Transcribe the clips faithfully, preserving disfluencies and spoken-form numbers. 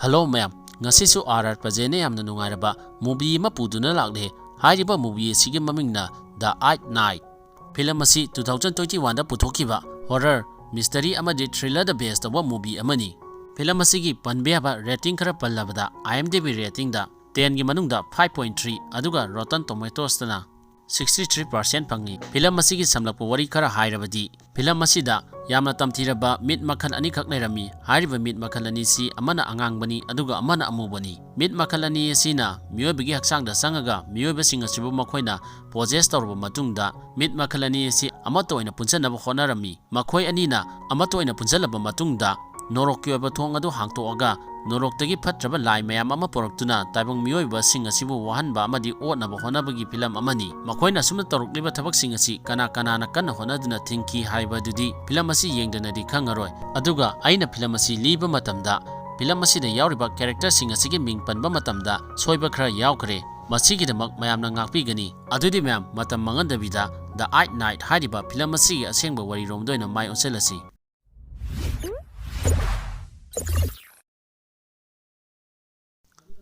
Hello ꯃꯌꯥꯝ, ꯉꯁꯤꯁꯨ R R ꯄ꯭ꯔꯖꯦꯟꯅ ꯌꯥꯝꯅ ꯅꯨꯡꯉꯥꯏꯔꯕ movie ꯑꯃ ꯄꯨꯗꯨꯅ ꯂꯥꯛꯂꯦ꯫ ꯍꯥꯏꯔꯤꯕ movie ꯑꯁꯤꯒꯤ ꯃꯃꯤꯡꯅ The Eight Night꯫ Film ꯑꯁꯤ two thousand twenty-one ꯗ ꯄꯨꯊꯣꯛꯈꯤꯕ horror, mystery ꯑꯃꯗꯤ thriller ꯗ base ꯇꯧꯕ movie ꯑꯃꯅꯤ꯫ Film ꯑꯁꯤꯒꯤ ꯄꯟꯕ ꯌꯥꯕ rating ꯈꯔ ꯄꯜꯂꯕꯗ, IMDb rating ꯗ ten ꯒꯤ ꯃꯅꯨꯡꯗ five point three, ꯑꯗꯨꯒ Rotten Tomatoes ꯇꯅ sixty three percent ꯐꯪꯉꯤ꯫ Film ꯑꯁꯤꯒꯤ ꯁꯝꯂꯞꯄ ꯋꯥꯔꯤ ꯈꯔ ꯍꯥꯏꯔꯕꯗꯤ, film ꯑꯁꯤꯗ ꯌꯥꯝꯅ ꯇꯝꯊꯤꯔꯕ ꯃꯤꯠ ꯃꯈꯜ ꯑꯅꯤꯈꯛ ꯂꯩꯔꯝꯃꯤ꯫ ꯍꯥꯏꯔꯤꯕ ꯃꯤꯠ ꯃꯈꯜ ꯑꯅꯤꯁꯤ ꯑꯃꯅ ꯑꯉꯥꯡꯕꯅꯤ, ꯑꯗꯨꯒ ꯑꯃꯅ ꯑꯃꯨꯕꯅꯤ꯫ ꯃꯤꯠ ꯃꯈꯜ ꯑꯅꯤ ꯑꯁꯤꯅ ꯃꯤꯑꯣꯏꯕꯒꯤ ꯍꯛꯆꯥꯡꯗ ꯆꯪꯉꯒ ꯃꯤꯑꯣꯏꯕꯁꯤꯡ ꯑꯁꯤꯕꯨ ꯃꯈꯣꯏꯅ possess ꯇꯧꯔꯕ ꯃꯇꯨꯡꯗ, ꯃꯤꯠ ꯃꯈꯜ ꯑꯅꯤ ꯑꯁꯤ ꯑꯃꯠꯇ ꯑꯣꯏꯅ ꯄꯨꯟꯁꯤꯟꯅꯕ ꯍꯣꯠꯅꯔꯝꯃꯤ꯫ ꯃꯈꯣꯏ ꯑꯅꯤꯅ ꯑꯃꯠꯇ ꯑꯣꯏꯅ ꯄꯨꯟꯁꯤꯜꯂꯕ ꯃꯇꯨꯡꯗ, ꯅꯣꯔꯣꯛꯀꯤ ꯑꯣꯏꯕ ꯊꯣꯡ ꯑꯗꯨ ꯍꯥꯡꯇꯣꯛꯑꯒ, ꯅꯣꯔꯣꯛꯇꯒꯤ ꯐꯠꯇ꯭ꯔꯕ ꯂꯥꯏ ꯃꯌꯥꯝ ꯑꯃ ꯄꯨꯔꯛꯇꯨꯅ ꯇꯥꯏꯕꯪ ꯃꯤꯑꯣꯏꯕꯁꯤꯡ ꯑꯁꯤꯕꯨ ꯋꯥꯍꯟꯕ ꯑꯃꯗꯤ ꯑꯣꯠꯅꯕ ꯍꯣꯠꯅꯕꯒꯤ film ꯑꯃꯅꯤ꯫ ꯃꯈꯣꯏꯅ ꯑꯁꯨꯝꯅ ꯇꯧꯔꯛꯂꯤꯕ ꯊꯕꯛꯁꯤꯡ ꯑꯁꯤ ꯀꯅꯥ ꯀꯅꯥꯅ ꯀꯟꯅ ꯍꯣꯠꯅꯗꯨꯅ ꯊꯤꯡꯈꯤ ꯍꯥꯏꯕꯗꯨꯗꯤ film ꯑꯁꯤ ꯌꯦꯡꯗꯅꯗꯤ ꯈꯪꯉꯔꯣꯏ꯫ ꯑꯗꯨꯒ ꯑꯩꯅ film ꯑꯁꯤ ꯂꯤꯕ ꯃꯇꯝꯗ, film ꯑꯁꯤꯗ ꯌꯥꯎꯔꯤꯕ character ꯁꯤꯡ ꯑꯁꯤꯒꯤ ꯃꯤꯡ ꯄꯟꯕ ꯃꯇꯝꯗ ꯁꯣꯏꯕ ꯈꯔ ꯌꯥꯎꯈ꯭ꯔꯦ꯫ ꯃꯁꯤꯒꯤꯗꯃꯛ ꯃꯌꯥꯝꯅ ꯉꯥꯛꯄꯤꯒꯅꯤ꯫ ꯑꯗꯨꯗꯤ ꯃꯌꯥꯝ, ꯃꯇꯝ ꯃꯥꯡꯍꯟꯗꯕꯤꯗ The Eight Night ꯍꯥꯏꯔꯤꯕ film ꯑꯁꯤꯒꯤ ꯑꯁꯦꯡꯕ ꯋꯥꯔꯤꯔꯣꯝꯗ ꯑꯣꯏꯅ ꯃꯥꯏ ꯑꯣꯟꯁꯤꯜꯂꯁꯤ꯫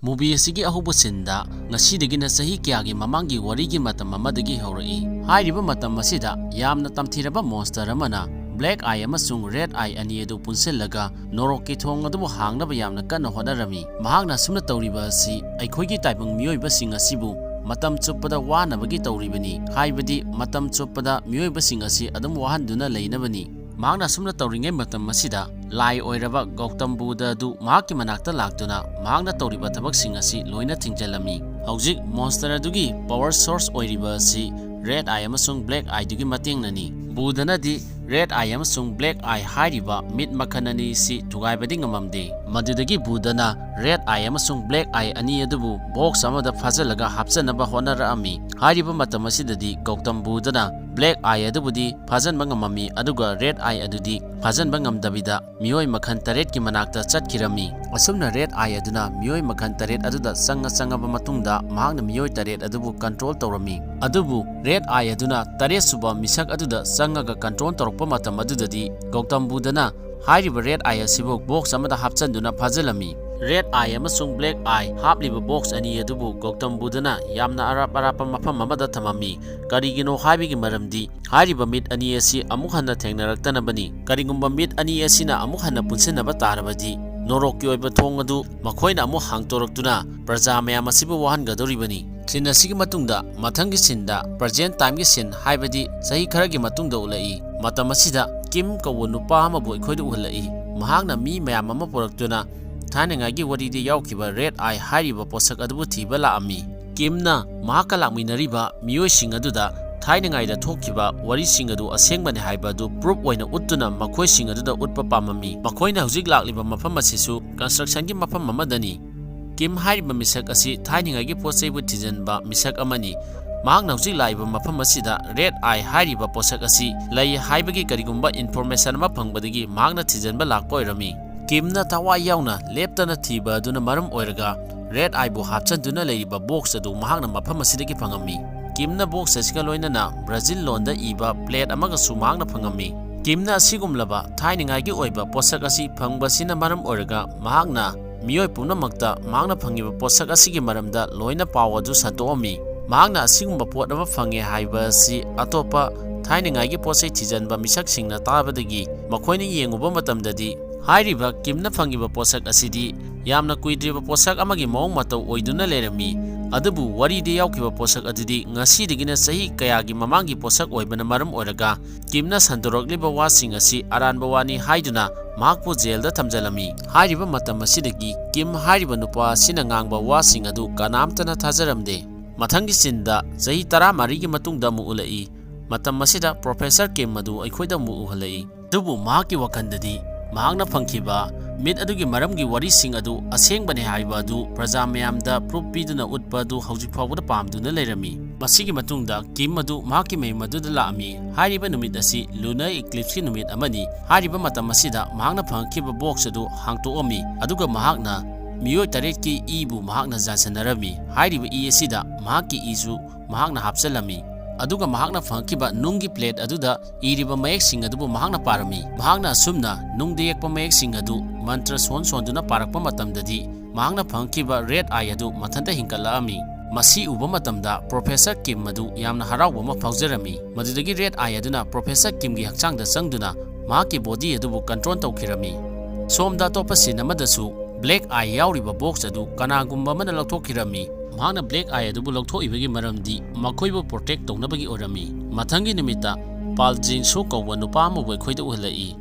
Movie ꯑꯁꯤꯒꯤ ꯑꯍꯧꯕ scene ꯗ ꯉꯁꯤꯗꯒꯤꯅ ꯆꯍꯤ ꯀꯌꯥꯒꯤ ꯃꯃꯥꯡꯒꯤ ꯋꯥꯔꯤꯒꯤ ꯃꯇꯝ ꯑꯃꯗꯒꯤ ꯍꯧꯔꯛꯏ꯫ ꯍꯥꯏꯔꯤꯕ ꯃꯇꯝ ꯑꯁꯤꯗ ꯌꯥꯝꯅ ꯇꯝꯊꯤꯔꯕ monster ꯑꯃꯅ Black Eye ꯑꯃꯁꯨꯡ Red Eye ꯑꯅꯤ ꯑꯗꯨ ꯄꯨꯟꯁꯤꯜꯂꯒ ꯅꯣꯔꯣꯛꯀꯤ ꯊꯣꯡ ꯑꯗꯨꯕꯨ ꯍꯥꯡꯅꯕ ꯌꯥꯝꯅ ꯀꯟꯅ ꯍꯣꯠꯅꯔꯝꯃꯤ꯫ ꯃꯍꯥꯛꯅ ꯑꯁꯨꯝꯅ ꯇꯧꯔꯤꯕ ꯑꯁꯤ ꯑꯩꯈꯣꯏꯒꯤ ꯇꯥꯏꯕꯪ ꯃꯤꯑꯣꯏꯕꯁꯤꯡ ꯑꯁꯤꯕꯨ ꯃꯇꯝ ꯆꯨꯞꯄꯗ ꯋꯥꯅꯕꯒꯤ ꯇꯧꯔꯤꯕꯅꯤ, ꯍꯥꯏꯕꯗꯤ ꯃꯇꯝ ꯆꯨꯞꯄꯗ ꯃꯤꯑꯣꯏꯕꯁꯤꯡ ꯑꯁꯤ ꯑꯗꯨꯝ ꯋꯥꯍꯟꯗꯨꯅ ꯂꯩꯅꯕꯅꯤ꯫ ꯃꯍꯥꯛꯅ ꯑꯁꯨꯝꯅ ꯇꯧꯔꯤꯉꯩ ꯃꯇꯝ ꯑꯁꯤꯗ ꯂꯥꯏ ꯑꯣꯏꯔꯕ ꯒꯧꯇꯝ ꯕꯨꯙ ꯑꯗꯨ ꯃꯍꯥꯛꯀꯤ ꯃꯅꯥꯛꯇ ꯂꯥꯛꯇꯨꯅ ꯃꯍꯥꯛꯅ ꯇꯧꯔꯤꯕ ꯊꯕꯛꯁꯤꯡ ꯑꯁꯤ ꯂꯣꯏꯅ ꯊꯤꯡꯖꯤꯜꯂꯝꯃꯤ꯫ ꯍꯧꯖꯤꯛ monster ꯑꯗꯨꯒꯤ power source ꯑꯣꯏꯔꯤꯕ ꯑꯁꯤ Red Eye ꯑꯃꯁꯨꯡ Black Eye ꯗꯨꯒꯤ ꯃꯇꯦꯡꯅꯅꯤ꯫ ꯕꯨꯙꯅꯗꯤ Red Eye ꯑꯃꯁꯨꯡ Black Eye ꯍꯥꯏꯔꯤꯕ ꯃꯤꯠ ꯃꯈꯜ ꯑꯅꯤ ꯑꯁꯤ ꯊꯨꯒꯥꯏꯕꯗꯤ ꯉꯝꯃꯝꯗꯦ꯫ ꯃꯗꯨꯗꯒꯤ ꯕꯨꯙꯅ Red Eye ꯑꯃꯁꯨꯡ Black Eye ꯑꯅꯤ ꯑꯗꯨꯕꯨ box ꯑꯃꯗ ꯐꯥꯖꯤꯜꯂꯒ ꯍꯥꯞꯆꯅꯕ ꯍꯣꯠꯅꯔꯛꯑꯝꯃꯤ꯫ ꯍꯥꯏꯔꯤꯕ ꯃꯇꯝ ꯑꯁꯤꯗꯗꯤ ꯒꯧꯇꯝ ꯕꯨꯙꯅ Black Eye ꯑꯗꯨꯕꯨꯗꯤ ꯐꯥꯖꯤꯟꯕ ꯉꯝꯃꯝꯃꯤ, ꯑꯗꯨꯒ Red Eye ꯑꯗꯨꯗꯤ ꯐꯥꯖꯤꯟꯕ ꯉꯝꯗꯕꯤꯗ ꯃꯤꯑꯣꯏ ꯃꯈꯜ ꯇꯔꯦꯠꯀꯤ ꯃꯅꯥꯛꯇ ꯆꯠꯈꯤꯔꯝꯃꯤ꯫ ꯑꯁꯨꯝꯅ Red Eye ꯑꯗꯨꯅ ꯃꯤꯑꯣꯏ ꯃꯈꯜ ꯇꯔꯦꯠ ꯑꯗꯨꯗ ꯆꯪꯉ ꯆꯪꯉꯕ ꯃꯇꯨꯡꯗ ꯃꯍꯥꯛꯅ ꯃꯤꯑꯣꯏ ꯇꯔꯦꯠ ꯑꯗꯨꯕꯨ control ꯇꯧꯔꯝꯃꯤ꯫ ꯑꯗꯨꯕꯨ Red Eye ꯑꯗꯨꯅ ꯇꯔꯦꯠ ꯁꯨꯕ ꯃꯤꯁꯛ ꯑꯗꯨꯗ ꯆꯪꯉꯒ control ꯇꯧꯔꯛꯄ ꯃꯇꯝ ꯑꯗꯨꯗꯗꯤ ꯒꯧꯇꯝ ꯕꯨꯙꯅ ꯍꯥꯏꯔꯤꯕ Red Eye ꯑꯁꯤꯕꯨ box ꯑꯃꯗ ꯍꯥꯞꯆꯤꯟꯗꯨꯅ ꯐꯥꯖꯤꯜꯂꯝꯃꯤ꯫ Red Eye ꯑꯃꯁꯨꯡ Black Eye ꯍꯥꯞꯂꯤꯕ ꯕꯣꯛꯁ ꯑꯅꯤ ꯑꯗꯨꯕꯨ ꯒꯧꯇꯝ ꯕꯨꯙꯅ ꯌꯥꯝꯅ ꯑꯔꯥꯞ ꯑꯔꯥꯞꯄ ꯃꯐꯝ ꯑꯃꯗ ꯊꯝꯃꯝꯃꯤ꯫ ꯀꯔꯤꯒꯤꯅꯣ ꯍꯥꯏꯕꯒꯤ ꯃꯔꯝꯗꯤ ꯍꯥꯏꯔꯤꯕ ꯃꯤꯠ ꯑꯅꯤ ꯑꯁꯤ ꯑꯃꯨꯛ ꯍꯟꯅ ꯊꯦꯡꯅꯔꯛꯇꯅꯕꯅꯤ꯫ ꯀꯔꯤꯒꯨꯝꯕ ꯃꯤꯠ ꯑꯅꯤ ꯑꯁꯤꯅ ꯑꯃꯨꯛ ꯍꯟꯅ ꯄꯨꯟꯁꯤꯟꯅꯕ ꯇꯥꯔꯕꯗꯤ ꯅꯣꯔꯣꯛꯀꯤ ꯑꯣꯏꯕ ꯊꯣꯡ ꯑꯗꯨ ꯃꯈꯣꯏꯅ ꯑꯃꯨꯛ ꯍꯥꯡꯗꯣꯔꯛꯇꯨꯅ ꯄ꯭ꯔꯖꯥ ꯃꯌꯥꯝ ꯑꯁꯤꯕꯨ ꯋꯥꯍꯟꯒꯗꯧꯔꯤꯕꯅꯤ꯫ ꯁꯤꯟ ꯑꯁꯤꯒꯤ ꯃꯇꯨꯡꯗ ꯃꯊꯪꯒꯤ ꯁꯤꯟꯗ present time ꯒꯤ ꯁꯤꯟ, ꯍꯥꯏꯕꯗꯤ ꯆꯍꯤ ꯈꯔꯒꯤ ꯃꯇꯨꯡꯗ ꯎꯠꯂꯛꯏ꯫ ꯃꯇꯝ ꯑꯁꯤꯗ ꯀꯤꯝ ꯀꯧꯕ ꯅꯨꯄꯥ ꯑꯃꯕꯨ ꯑꯩꯈꯣꯏꯗ ꯎꯍꯜꯂꯛꯏ꯫ ꯃꯍꯥꯛꯅ ꯃꯤ ꯃꯌꯥꯝ ꯑꯃ ꯄꯨꯔꯛꯇꯨꯅ ꯊꯥꯏꯅꯉꯥꯏꯒꯤ ꯋꯥꯔꯤꯗ ꯌꯥꯎꯈꯤꯕ Red Eye ꯍꯥꯏꯔꯤꯕ ꯄꯣꯠꯁꯛ ꯑꯗꯨꯕꯨ ꯊꯤꯕ ꯂꯥꯛꯑꯝꯃꯤ꯫ ꯀꯤꯝꯅ ꯃꯍꯥꯛꯀ ꯂꯥꯛꯃꯤꯟꯅꯔꯤꯕ ꯃꯤꯑꯣꯏꯁꯤꯡ ꯑꯗꯨꯗ ꯊꯥꯏꯅꯉꯥꯏꯗ ꯊꯣꯛꯈꯤꯕ ꯋꯥꯔꯤꯁꯤꯡ ꯑꯗꯨ ꯑꯁꯦꯡꯕꯅꯤ ꯍꯥꯏꯕ ꯑꯗꯨ proof ꯑꯣꯏꯅ ꯎꯠꯇꯨꯅ ꯃꯈꯣꯏꯁꯤꯡ ꯑꯗꯨꯗ ꯎꯠꯄ ꯄꯥꯝꯃꯝꯃꯤ꯫ ꯃꯈꯣꯏꯅ ꯍꯧꯖꯤꯛ ꯂꯥꯛꯂꯤꯕ ꯃꯐꯝ ꯑꯁꯤꯁꯨ construction ꯒꯤ ꯃꯐꯝ ꯑꯃꯗꯅꯤ꯫ ꯀꯤꯝ ꯍꯥꯏꯔꯤꯕ ꯃꯤꯁꯛ ꯑꯁꯤ ꯊꯥꯏꯅꯉꯥꯏꯒꯤ ꯄꯣꯠ ꯆꯩꯕꯨ ꯊꯤꯖꯤꯟꯕ ꯃꯤꯁꯛ ꯑꯃꯅꯤ꯫ ꯃꯍꯥꯛꯅ ꯍꯧꯖꯤꯛ ꯂꯥꯛꯏꯕ ꯃꯐꯝ ꯑꯁꯤꯗ Red Eye ꯍꯥꯏꯔꯤꯕ ꯄꯣꯠꯁꯛ ꯑꯁꯤ ꯂꯩ ꯍꯥꯏꯕꯒꯤ ꯀꯔꯤꯒꯨꯝꯕ information ꯑꯃ ꯐꯪꯕꯗꯒꯤ ꯃꯍꯥꯛꯅ ꯊꯤꯖꯤꯟꯕ ꯂꯥꯛꯄ ꯑꯣꯏꯔꯝꯃꯤ꯫ ꯀꯤꯝꯅ ꯊꯋꯥꯏ ꯌꯥꯎꯅ ꯂꯦꯞꯇꯅ ꯊꯤꯕ ꯑꯗꯨꯅ ꯃꯔꯝ ꯑꯣꯏꯔꯒ Red Eye ꯕꯨ ꯍꯥꯞꯆꯤꯟꯗꯨꯅ ꯂꯩꯔꯤꯕ ꯕꯣꯛꯁ ꯑꯗꯨ ꯃꯍꯥꯛꯅ ꯃꯐꯝ ꯑꯁꯤꯗꯒꯤ ꯐꯪꯉꯝꯃꯤ꯫ ꯀꯤꯝꯅ ꯕꯣꯛꯁ ꯑꯁꯤꯒ ꯂꯣꯏꯅꯅ ꯕ꯭ꯔꯥꯖꯤꯜ ꯂꯣꯟꯗ ꯏꯕ plate ꯑꯃꯒꯁꯨ ꯃꯍꯥꯛꯅ ꯐꯪꯉꯝꯃꯤ꯫ ꯀꯤꯝꯅ ꯑꯁꯤꯒꯨꯝꯂꯕ ꯊꯥꯏꯅꯉꯥꯏꯒꯤ ꯑꯣꯏꯕ ꯄꯣꯠꯁꯛ ꯑꯁꯤ ꯐꯪꯕꯁꯤꯅ ꯃꯔꯝ ꯑꯣꯏꯔꯒ ꯃꯍꯥꯛꯅ ꯃꯤꯑꯣꯏ ꯄꯨꯝꯅꯃꯛꯇ ꯃꯍꯥꯛꯅ ꯐꯪꯉꯤꯕ ꯄꯣꯠꯁꯛ ꯑꯁꯤꯒꯤ ꯃꯔꯝꯗ ꯂꯣꯏꯅ ꯄꯥꯎ ꯑꯗꯨ ꯁꯟꯗꯣꯛꯑꯝꯃꯤ꯫ ꯃꯍꯥꯛꯅ ꯑꯁꯤꯒꯨꯝꯕ ꯄꯣꯠ ꯑꯃ ꯐꯪꯉꯦ ꯍꯥꯏꯕ ꯑꯁꯤ ꯑꯇꯣꯞꯄ ꯊꯥꯏꯅꯉꯥꯏꯒꯤ ꯄꯣꯠ ꯆꯩ ꯊꯤꯖꯤꯟꯕ ꯃꯤꯁꯛꯁꯤꯡꯅ ꯇꯥꯕꯗꯒꯤ ꯃꯈꯣꯏꯅ ꯌꯦꯡꯉꯨꯕ ꯃꯇꯝꯗꯗꯤ ꯍꯥꯏꯔꯤꯕ ꯀꯤꯝꯅ ꯐꯪꯉꯤꯕ ꯄꯣꯠꯁꯛ ꯑꯁꯤꯗꯤ ꯌꯥꯝꯅ ꯀꯨꯏꯗ꯭ꯔꯤꯕ ꯄꯣꯠꯁꯛ ꯑꯃꯒꯤ ꯃꯑꯣꯡ ꯃꯇꯧ ꯑꯣꯏꯗꯨꯅ ꯂꯩꯔꯝꯃꯤ꯫ ꯑꯗꯨꯕꯨ ꯋꯥꯔꯤꯗ ꯌꯥꯎꯈꯤꯕ ꯄꯣꯠꯁꯛ ꯑꯗꯨꯗꯤ ꯉꯁꯤꯗꯒꯤꯅ ꯆꯍꯤ ꯀꯌꯥꯒꯤ ꯃꯃꯥꯡꯒꯤ ꯄꯣꯠꯁꯛ ꯑꯣꯏꯕꯅ ꯃꯔꯝ ꯑꯣꯏꯔꯒ ꯀꯤꯝꯅ ꯁꯟꯗꯣꯔꯛꯂꯤꯕ ꯋꯥꯁꯤꯡ ꯑꯁꯤ ꯑꯔꯥꯟꯕ ꯋꯥꯅꯤ ꯍꯥꯏꯗꯨꯅ ꯃꯍꯥꯛꯄꯨ ꯖꯦꯜꯗ ꯊꯝꯖꯤꯜꯂꯝꯃꯤ꯫ ꯍꯥꯏꯔꯤꯕ ꯃꯇꯝ ꯑꯁꯤꯗꯒꯤ ꯀꯤꯝ ꯍꯥꯏꯔꯤꯕ ꯅꯨꯄꯥ ꯑꯁꯤꯅ ꯉꯥꯡꯕ ꯋꯥꯁꯤꯡ ꯑꯗꯨ ꯀꯅꯥꯝꯇꯅ ꯊꯥꯖꯔꯝꯗꯦ꯫ ꯃꯊꯪꯒꯤ ꯁꯤꯟꯗ ꯆꯍꯤ ꯇꯔꯥꯃꯔꯤꯒꯤ ꯃꯇꯨꯡꯗ ꯑꯃꯨꯛ ꯎꯠꯂꯛꯏ꯫ ꯃꯇꯝ ꯑꯁꯤꯗ ꯄ꯭ꯔꯣꯐꯦꯁꯔ ꯀꯤꯝ ꯑꯗꯨ ꯑꯩꯈꯣꯏꯗ ꯑꯃꯨꯛ ꯎꯍꯜꯂꯛꯏ꯫ ꯑꯗꯨꯕꯨ ꯃꯍꯥꯛꯀꯤ ꯋꯥꯈꯜꯗꯗꯤ ꯃꯍꯥꯛꯅ ꯐꯪꯈꯤꯕ ꯃꯤꯠ ꯑꯗꯨꯒꯤ ꯃꯔꯝꯒꯤ ꯋꯥꯔꯤꯁꯤꯡ ꯑꯗꯨ ꯑꯁꯦꯡꯕꯅꯤ ꯍꯥꯏꯕ ꯑꯗꯨ ꯄ꯭ꯔꯖꯥ ꯃꯌꯥꯝꯗ proof ꯄꯤꯗꯨꯅ ꯎꯠꯄ ꯑꯗꯨ ꯍꯧꯖꯤꯛ ꯐꯥꯎꯕꯗ ꯄꯥꯝꯗꯨꯅ ꯂꯩꯔꯝꯃꯤ꯫ ꯃꯁꯤꯒꯤ ꯃꯇꯨꯡꯗ ꯀꯤꯝ ꯑꯗꯨ ꯃꯍꯥꯛꯀꯤ ꯃꯌꯨꯝ ꯑꯗꯨꯗ ꯂꯥꯛꯑꯝꯃꯤ꯫ ꯍꯥꯏꯔꯤꯕ ꯅꯨꯃꯤꯠ ꯑꯁꯤ lunar eclipse ꯀꯤ ꯅꯨꯃꯤꯠ ꯑꯃꯅꯤ꯫ ꯍꯥꯏꯔꯤꯕ ꯃꯇꯝ ꯑꯁꯤꯗ ꯃꯍꯥꯛꯅ ꯐꯪꯂꯛꯈꯤꯕ ꯕꯣꯛꯁ ꯑꯗꯨ ꯍꯥꯡꯇꯣꯛꯑꯝꯃꯤ, ꯑꯗꯨꯒ ꯃꯍꯥꯛꯅ ꯃꯤꯑꯣꯏ ꯇꯔꯦꯠꯀꯤ ꯏꯕꯨ ꯃꯍꯥꯛꯅ ꯌꯥꯟꯁꯤꯟꯅꯔꯝꯃꯤ꯫ ꯍꯥꯏꯔꯤꯕ ꯏ ꯑꯁꯤꯗ ꯃꯍꯥꯛꯀꯤ ꯏꯁꯨ ꯃꯍꯥꯛꯅ ꯍꯥꯞꯆꯤꯜꯂꯝꯃꯤ꯫ ꯑꯗꯨꯒ ꯃꯍꯥꯛꯅ ꯐꯪꯉꯛꯈꯤꯕ ꯅꯨꯡꯒꯤ plate ꯑꯗꯨꯗ ꯏꯔꯤꯕ ꯃꯌꯦꯛꯁꯤꯡ ꯑꯗꯨꯕꯨ ꯃꯍꯥꯛꯅ ꯄꯥꯔꯝꯃꯤ꯫ ꯃꯍꯥꯛꯅ ꯑꯁꯨꯝꯅ ꯅꯨꯡꯗ ꯌꯦꯛꯄ ꯃꯌꯦꯛꯁꯤꯡ ꯑꯗꯨ ꯃꯟꯇ꯭ꯔ ꯁꯣꯟ ꯁꯣꯟꯗꯨꯅ ꯄꯥꯔꯛꯄ ꯃꯇꯝꯗꯗꯤ, ꯃꯍꯥꯛꯅ ꯐꯪꯈꯤꯕ red eye ꯑꯗꯨ ꯃꯊꯟꯇ ꯍꯤꯡꯒꯠꯂꯛꯑꯝꯃꯤ꯫ ꯃꯁꯤ ꯎꯕ ꯃꯇꯝꯗ Professor ꯀꯤꯝ ꯑꯗꯨ ꯌꯥꯝꯅ ꯍꯔꯥꯎꯕ ꯑꯃ ꯐꯥꯎꯖꯔꯝꯃꯤ꯫ ꯃꯗꯨꯗꯒꯤ red eye ꯑꯗꯨꯅ Professor ꯀꯤꯝꯒꯤ ꯍꯛꯆꯥꯡꯗ ꯆꯪꯗꯨꯅ ꯃꯍꯥꯛꯀꯤ body ꯑꯗꯨꯕꯨ control ꯇꯧꯈꯤꯔꯝꯃꯤ꯫ ꯁꯣꯝꯗ ꯑꯇꯣꯞꯄ scene ꯑꯃꯗꯁꯨ black eye ꯌꯥꯎꯔꯤꯕ box ꯑꯗꯨ ꯀꯅꯥꯒꯨꯝꯕ ꯑꯃꯅ ꯂꯧꯊꯣꯛꯈꯤꯔꯝꯃꯤ꯫ ꯃꯍꯥꯛꯅ black eye ꯑꯗꯨꯕꯨ ꯂꯧꯊꯣꯛꯏꯕꯒꯤ ꯃꯔꯝꯗꯤ ꯃꯈꯣꯏꯕꯨ protect ꯇꯧꯅꯕꯒꯤ ꯑꯣꯏꯔꯝꯃꯤ꯫ ꯃꯊꯪꯒꯤ ꯅꯨꯃꯤꯠꯇ ꯄꯥꯜ ꯖꯤꯟ ꯁꯨ ꯀꯧꯕ ꯅꯨꯄꯥ ꯑꯃꯕꯨ ꯑꯩꯈꯣꯏꯗ ꯎꯍꯜꯂꯛꯏ꯫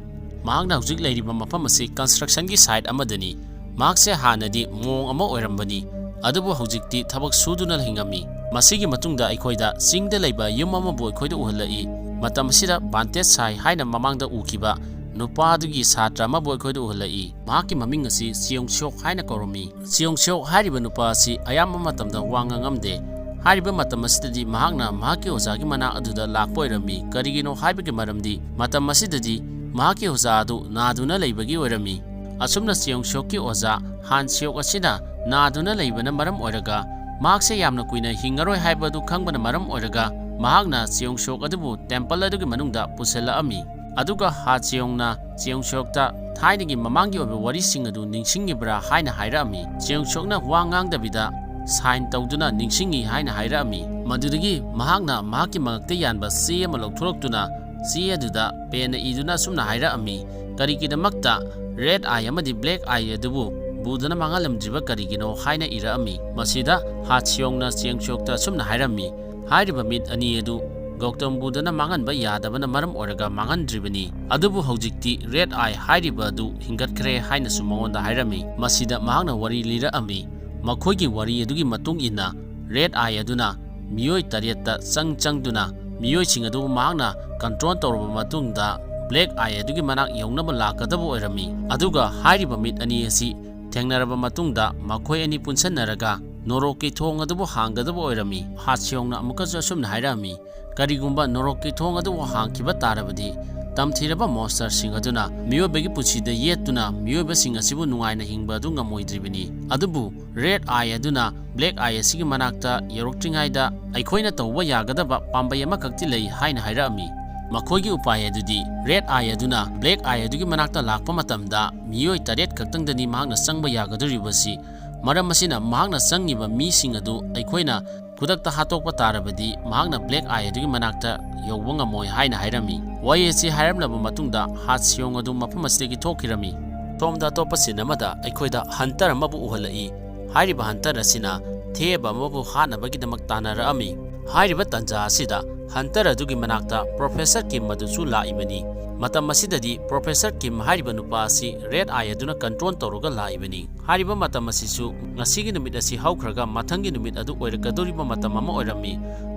ꯃꯍꯥꯛꯅ ꯍꯧꯖꯤꯛ ꯂꯩꯔꯤꯕ ꯃꯐꯝ ꯑꯁꯤ construction ꯒꯤ site ꯑꯃꯗꯅꯤ꯫ ꯃꯍꯥꯛꯁꯦ ꯍꯥꯟꯅꯗꯤ ꯃꯣꯡ ꯑꯃ ꯑꯣꯏꯔꯝꯕꯅꯤ, ꯑꯗꯨꯕꯨ ꯍꯧꯖꯤꯛꯇꯤ ꯊꯕꯛ ꯁꯨꯗꯨꯅ ꯍꯤꯡꯉꯝꯃꯤ꯫ ꯃꯁꯤꯒꯤ ꯃꯇꯨꯡꯗ ꯑꯩꯈꯣꯏꯗ ꯆꯤꯡꯗ ꯂꯩꯕ ꯌꯨꯝ ꯑꯃꯕꯨ ꯑꯩꯈꯣꯏꯗ ꯎꯍꯜꯂꯛꯏ꯫ ꯃꯇꯝ ꯑꯁꯤꯗ ꯕꯥꯟꯇꯦꯖ ꯁꯥꯏ ꯍꯥꯏꯅ ꯃꯃꯥꯡꯗ ꯎꯈꯤꯕ ꯅꯨꯄꯥ ꯑꯗꯨꯒꯤ ꯁꯥꯇ꯭ꯔ ꯑꯃꯕꯨ ꯑꯩꯈꯣꯏꯗ ꯎꯍꯜꯂꯛꯏ꯫ ꯃꯍꯥꯛꯀꯤ ꯃꯃꯤꯡ ꯑꯁꯤ ꯆꯤꯌꯣꯡ ꯁꯤꯌꯣꯛ ꯍꯥꯏꯅ ꯀꯧꯔꯝꯃꯤ꯫ ꯆꯤꯌꯣꯡ ꯁꯤꯌꯣꯛ ꯍꯥꯏꯔꯤꯕ ꯅꯨꯄꯥ ꯑꯁꯤ ꯑꯌꯥꯝꯕ ꯃꯇꯝꯗ ꯋꯥ ꯉꯥꯡꯉꯝꯗꯦ꯫ ꯍꯥꯏꯔꯤꯕ ꯃꯇꯝ ꯑꯁꯤꯗꯗꯤ ꯃꯍꯥꯛꯅ ꯃꯍꯥꯛꯀꯤ ꯑꯣꯖꯥꯒꯤ ꯃꯅꯥꯛ ꯑꯗꯨꯗ ꯂꯥꯛꯄ ꯑꯣꯏꯔꯝꯃꯤ꯫ ꯀꯔꯤꯒꯤꯅꯣ ꯍꯥꯏꯕꯒꯤ ꯃꯔꯝꯗꯤ ꯃꯇꯝ ꯑꯁꯤꯗꯗꯤ ꯃꯍꯥꯛꯀꯤ ꯑꯣꯖꯥ ꯑꯗꯨ ꯅꯥꯗꯨꯅ ꯂꯩꯕꯒꯤ ꯑꯣꯏꯔꯝꯃꯤ꯫ ꯑꯁꯨꯝꯅ ꯆꯤꯌꯣꯡ ꯁꯤꯌꯣꯛꯀꯤ ꯑꯣꯖꯥ ꯍꯥꯟ ꯁꯤꯌꯣꯛ ꯑꯁꯤꯅ ꯅꯥꯗꯨꯅ ꯂꯩꯕꯅ ꯃꯔꯝ ꯑꯣꯏꯔꯒ ꯃꯍꯥꯛꯁꯦ ꯌꯥꯝꯅ ꯀꯨꯏꯅ ꯍꯤꯡꯉꯔꯣꯏ ꯍꯥꯏꯕ ꯑꯗꯨ ꯈꯪꯕꯅ ꯃꯔꯝ ꯑꯣꯏꯔꯒ ꯃꯍꯥꯛꯅ ꯆꯤꯌꯣꯡ ꯁꯤꯌꯣꯛ ꯑꯗꯨꯕꯨ temple ꯑꯗꯨꯒꯤ ꯃꯅꯨꯡꯗ ꯄꯨꯁꯤꯜꯂꯛꯑꯝꯃꯤ꯫ ꯑꯗꯨꯒ ꯍꯥ ꯆꯤꯌꯣꯡꯅ ꯆꯤꯌꯣꯡ ꯁꯤꯌꯣꯛꯇ ꯊꯥꯏꯅꯒꯤ ꯃꯃꯥꯡꯒꯤ ꯑꯣꯏꯕ ꯋꯥꯔꯤꯁꯤꯡ ꯑꯗꯨ ꯅꯤꯡꯁꯤꯡꯉꯤꯕ꯭ꯔꯥ ꯍꯥꯏꯅ ꯍꯥꯏꯔꯛꯑꯝꯃꯤ꯫ ꯆꯤꯌꯣꯡ ꯁꯤꯌꯣꯛꯅ ꯋꯥ ꯉꯥꯡꯗꯕꯤꯗ sign ꯇꯧꯗꯨꯅ ꯅꯤꯡꯁꯤꯡꯉꯤ ꯍꯥꯏꯅ ꯍꯥꯏꯔꯛꯑꯝꯃꯤ꯫ ꯃꯗꯨꯗꯒꯤ ꯃꯍꯥꯛꯅ ꯃꯍꯥꯛꯀꯤ ꯃꯉꯛꯇ ꯌꯥꯟꯕ ꯆꯦ ꯑꯃ ꯂꯧꯊꯣꯔꯛꯇꯨꯅ ꯆꯦ ꯑꯗꯨꯗ pen ꯅ ꯏꯗꯨꯅ ꯑꯁꯨꯝꯅ ꯍꯥꯏꯔꯛꯑꯝꯃꯤ, "ꯀꯔꯤꯒꯤꯗꯃꯛꯇ red eye ꯑꯃꯗꯤ black eye ꯑꯗꯨꯕꯨ ꯕꯨꯙꯅ ꯃꯥꯡꯍꯜꯂꯝꯗ꯭ꯔꯤꯕ ꯀꯔꯤꯒꯤꯅꯣ?" ꯍꯥꯏꯅ ꯏꯔꯛꯑꯝꯃꯤ꯫ ꯃꯁꯤꯗ ꯍꯥ ꯆꯤꯌꯣꯡꯅ ꯆꯤꯌꯣꯡ ꯁꯤꯌꯣꯛꯇ ꯑꯁꯨꯝꯅ ꯍꯥꯏꯔꯝꯃꯤ, "ꯍꯥꯏꯔꯤꯕ ꯃꯤꯠ ꯑꯅꯤ ꯑꯗꯨ ꯒꯧꯇꯝ ꯕꯨꯙꯅ ꯃꯥꯡꯍꯟꯕ ꯌꯥꯗꯕꯅ ꯃꯔꯝ ꯑꯣꯏꯔꯒ ꯃꯥꯡꯍꯟꯗ꯭ꯔꯤꯕꯅꯤ꯫ ꯑꯗꯨꯕꯨ ꯍꯧꯖꯤꯛꯇꯤ red eye ꯍꯥꯏꯔꯤꯕ ꯑꯗꯨ ꯍꯤꯡꯒꯠꯈ꯭ꯔꯦ" ꯍꯥꯏꯅꯁꯨ ꯃꯉꯣꯟꯗ ꯍꯥꯏꯔꯝꯃꯤ꯫ ꯃꯁꯤꯗ ꯃꯍꯥꯛꯅ ꯋꯥꯔꯤ ꯂꯤꯔꯛꯑꯝꯃꯤ꯫ ꯃꯈꯣꯏꯒꯤ ꯋꯥꯔꯤ ꯑꯗꯨꯒꯤ ꯃꯇꯨꯡ ꯏꯟꯅ red eye ꯑꯗꯨꯅ ꯃꯤꯑꯣꯏ ꯇꯔꯦꯠꯇ ꯆꯪ ꯆꯪꯗꯨꯅ ꯃꯤꯑꯣꯏꯁꯤꯡ ꯑꯗꯨꯕꯨ ꯃꯍꯥꯛꯅ control ꯇꯧꯔꯕ ꯃꯇꯨꯡꯗ black eye ꯑꯗꯨꯒꯤ ꯃꯅꯥꯛ ꯌꯧꯅꯕ ꯂꯥꯛꯀꯗꯕ ꯑꯣꯏꯔꯝꯃꯤ꯫ ꯑꯗꯨꯒ ꯍꯥꯏꯔꯤꯕ ꯃꯤꯠ ꯑꯅꯤ ꯑꯁꯤ ꯊꯦꯡꯅꯔꯕ ꯃꯇꯨꯡꯗ ꯃꯈꯣꯏ ꯑꯅꯤ ꯄꯨꯟꯁꯟꯅꯔꯒ ꯅꯣꯔꯣꯛꯀꯤ ꯊꯣꯡ ꯑꯗꯨꯕꯨ ꯍꯥꯡꯒꯗꯕ ꯑꯣꯏꯔꯝꯃꯤ꯫ ꯍꯥ ꯆꯤꯌꯣꯡꯅ ꯑꯃꯨꯛꯀꯁꯨ ꯑꯁꯨꯝꯅ ꯍꯥꯏꯔꯛꯑꯝꯃꯤ, "ꯀꯔꯤꯒꯨꯝꯕ ꯅꯣꯔꯣꯛꯀꯤ ꯊꯣꯡ ꯑꯗꯨꯕꯨ ꯍꯥꯡꯈꯤꯕ ꯇꯥꯔꯕꯗꯤ, ꯇꯝꯊꯤꯔꯕ ꯃꯣꯟꯁꯇꯔꯁꯤꯡ ꯑꯗꯨꯅ ꯃꯤꯑꯣꯏꯕꯒꯤ ꯄꯨꯟꯁꯤꯗ ꯌꯦꯠꯇꯨꯅ ꯃꯤꯑꯣꯏꯕꯁꯤꯡ ꯑꯁꯤꯕꯨ ꯅꯨꯡꯉꯥꯏꯅ ꯍꯤꯡꯕ ꯑꯗꯨ ꯉꯝꯃꯣꯏꯗ꯭ꯔꯤꯕꯅꯤ꯫ ꯑꯗꯨꯕꯨ ꯔꯦꯗ ꯑꯥꯏ ꯑꯗꯨꯅ ꯕ꯭ꯂꯦꯛ ꯑꯥꯏ ꯑꯁꯤꯒꯤ ꯃꯅꯥꯛꯇ ꯌꯧꯔꯛꯇ꯭ꯔꯤꯉꯩꯗ ꯑꯩꯈꯣꯏꯅ ꯇꯧꯕ ꯌꯥꯒꯗꯕ ꯄꯥꯝꯕꯩ ꯑꯃꯈꯛꯇꯤ ꯂꯩ ꯍꯥꯏꯅ ꯍꯥꯏꯔꯛꯑꯝꯃꯤ꯫ ꯃꯈꯣꯏꯒꯤ ꯎꯄꯥꯏ ꯑꯗꯨꯗꯤ ꯔꯦꯗ ꯑꯥꯏ ꯑꯗꯨꯅ ꯕ꯭ꯂꯦꯛ ꯑꯥꯏ ꯑꯗꯨꯒꯤ ꯃꯅꯥꯛꯇ ꯂꯥꯛꯄ ꯃꯇꯝꯗ ꯃꯤꯑꯣꯏ ꯇꯔꯦꯠ ꯈꯛꯇꯪꯗꯅꯤ ꯃꯍꯥꯛꯅ ꯆꯪꯕ ꯌꯥꯒꯗꯧꯔꯤꯕꯁꯤ꯫ ꯃꯔꯝ ꯑꯁꯤꯅ ꯃꯍꯥꯛꯅ ꯆꯪꯉꯤꯕ ꯃꯤꯁꯤꯡ ꯑꯗꯨ ꯑꯩꯈꯣꯏꯅ ꯈꯨꯗꯛꯇ ꯍꯥꯠꯇꯣꯛꯄ ꯇꯥꯔꯕꯗꯤ ꯃꯍꯥꯛꯅ ꯕ꯭ꯂꯦꯛ ꯑꯥꯏ ꯑꯗꯨꯒꯤ ꯃꯅꯥꯛꯇ ꯌꯧꯕ ꯉꯝꯃꯣꯏ ꯍꯥꯏꯅ ꯍꯥꯏꯔꯝꯃꯤ꯫ ꯋꯥꯍꯩ ꯑꯁꯤ ꯍꯥꯏꯔꯝꯂꯕ ꯃꯇꯨꯡꯗ ꯍꯥꯠ ꯁꯤꯌꯣꯡ ꯑꯗꯨ ꯃꯐꯝ ꯑꯁꯤꯗꯒꯤ ꯊꯣꯛꯈꯤꯔꯝꯃꯤ꯫ ꯁꯣꯝꯗ ꯑꯇꯣꯞꯄ ꯁꯤꯟ ꯑꯃꯗ ꯑꯩꯈꯣꯏꯗ ꯍꯟꯇꯔ ꯑꯃꯕꯨ ꯎꯍꯜꯂꯛꯏ꯫ ꯍꯥꯏꯔꯤꯕ ꯍꯟꯇꯔ ꯑꯁꯤꯅ ꯊꯦꯕ ꯑꯃꯕꯨ ꯍꯥꯠꯅꯕꯒꯤꯗꯃꯛ ꯇꯥꯟꯅꯔꯛꯑꯝꯃꯤ꯫ ꯍꯥꯏꯔꯤꯕ ꯇꯥꯟꯖꯥ ꯑꯁꯤꯗ ꯍꯟꯇꯔ ꯑꯗꯨꯒꯤ ꯃꯅꯥꯛꯇ ꯄ꯭ꯔꯣꯐꯦꯁꯔ ꯀꯤꯝ ꯑꯗꯨꯁꯨ ꯂꯥꯛꯏꯕꯅꯤ꯫ ꯃꯇꯝ ꯑꯁꯤꯗꯗꯤ ꯄ꯭ꯔꯣꯐꯦꯁꯔ ꯀꯤꯝ ꯍꯥꯏꯔꯤꯕ ꯅꯨꯄꯥ ꯑꯁꯤ ꯔꯦꯗ ꯑꯥꯏ ꯑꯗꯨꯅ ꯀꯟꯇ꯭ꯔꯣꯜ ꯇꯧꯔꯒ ꯂꯥꯛꯏꯕꯅꯤ꯫ ꯍꯥꯏꯔꯤꯕ ꯃꯇꯝ ꯑꯁꯤꯁꯨ ꯉꯁꯤꯒꯤ ꯅꯨꯃꯤꯠ ꯑꯁꯤ ꯍꯧꯈ꯭ꯔꯒ ꯃꯊꯪꯒꯤ ꯅꯨꯃꯤꯠ ꯑꯗꯨ ꯑꯣꯏꯔꯛꯀꯗꯧꯔꯤꯕ ꯃꯇꯝ ꯑꯃ ꯑꯣꯏꯔꯝꯃꯤ꯫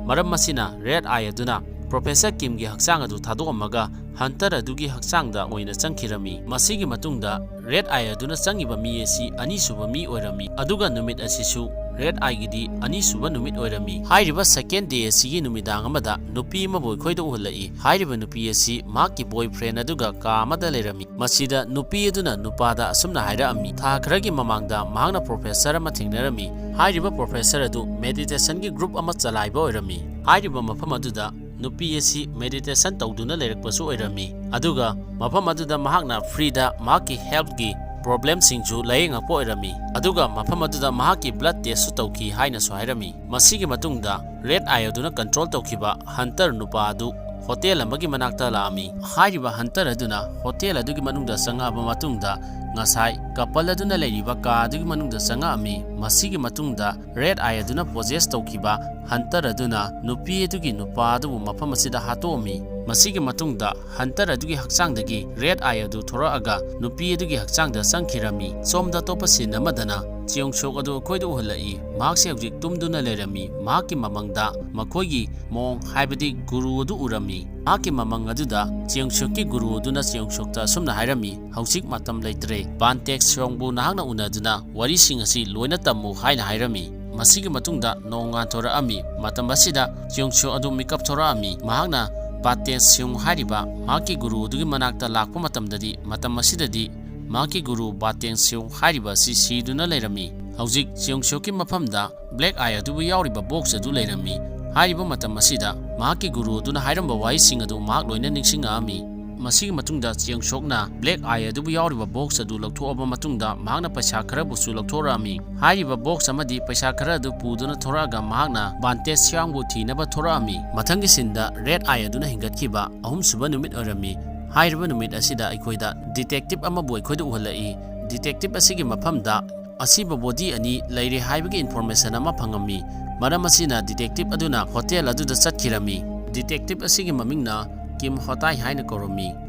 ꯃꯔꯝ ꯑꯁꯤꯅ ꯔꯦꯗ ꯑꯥꯏ ꯑꯗꯨꯅ ꯄ꯭ꯔꯣꯐꯦꯁꯔ ꯀꯤꯝꯒꯤ ꯍꯛꯆꯥꯡ ꯑꯗꯨ ꯊꯥꯗꯣꯛꯑꯝꯃꯒ ꯍꯟꯇꯔ ꯑꯗꯨꯒꯤ ꯍꯛꯆꯥꯡꯗ ꯑꯣꯏꯅ ꯆꯪꯈꯤꯔꯝꯃꯤ꯫ ꯃꯁꯤꯒꯤ ꯃꯇꯨꯡꯗ ꯔꯦꯗ ꯑꯥꯏ ꯑꯗꯨꯅ ꯆꯪꯉꯤꯕ ꯃꯤ ꯑꯁꯤ ꯑꯅꯤꯁꯨꯕ ꯃꯤ ꯑꯣꯏꯔꯝꯃꯤ, ꯑꯗꯨꯒ ꯅꯨꯃꯤꯠ ꯑꯁꯤꯁꯨ ꯔꯦꯗ ꯑꯥꯏꯒꯤꯗꯤ ꯑꯅꯤꯁꯨꯕ ꯅꯨꯃꯤꯠ ꯑꯣꯏꯔꯝꯃꯤ꯫ ꯍꯥꯏꯔꯤꯕ ꯁꯦꯀꯦꯟ ꯗꯦ ꯑꯁꯤꯒꯤ ꯅꯨꯃꯤꯗꯥꯡ ꯑꯃꯗ ꯅꯨꯄꯤ ꯑꯃꯕꯨ ꯑꯩꯈꯣꯏꯗ ꯎꯍꯜꯂꯛꯏ꯫ ꯍꯥꯏꯔꯤꯕ ꯅꯨꯄꯤ ꯑꯁꯤ ꯃꯍꯥꯛꯀꯤ ꯕꯣꯏ ꯐ꯭ꯔꯦꯟ ꯑꯗꯨꯒ ꯀꯥ ꯑꯃꯗ ꯂꯩꯔꯝꯃꯤ꯫ ꯃꯁꯤꯗ ꯅꯨꯄꯤ ꯑꯗꯨꯅ ꯅꯨꯄꯥꯗ ꯑꯁꯨꯝꯅ ꯍꯥꯏꯔꯛꯑꯝꯃꯤ, ꯊꯥ ꯈꯔꯒꯤ ꯃꯃꯥꯡꯗ ꯃꯍꯥꯛꯅ ꯄ꯭ꯔꯣꯐꯦꯁꯔ ꯑꯃ ꯊꯦꯡꯅꯔꯝꯃꯤ꯫ ꯍꯥꯏꯔꯤꯕ ꯄ꯭ꯔꯣꯐꯦꯁꯔ ꯑꯗꯨ ꯃꯦꯗꯤꯇꯦꯁꯟꯒꯤ ꯒ꯭ꯔꯨꯞ ꯑꯃ ꯆꯂꯥꯏꯕ ꯑꯣꯏꯔꯝꯃꯤ꯫ ꯍꯥꯏꯔꯤꯕ ꯃꯐꯝ ꯑꯗꯨꯗ ꯅꯨꯄꯤ ꯑꯁꯤ ꯃꯦꯗꯤꯇꯦꯁꯟ ꯇꯧꯗꯨꯅ ꯂꯩꯔꯛꯄꯁꯨ ꯑꯣꯏꯔꯝꯃꯤ, ꯑꯗꯨꯒ ꯃꯐꯝ ꯑꯗꯨꯗ ꯃꯍꯥꯛꯅ ꯐ꯭ꯔꯤꯗ ꯃꯍꯥꯛꯀꯤ ꯍꯦꯜꯊꯀꯤ ꯄ꯭ꯔꯣꯕ꯭ꯂꯦꯝꯁꯤꯡꯁꯨ ꯂꯥꯌꯦꯡꯉꯛꯄ ꯑꯣꯏꯔꯝꯃꯤ, ꯑꯗꯨꯒ ꯃꯐꯝ ꯑꯗꯨꯗ ꯃꯍꯥꯛꯀꯤ ꯕ꯭ꯂꯗ ꯇꯦꯁꯁꯨ ꯇꯧꯈꯤ ꯍꯥꯏꯅꯁꯨ ꯍꯥꯏꯔꯝꯃꯤ꯫ ꯃꯁꯤꯒꯤ ꯃꯇꯨꯡꯗ ꯔꯦꯗ ꯑꯥꯏ ꯑꯗꯨꯅ ꯀꯟꯇ꯭ꯔꯣꯜ ꯇꯧꯈꯤꯕ ꯍꯟꯇꯔ ꯅꯨꯄꯥ ꯑꯗꯨ ꯍꯣꯇꯦꯜ ꯑꯃꯒꯤ ꯃꯅꯥꯛꯇ ꯂꯥꯛꯑꯝꯃꯤ꯫ ꯍꯥꯏꯔꯤꯕ ꯍꯟꯇꯔ ꯑꯗꯨꯅ ꯍꯣꯇꯦꯜ ꯑꯗꯨꯒꯤ ꯃꯅꯨꯡꯗ ꯆꯪꯉꯛꯑꯕ ꯃꯇꯨꯡꯗ ꯉꯁꯥꯏ ꯀꯄꯜ ꯑꯗꯨꯅ ꯂꯩꯔꯤꯕ ꯀꯥ ꯑꯗꯨꯒꯤ ꯃꯅꯨꯡꯗ ꯆꯪꯉꯛꯑꯝꯃꯤ꯫ ꯃꯁꯤꯒꯤ ꯃꯇꯨꯡꯗ ꯔꯦꯗ ꯑꯥꯏ ꯑꯗꯨꯅ ꯄꯣꯖꯦꯁ ꯇꯧꯈꯤꯕ ꯍꯟꯇꯔ ꯑꯗꯨꯅ ꯅꯨꯄꯤ ꯑꯗꯨꯒꯤ ꯅꯨꯄꯥ ꯑꯗꯨꯕꯨ ꯃꯐꯝ ꯑꯁꯤꯗ ꯍꯥꯠꯇꯣꯛꯑꯝꯃꯤ꯫ ꯃꯁꯤꯒꯤ ꯃꯇꯨꯡꯗ ꯍꯟꯇꯔ ꯑꯗꯨꯒꯤ ꯍꯛꯆꯥꯡꯗꯒꯤ ꯔꯦꯗ ꯑꯥꯏ ꯑꯗꯨ ꯊꯣꯔꯛꯑꯒ ꯅꯨꯄꯤ ꯑꯗꯨꯒꯤ ꯍꯛꯆꯥꯡꯗ ꯆꯪꯈꯤꯔꯝꯃꯤ꯫ ꯁꯣꯝꯗ ꯑꯇꯣꯞꯄ ꯁꯤꯟ ꯑꯃꯗꯅ ꯆꯤꯌꯣꯡ ꯁꯣꯛ ꯑꯗꯨ ꯑꯩꯈꯣꯏꯗ ꯎꯍꯜꯂꯛꯏ꯫ ꯃꯍꯥꯛꯁꯦ ꯍꯧꯖꯤꯛ ꯇꯨꯝꯗꯨꯅ ꯂꯩꯔꯝꯃꯤ꯫ ꯃꯍꯥꯛꯀꯤ ꯃꯃꯪꯗ ꯃꯈꯣꯏꯒꯤ ꯃꯣꯡ ꯍꯥꯏꯕꯗꯤ ꯒꯨꯔꯨ ꯑꯗꯨ ꯎꯔꯝꯃꯤ꯫ ꯃꯍꯥꯛꯀꯤ ꯃꯃꯪ ꯑꯗꯨꯗ ꯆꯤꯌꯣꯡ ꯁꯣꯛꯀꯤ ꯒꯨꯔꯨ ꯑꯗꯨꯅ ꯆꯤꯌꯣꯡ ꯁꯣꯛꯇ ꯑꯁꯨꯝꯅ ꯍꯥꯏꯔꯝꯃꯤ, "ꯍꯧꯖꯤꯛ ꯃꯇꯝ ꯂꯩꯇ꯭ꯔꯦ꯫ ꯕꯥꯟꯇꯦꯛ ꯁꯣꯡꯕꯨ ꯅꯍꯥꯛꯅ ꯎꯅꯗꯨꯅ ꯋꯥꯔꯤꯁꯤꯡ ꯑꯁꯤ ꯂꯣꯏꯅ ꯇꯝꯃꯨ" ꯍꯥꯏꯅ ꯍꯥꯏꯔꯝꯃꯤ꯫ ꯃꯁꯤꯒꯤ ꯃꯇꯨꯡꯗ ꯅꯣꯡ ꯉꯥꯟꯊꯣꯔꯛꯑꯝꯃꯤ꯫ ꯃꯇꯝ ꯑꯁꯤꯗ ꯆꯤꯌꯣꯡ ꯁꯣꯛ ꯑꯗꯨ ꯃꯤꯀꯞ ꯊꯣꯔꯛꯑꯝꯃꯤ꯫ ꯃꯍꯥꯛꯅ ꯕꯥꯇꯦ ꯁꯤꯌꯣꯡ ꯍꯥꯏꯔꯤꯕ ꯃꯍꯥꯛꯀꯤ ꯒꯨꯔꯨ ꯑꯗꯨꯒꯤ ꯃꯅꯥꯛꯇ ꯂꯥꯛꯄ ꯃꯇꯝꯗꯗꯤ, ꯃꯇꯝ ꯑꯁꯤꯗꯗꯤ ꯃꯍꯥꯛꯀꯤ ꯒꯨꯔꯨ ꯕꯥꯇꯦ ꯁꯤꯌꯣꯡ ꯍꯥꯏꯔꯤꯕ ꯑꯁꯤ ꯁꯤꯗꯨꯅ ꯂꯩꯔꯝꯃꯤ꯫ ꯍꯧꯖꯤꯛ ꯆꯤꯌꯣꯡ ꯁꯣꯛꯀꯤ ꯃꯐꯝꯗ ꯕ꯭ꯂꯦꯛ ꯑꯥꯏ ꯑꯗꯨꯕꯨ ꯌꯥꯎꯔꯤꯕ ꯕꯣꯛꯁ ꯑꯗꯨ ꯂꯩꯔꯝꯃꯤ꯫ ꯍꯥꯏꯔꯤꯕ ꯃꯇꯝ ꯑꯁꯤꯗ ꯃꯍꯥꯛꯀꯤ ꯒꯨꯔꯨ ꯑꯗꯨꯅ ꯍꯥꯏꯔꯝꯕ ꯋꯥꯍꯩꯁꯤꯡ ꯑꯗꯨ ꯃꯍꯥꯛ ꯂꯣꯏꯅ ꯅꯤꯡꯁꯤꯡꯉꯛꯑꯝꯃꯤ꯫ ꯃꯁꯤꯒꯤ ꯃꯇꯨꯡꯗ ꯆꯤꯌꯣꯡ ꯁꯣꯛꯅ ꯕ꯭ꯂꯦꯛ ꯑꯥꯏ ꯑꯗꯨꯕꯨ ꯌꯥꯎꯔꯤꯕ ꯕꯣꯛꯁ ꯑꯗꯨ ꯂꯧꯊꯣꯛꯑꯕ ꯃꯇꯨꯡꯗ ꯃꯍꯥꯛꯅ ꯄꯩꯁꯥ ꯈꯔꯕꯨꯁꯨ ꯂꯧꯊꯣꯔꯛꯑꯝꯃꯤ꯫ ꯍꯥꯏꯔꯤꯕ ꯕꯣꯛꯁ ꯑꯃꯗꯤ ꯄꯩꯁꯥ ꯈꯔ ꯑꯗꯨ ꯄꯨꯗꯨꯅ ꯊꯣꯔꯛꯑꯒ ꯃꯍꯥꯛꯅ ꯕꯥꯟꯇꯦ ꯁꯤꯌꯥꯡꯕꯨ ꯊꯤꯅꯕ ꯊꯣꯔꯛꯑꯝꯃꯤ꯫ ꯃꯊꯪꯒꯤ ꯁꯤꯟꯗ ꯔꯦꯗ ꯑꯥꯏ ꯑꯗꯨꯅ ꯍꯤꯡꯒꯠꯈꯤꯕ ꯑꯍꯨꯝꯁꯨꯕ ꯅꯨꯃꯤꯠ ꯑꯣꯏꯔꯝꯃꯤ꯫ ꯍꯥꯏꯔꯤꯕ ꯅꯨꯃꯤꯠ ꯑꯁꯤꯗ ꯑꯩꯈꯣꯏꯗ ꯗꯤꯇꯦꯛꯇꯤꯚ ꯑꯃꯕꯨ ꯑꯩꯈꯣꯏꯗ ꯎꯍꯜꯂꯛꯏ꯫ ꯗꯤꯇꯦꯛꯇꯤꯚ ꯑꯁꯤꯒꯤ ꯃꯐꯝꯗ ꯑꯁꯤꯕ ꯕꯣꯗꯤ ꯑꯅꯤ ꯂꯩꯔꯦ ꯍꯥꯏꯕꯒꯤ ꯏꯟꯐꯣꯔꯃꯦꯁꯟ ꯑꯃ ꯐꯪꯉꯝꯃꯤ꯫ ꯃꯔꯝ ꯑꯁꯤꯅ ꯗꯤꯇꯦꯛꯇꯤꯚ ꯑꯗꯨꯅ ꯍꯣꯇꯦꯜ ꯑꯗꯨꯗ ꯆꯠꯈꯤꯔꯝꯃꯤ꯫ ꯗꯤꯇꯦꯛꯇꯤꯚ ꯑꯁꯤꯒꯤ ꯃꯃꯤꯡꯅ ꯀꯤꯝ ꯍꯣꯇꯥꯏ ꯍꯥꯏꯅ ꯀꯧꯔꯝꯃꯤ꯫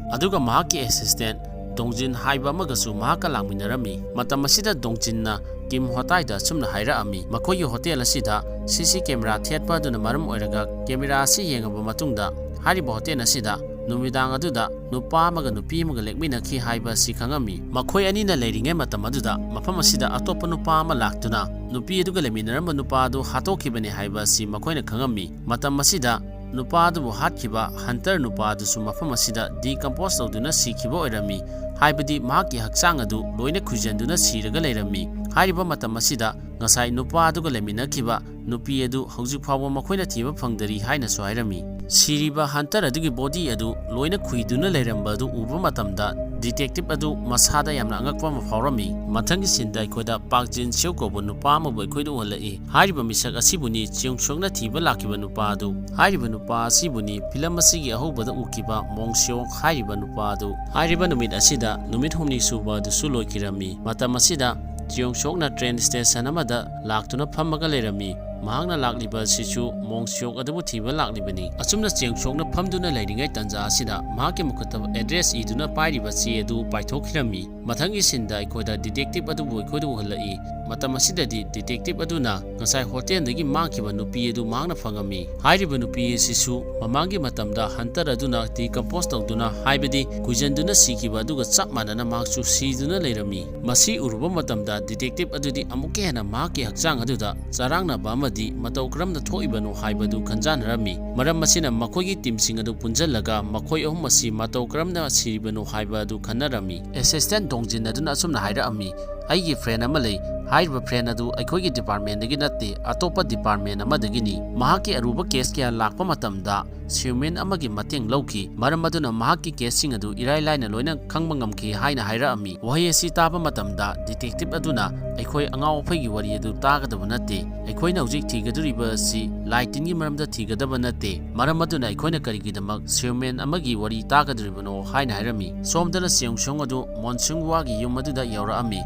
ꯑꯗꯨꯒ ꯃꯍꯥꯛꯀꯤ ꯑꯦꯁꯤꯁꯇꯦꯟ ꯗꯣꯡꯖꯤꯟ ꯍꯥꯏꯕ ꯑꯃꯒꯁꯨ ꯃꯍꯥꯛꯀ ꯂꯥꯛꯃꯤꯟꯅꯔꯝꯃꯤ꯫ ꯃꯇꯝ ꯑꯁꯤꯗ ꯗꯣꯡꯖꯤꯟꯅ ꯀꯤꯝ ꯍꯣꯇꯥꯏꯗ ꯑꯁꯨꯝꯅ ꯍꯥꯏꯔꯛꯑꯝꯃꯤ, ꯃꯈꯣꯏꯒꯤ ꯍꯣꯇꯦꯜ ꯑꯁꯤꯗ ꯁꯤ ꯁꯤ ꯀꯦꯃꯦꯔꯥ ꯊꯦꯠꯄ ꯑꯗꯨꯅ ꯃꯔꯝ ꯑꯣꯏꯔꯒ ꯀꯦꯃꯦꯔꯥ ꯑꯁꯤ ꯌꯦꯡꯉꯕ ꯃꯇꯨꯡꯗ ꯍꯥꯏꯔꯤꯕ ꯍꯣꯇꯦꯜ ꯑꯁꯤꯗ ꯅꯨꯃꯤꯗꯥꯡ ꯑꯗꯨꯗ ꯅꯨꯄꯥ ꯑꯃꯒ ꯅꯨꯄꯤ ꯑꯃꯒ ꯂꯦꯛꯃꯤꯟꯅꯈꯤ ꯍꯥꯏꯕ ꯑꯁꯤ ꯈꯪꯉꯝꯃꯤ꯫ ꯃꯈꯣꯏ ꯑꯅꯤꯅ ꯂꯩꯔꯤꯉꯩ ꯃꯇꯝ ꯑꯗꯨꯗ ꯃꯐꯝ ꯑꯁꯤꯗ ꯑꯇꯣꯞꯄ ꯅꯨꯄꯥ ꯑꯃ ꯂꯥꯛꯇꯨꯅ ꯅꯨꯄꯤ ꯑꯗꯨꯒ ꯂꯩꯃꯤꯟꯅꯔꯝꯕ ꯅꯨꯄꯥ ꯑꯗꯨ ꯍꯥꯠꯇꯣꯛꯈꯤꯕꯅꯤ ꯍꯥꯏꯕ ꯑꯁꯤ ꯃꯈꯣꯏꯅ ꯈꯪꯉꯝꯃꯤ꯫ ꯃꯇꯝ ꯑꯁꯤꯗ ꯅꯨꯄꯥ ꯑꯗꯨꯕꯨ ꯍꯥꯠꯈꯤꯕ ꯍꯟꯇꯔ ꯅꯨꯄꯥ ꯑꯗꯨꯁꯨ ꯃꯐꯝ ꯑꯁꯤꯗ ꯗꯤꯀꯝꯄꯣꯁ ꯇꯧꯗꯨꯅ ꯁꯤꯈꯤꯕ ꯑꯣꯏꯔꯝꯃꯤ꯫ ꯍꯥꯏꯕꯗꯤ ꯃꯍꯥꯛꯀꯤ ꯍꯛꯆꯥꯡ ꯑꯗꯨ ꯂꯣꯏꯅ ꯈꯨꯏꯖꯟꯗꯨꯅ ꯁꯤꯔꯒ ꯂꯩꯔꯝꯃꯤ꯫ ꯍꯥꯏꯔꯤꯕ ꯃꯇꯝ ꯑꯁꯤꯗ ꯉꯁꯥꯏ ꯅꯨꯄꯥ ꯑꯗꯨꯒ ꯂꯩꯃꯤꯟꯅꯈꯤꯕ ꯅꯨꯄꯤ ꯑꯗꯨ ꯍꯧꯖꯤꯛ ꯐꯥꯎꯕ ꯃꯈꯣꯏꯅ ꯊꯤꯕ ꯐꯪꯗꯔꯤ ꯍꯥꯏꯅꯁꯨ ꯍꯥꯏꯔꯝꯃꯤ꯫ ꯁꯤꯔꯤꯕ ꯍꯟꯇꯔ ꯑꯗꯨꯒꯤ ꯕꯣꯗꯤ ꯑꯗꯨ ꯂꯣꯏꯅ ꯈꯨꯏꯗꯨꯅ ꯂꯩꯔꯝꯕ ꯑꯗꯨ ꯎꯕ ꯃꯇꯝꯗ ꯗꯤꯇꯦꯛꯇꯤꯚ ꯑꯗꯨ ꯃꯁꯥꯗ ꯌꯥꯝꯅ ꯑꯉꯛꯄ ꯑꯃ ꯐꯥꯎꯔꯝꯃꯤ꯫ ꯃꯊꯪꯒꯤ ꯁꯤꯟꯗ ꯑꯩꯈꯣꯏꯗ ꯄꯥꯛ ꯖꯤꯟ ꯁꯤꯌꯣ ꯀꯧꯕ ꯅꯨꯄꯥ ꯑꯃꯕꯨ ꯑꯩꯈꯣꯏꯗ ꯎꯍꯜꯂꯛꯏ꯫ ꯍꯥꯏꯔꯤꯕ ꯃꯤꯁꯛ ꯑꯁꯤꯕꯨꯅꯤ ꯆꯤꯌꯣꯡ ꯁꯣꯛꯅ ꯊꯤꯕ ꯂꯥꯛꯈꯤꯕ ꯅꯨꯄꯥ ꯑꯗꯨ꯫ ꯍꯥꯏꯔꯤꯕ ꯅꯨꯄꯥ ꯑꯁꯤꯕꯨꯅꯤ ꯐꯤꯂꯝ ꯑꯁꯤꯒꯤ ꯑꯍꯧꯕꯗ ꯎꯈꯤꯕ ꯃꯣꯡ ꯁꯤꯌꯣꯛ ꯍꯥꯏꯔꯤꯕ ꯅꯨꯄꯥ ꯑꯗꯨ꯫ ꯍꯥꯏꯔꯤꯕ ꯅꯨꯃꯤꯠ ꯑꯁꯤꯗ ꯅꯨꯃꯤꯠ ꯍꯨꯝꯅꯤ ꯁꯨꯕ ꯑꯗꯨꯁꯨ ꯂꯣꯏꯈꯤꯔꯝꯃꯤ꯫ ꯃꯇꯝ ꯑꯁꯤꯗ ꯆꯤꯌꯣꯡ ꯁꯣꯛꯅ ꯇ꯭ꯔꯦꯟ ꯁ꯭ꯇꯦꯁꯟ ꯑꯃꯗ ꯂꯥꯛꯇꯨꯅ ꯐꯝꯃꯒ ꯂꯩꯔꯝꯃꯤ꯫ ꯃꯍꯥꯛꯅ ꯂꯥꯛꯂꯤꯕ ꯑꯁꯤꯁꯨ ꯃꯣꯡ ꯁꯤꯌꯣꯛ ꯑꯗꯨꯕꯨ ꯊꯤꯕ ꯂꯥꯛꯂꯤꯕꯅꯤ꯫ ꯑꯁꯨꯝꯅ ꯆꯤꯌꯣꯡ ꯁꯣꯛꯅ ꯐꯝꯗꯨꯅ ꯂꯩꯔꯤꯉꯩ ꯇꯥꯟꯖꯥ ꯑꯁꯤꯗ ꯃꯍꯥꯛꯀꯤ ꯃꯈꯨꯠꯇ ꯑꯦꯗ꯭ꯔꯦꯁ ꯏꯗꯨꯅ ꯄꯥꯏꯔꯤꯕ ꯆꯦ ꯑꯗꯨ ꯄꯥꯏꯊꯣꯛꯈꯤꯔꯝꯃꯤ꯫ ꯃꯊꯪꯒꯤ ꯁꯤꯟꯗ ꯑꯩꯈꯣꯏꯗ ꯗꯤꯇꯦꯛꯇꯤꯚ ꯑꯗꯨꯕꯨ ꯑꯩꯈꯣꯏꯗ ꯎꯍꯜꯂꯛꯏ꯫ ꯃꯇꯝ ꯑꯁꯤꯗꯗꯤ ꯗꯤꯇꯦꯛꯇꯤꯚ ꯑꯗꯨꯅ ꯉꯁꯥꯏ ꯍꯣꯇꯦꯜꯗꯒꯤ ꯃꯥꯡꯈꯤꯕ ꯅꯨꯄꯤ ꯑꯗꯨ ꯃꯍꯥꯛꯅ ꯐꯪꯉꯝꯃꯤ꯫ ꯍꯥꯏꯔꯤꯕ ꯅꯨꯄꯤ ꯑꯁꯤꯁꯨ ꯃꯃꯥꯡꯒꯤ ꯃꯇꯝꯗ ꯍꯟꯇꯔ ꯑꯗꯨꯅ ꯗꯤꯀꯝꯄꯣꯁ ꯇꯧꯗꯨꯅ, ꯍꯥꯏꯕꯗꯤ ꯈꯨꯏꯖꯟꯗꯨꯅ ꯁꯤꯈꯤꯕ ꯑꯗꯨꯒ ꯆꯞ ꯃꯥꯟꯅꯅ ꯃꯍꯥꯛꯁꯨ ꯁꯤꯗꯨꯅ ꯂꯩꯔꯝꯃꯤ꯫ ꯃꯁꯤ ꯎꯔꯨꯕ ꯃꯇꯝꯗ ꯗꯤꯇꯦꯛꯇꯤꯚ ꯑꯗꯨꯗꯤ ꯑꯃꯨꯛꯀ ꯍꯦꯟꯅ ꯃꯍꯥꯛꯀꯤ ꯍꯛꯆꯥꯡ ꯑꯗꯨꯗ ꯆꯔꯥꯡꯅꯕ ꯑꯃ ꯗꯤ ꯃꯇꯧ ꯀꯔꯝꯅ ꯊꯣꯛꯏꯕꯅꯣ ꯍꯥꯏꯕꯗꯨ ꯈꯟꯖꯥꯟꯅꯔꯝꯃꯤ꯫ ꯃꯔꯝ ꯑꯁꯤꯅ ꯃꯈꯣꯏꯒꯤ ꯇꯤꯝꯁꯤꯡ ꯑꯗꯨ ꯄꯨꯟꯖꯜꯂꯒ ꯃꯈꯣꯏ ꯑꯍꯨꯝ ꯑꯁꯤ ꯃꯇꯧ ꯀꯔꯝꯅ ꯁꯤꯔꯤꯕꯅꯣ ꯍꯥꯏꯕ ꯑꯗꯨ ꯈꯟꯅꯔꯝꯃꯤ꯫ ꯑꯦꯁꯤꯁꯇꯦꯟ ꯗꯣꯡꯖꯤꯟ ꯑꯗꯨꯅ ꯑꯁꯨꯝꯅ ꯍꯥꯏꯔꯛꯑꯝꯃꯤ, "ꯑꯩꯒꯤ ꯐ꯭ꯔꯦꯟ ꯑꯃ ꯂꯩ꯫ ꯍꯥꯏꯔꯤꯕ ꯐ꯭ꯔꯦꯟ ꯑꯗꯨ ꯑꯩꯈꯣꯏꯒꯤ ꯗꯤꯄꯥꯔꯠꯃꯦꯟꯗꯒꯤ ꯅꯠꯇꯦ, ꯑꯇꯣꯞꯄ ꯗꯤꯄꯥꯔꯠꯃꯦꯟ ꯑꯃꯗꯒꯤꯅꯤ꯫ ꯃꯍꯥꯛꯀꯤ ꯑꯔꯨꯕ ꯀꯦꯁ ꯀꯌꯥ ꯂꯥꯛꯄ ꯃꯇꯝꯗ ꯁꯤꯌꯨꯃꯦꯟ ꯑꯃꯒꯤ ꯃꯇꯦꯡ ꯂꯧꯈꯤ꯫ ꯃꯔꯝ ꯑꯗꯨꯅ ꯃꯍꯥꯛꯀꯤ ꯀꯦꯁꯁꯤꯡ ꯑꯗꯨ ꯏꯔꯥꯏ ꯂꯥꯏꯅ ꯂꯣꯏꯅ ꯈꯪꯕ ꯉꯝꯈꯤ" ꯍꯥꯏꯅ ꯍꯥꯏꯔꯛꯑꯝꯃꯤ꯫ ꯋꯥꯍꯩ ꯑꯁꯤ ꯇꯥꯕ ꯃꯇꯝꯗ ꯗꯤꯇꯦꯛꯇꯤꯚ ꯑꯗꯨꯅ, "ꯑꯩꯈꯣꯏ ꯑꯉꯥꯎ ꯑꯐꯩꯒꯤ ꯋꯥꯔꯤ ꯑꯗꯨ ꯇꯥꯒꯗꯕ ꯅꯠꯇꯦ꯫ ꯑꯩꯈꯣꯏꯅ ꯍꯧꯖꯤꯛ ꯊꯤꯒꯗꯧꯔꯤꯕ ꯑꯁꯤ ꯂꯥꯏ ꯇꯤꯟꯒꯤ ꯃꯔꯝꯗ ꯊꯤꯒꯗꯕ ꯅꯠꯇꯦ꯫ ꯃꯔꯝ ꯑꯗꯨꯅ ꯑꯩꯈꯣꯏꯅ ꯀꯔꯤꯒꯤꯗꯃꯛ ꯁꯤꯌꯨꯃꯦꯟ ꯑꯃꯒꯤ ꯋꯥꯔꯤ ꯇꯥꯒꯗꯧꯔꯤꯕꯅꯣ?" ꯍꯥꯏꯅ ꯍꯥꯏꯔꯝꯃꯤ꯫ ꯁꯣꯝꯗꯅ ꯆꯤꯌꯣꯡ ꯁꯨꯡ ꯑꯗꯨ ꯃꯣꯟ ꯁꯨꯡ ꯋꯥꯒꯤ ꯌꯨꯝ ꯑꯗꯨꯗ ꯌꯧꯔꯛꯑꯝꯃꯤ꯫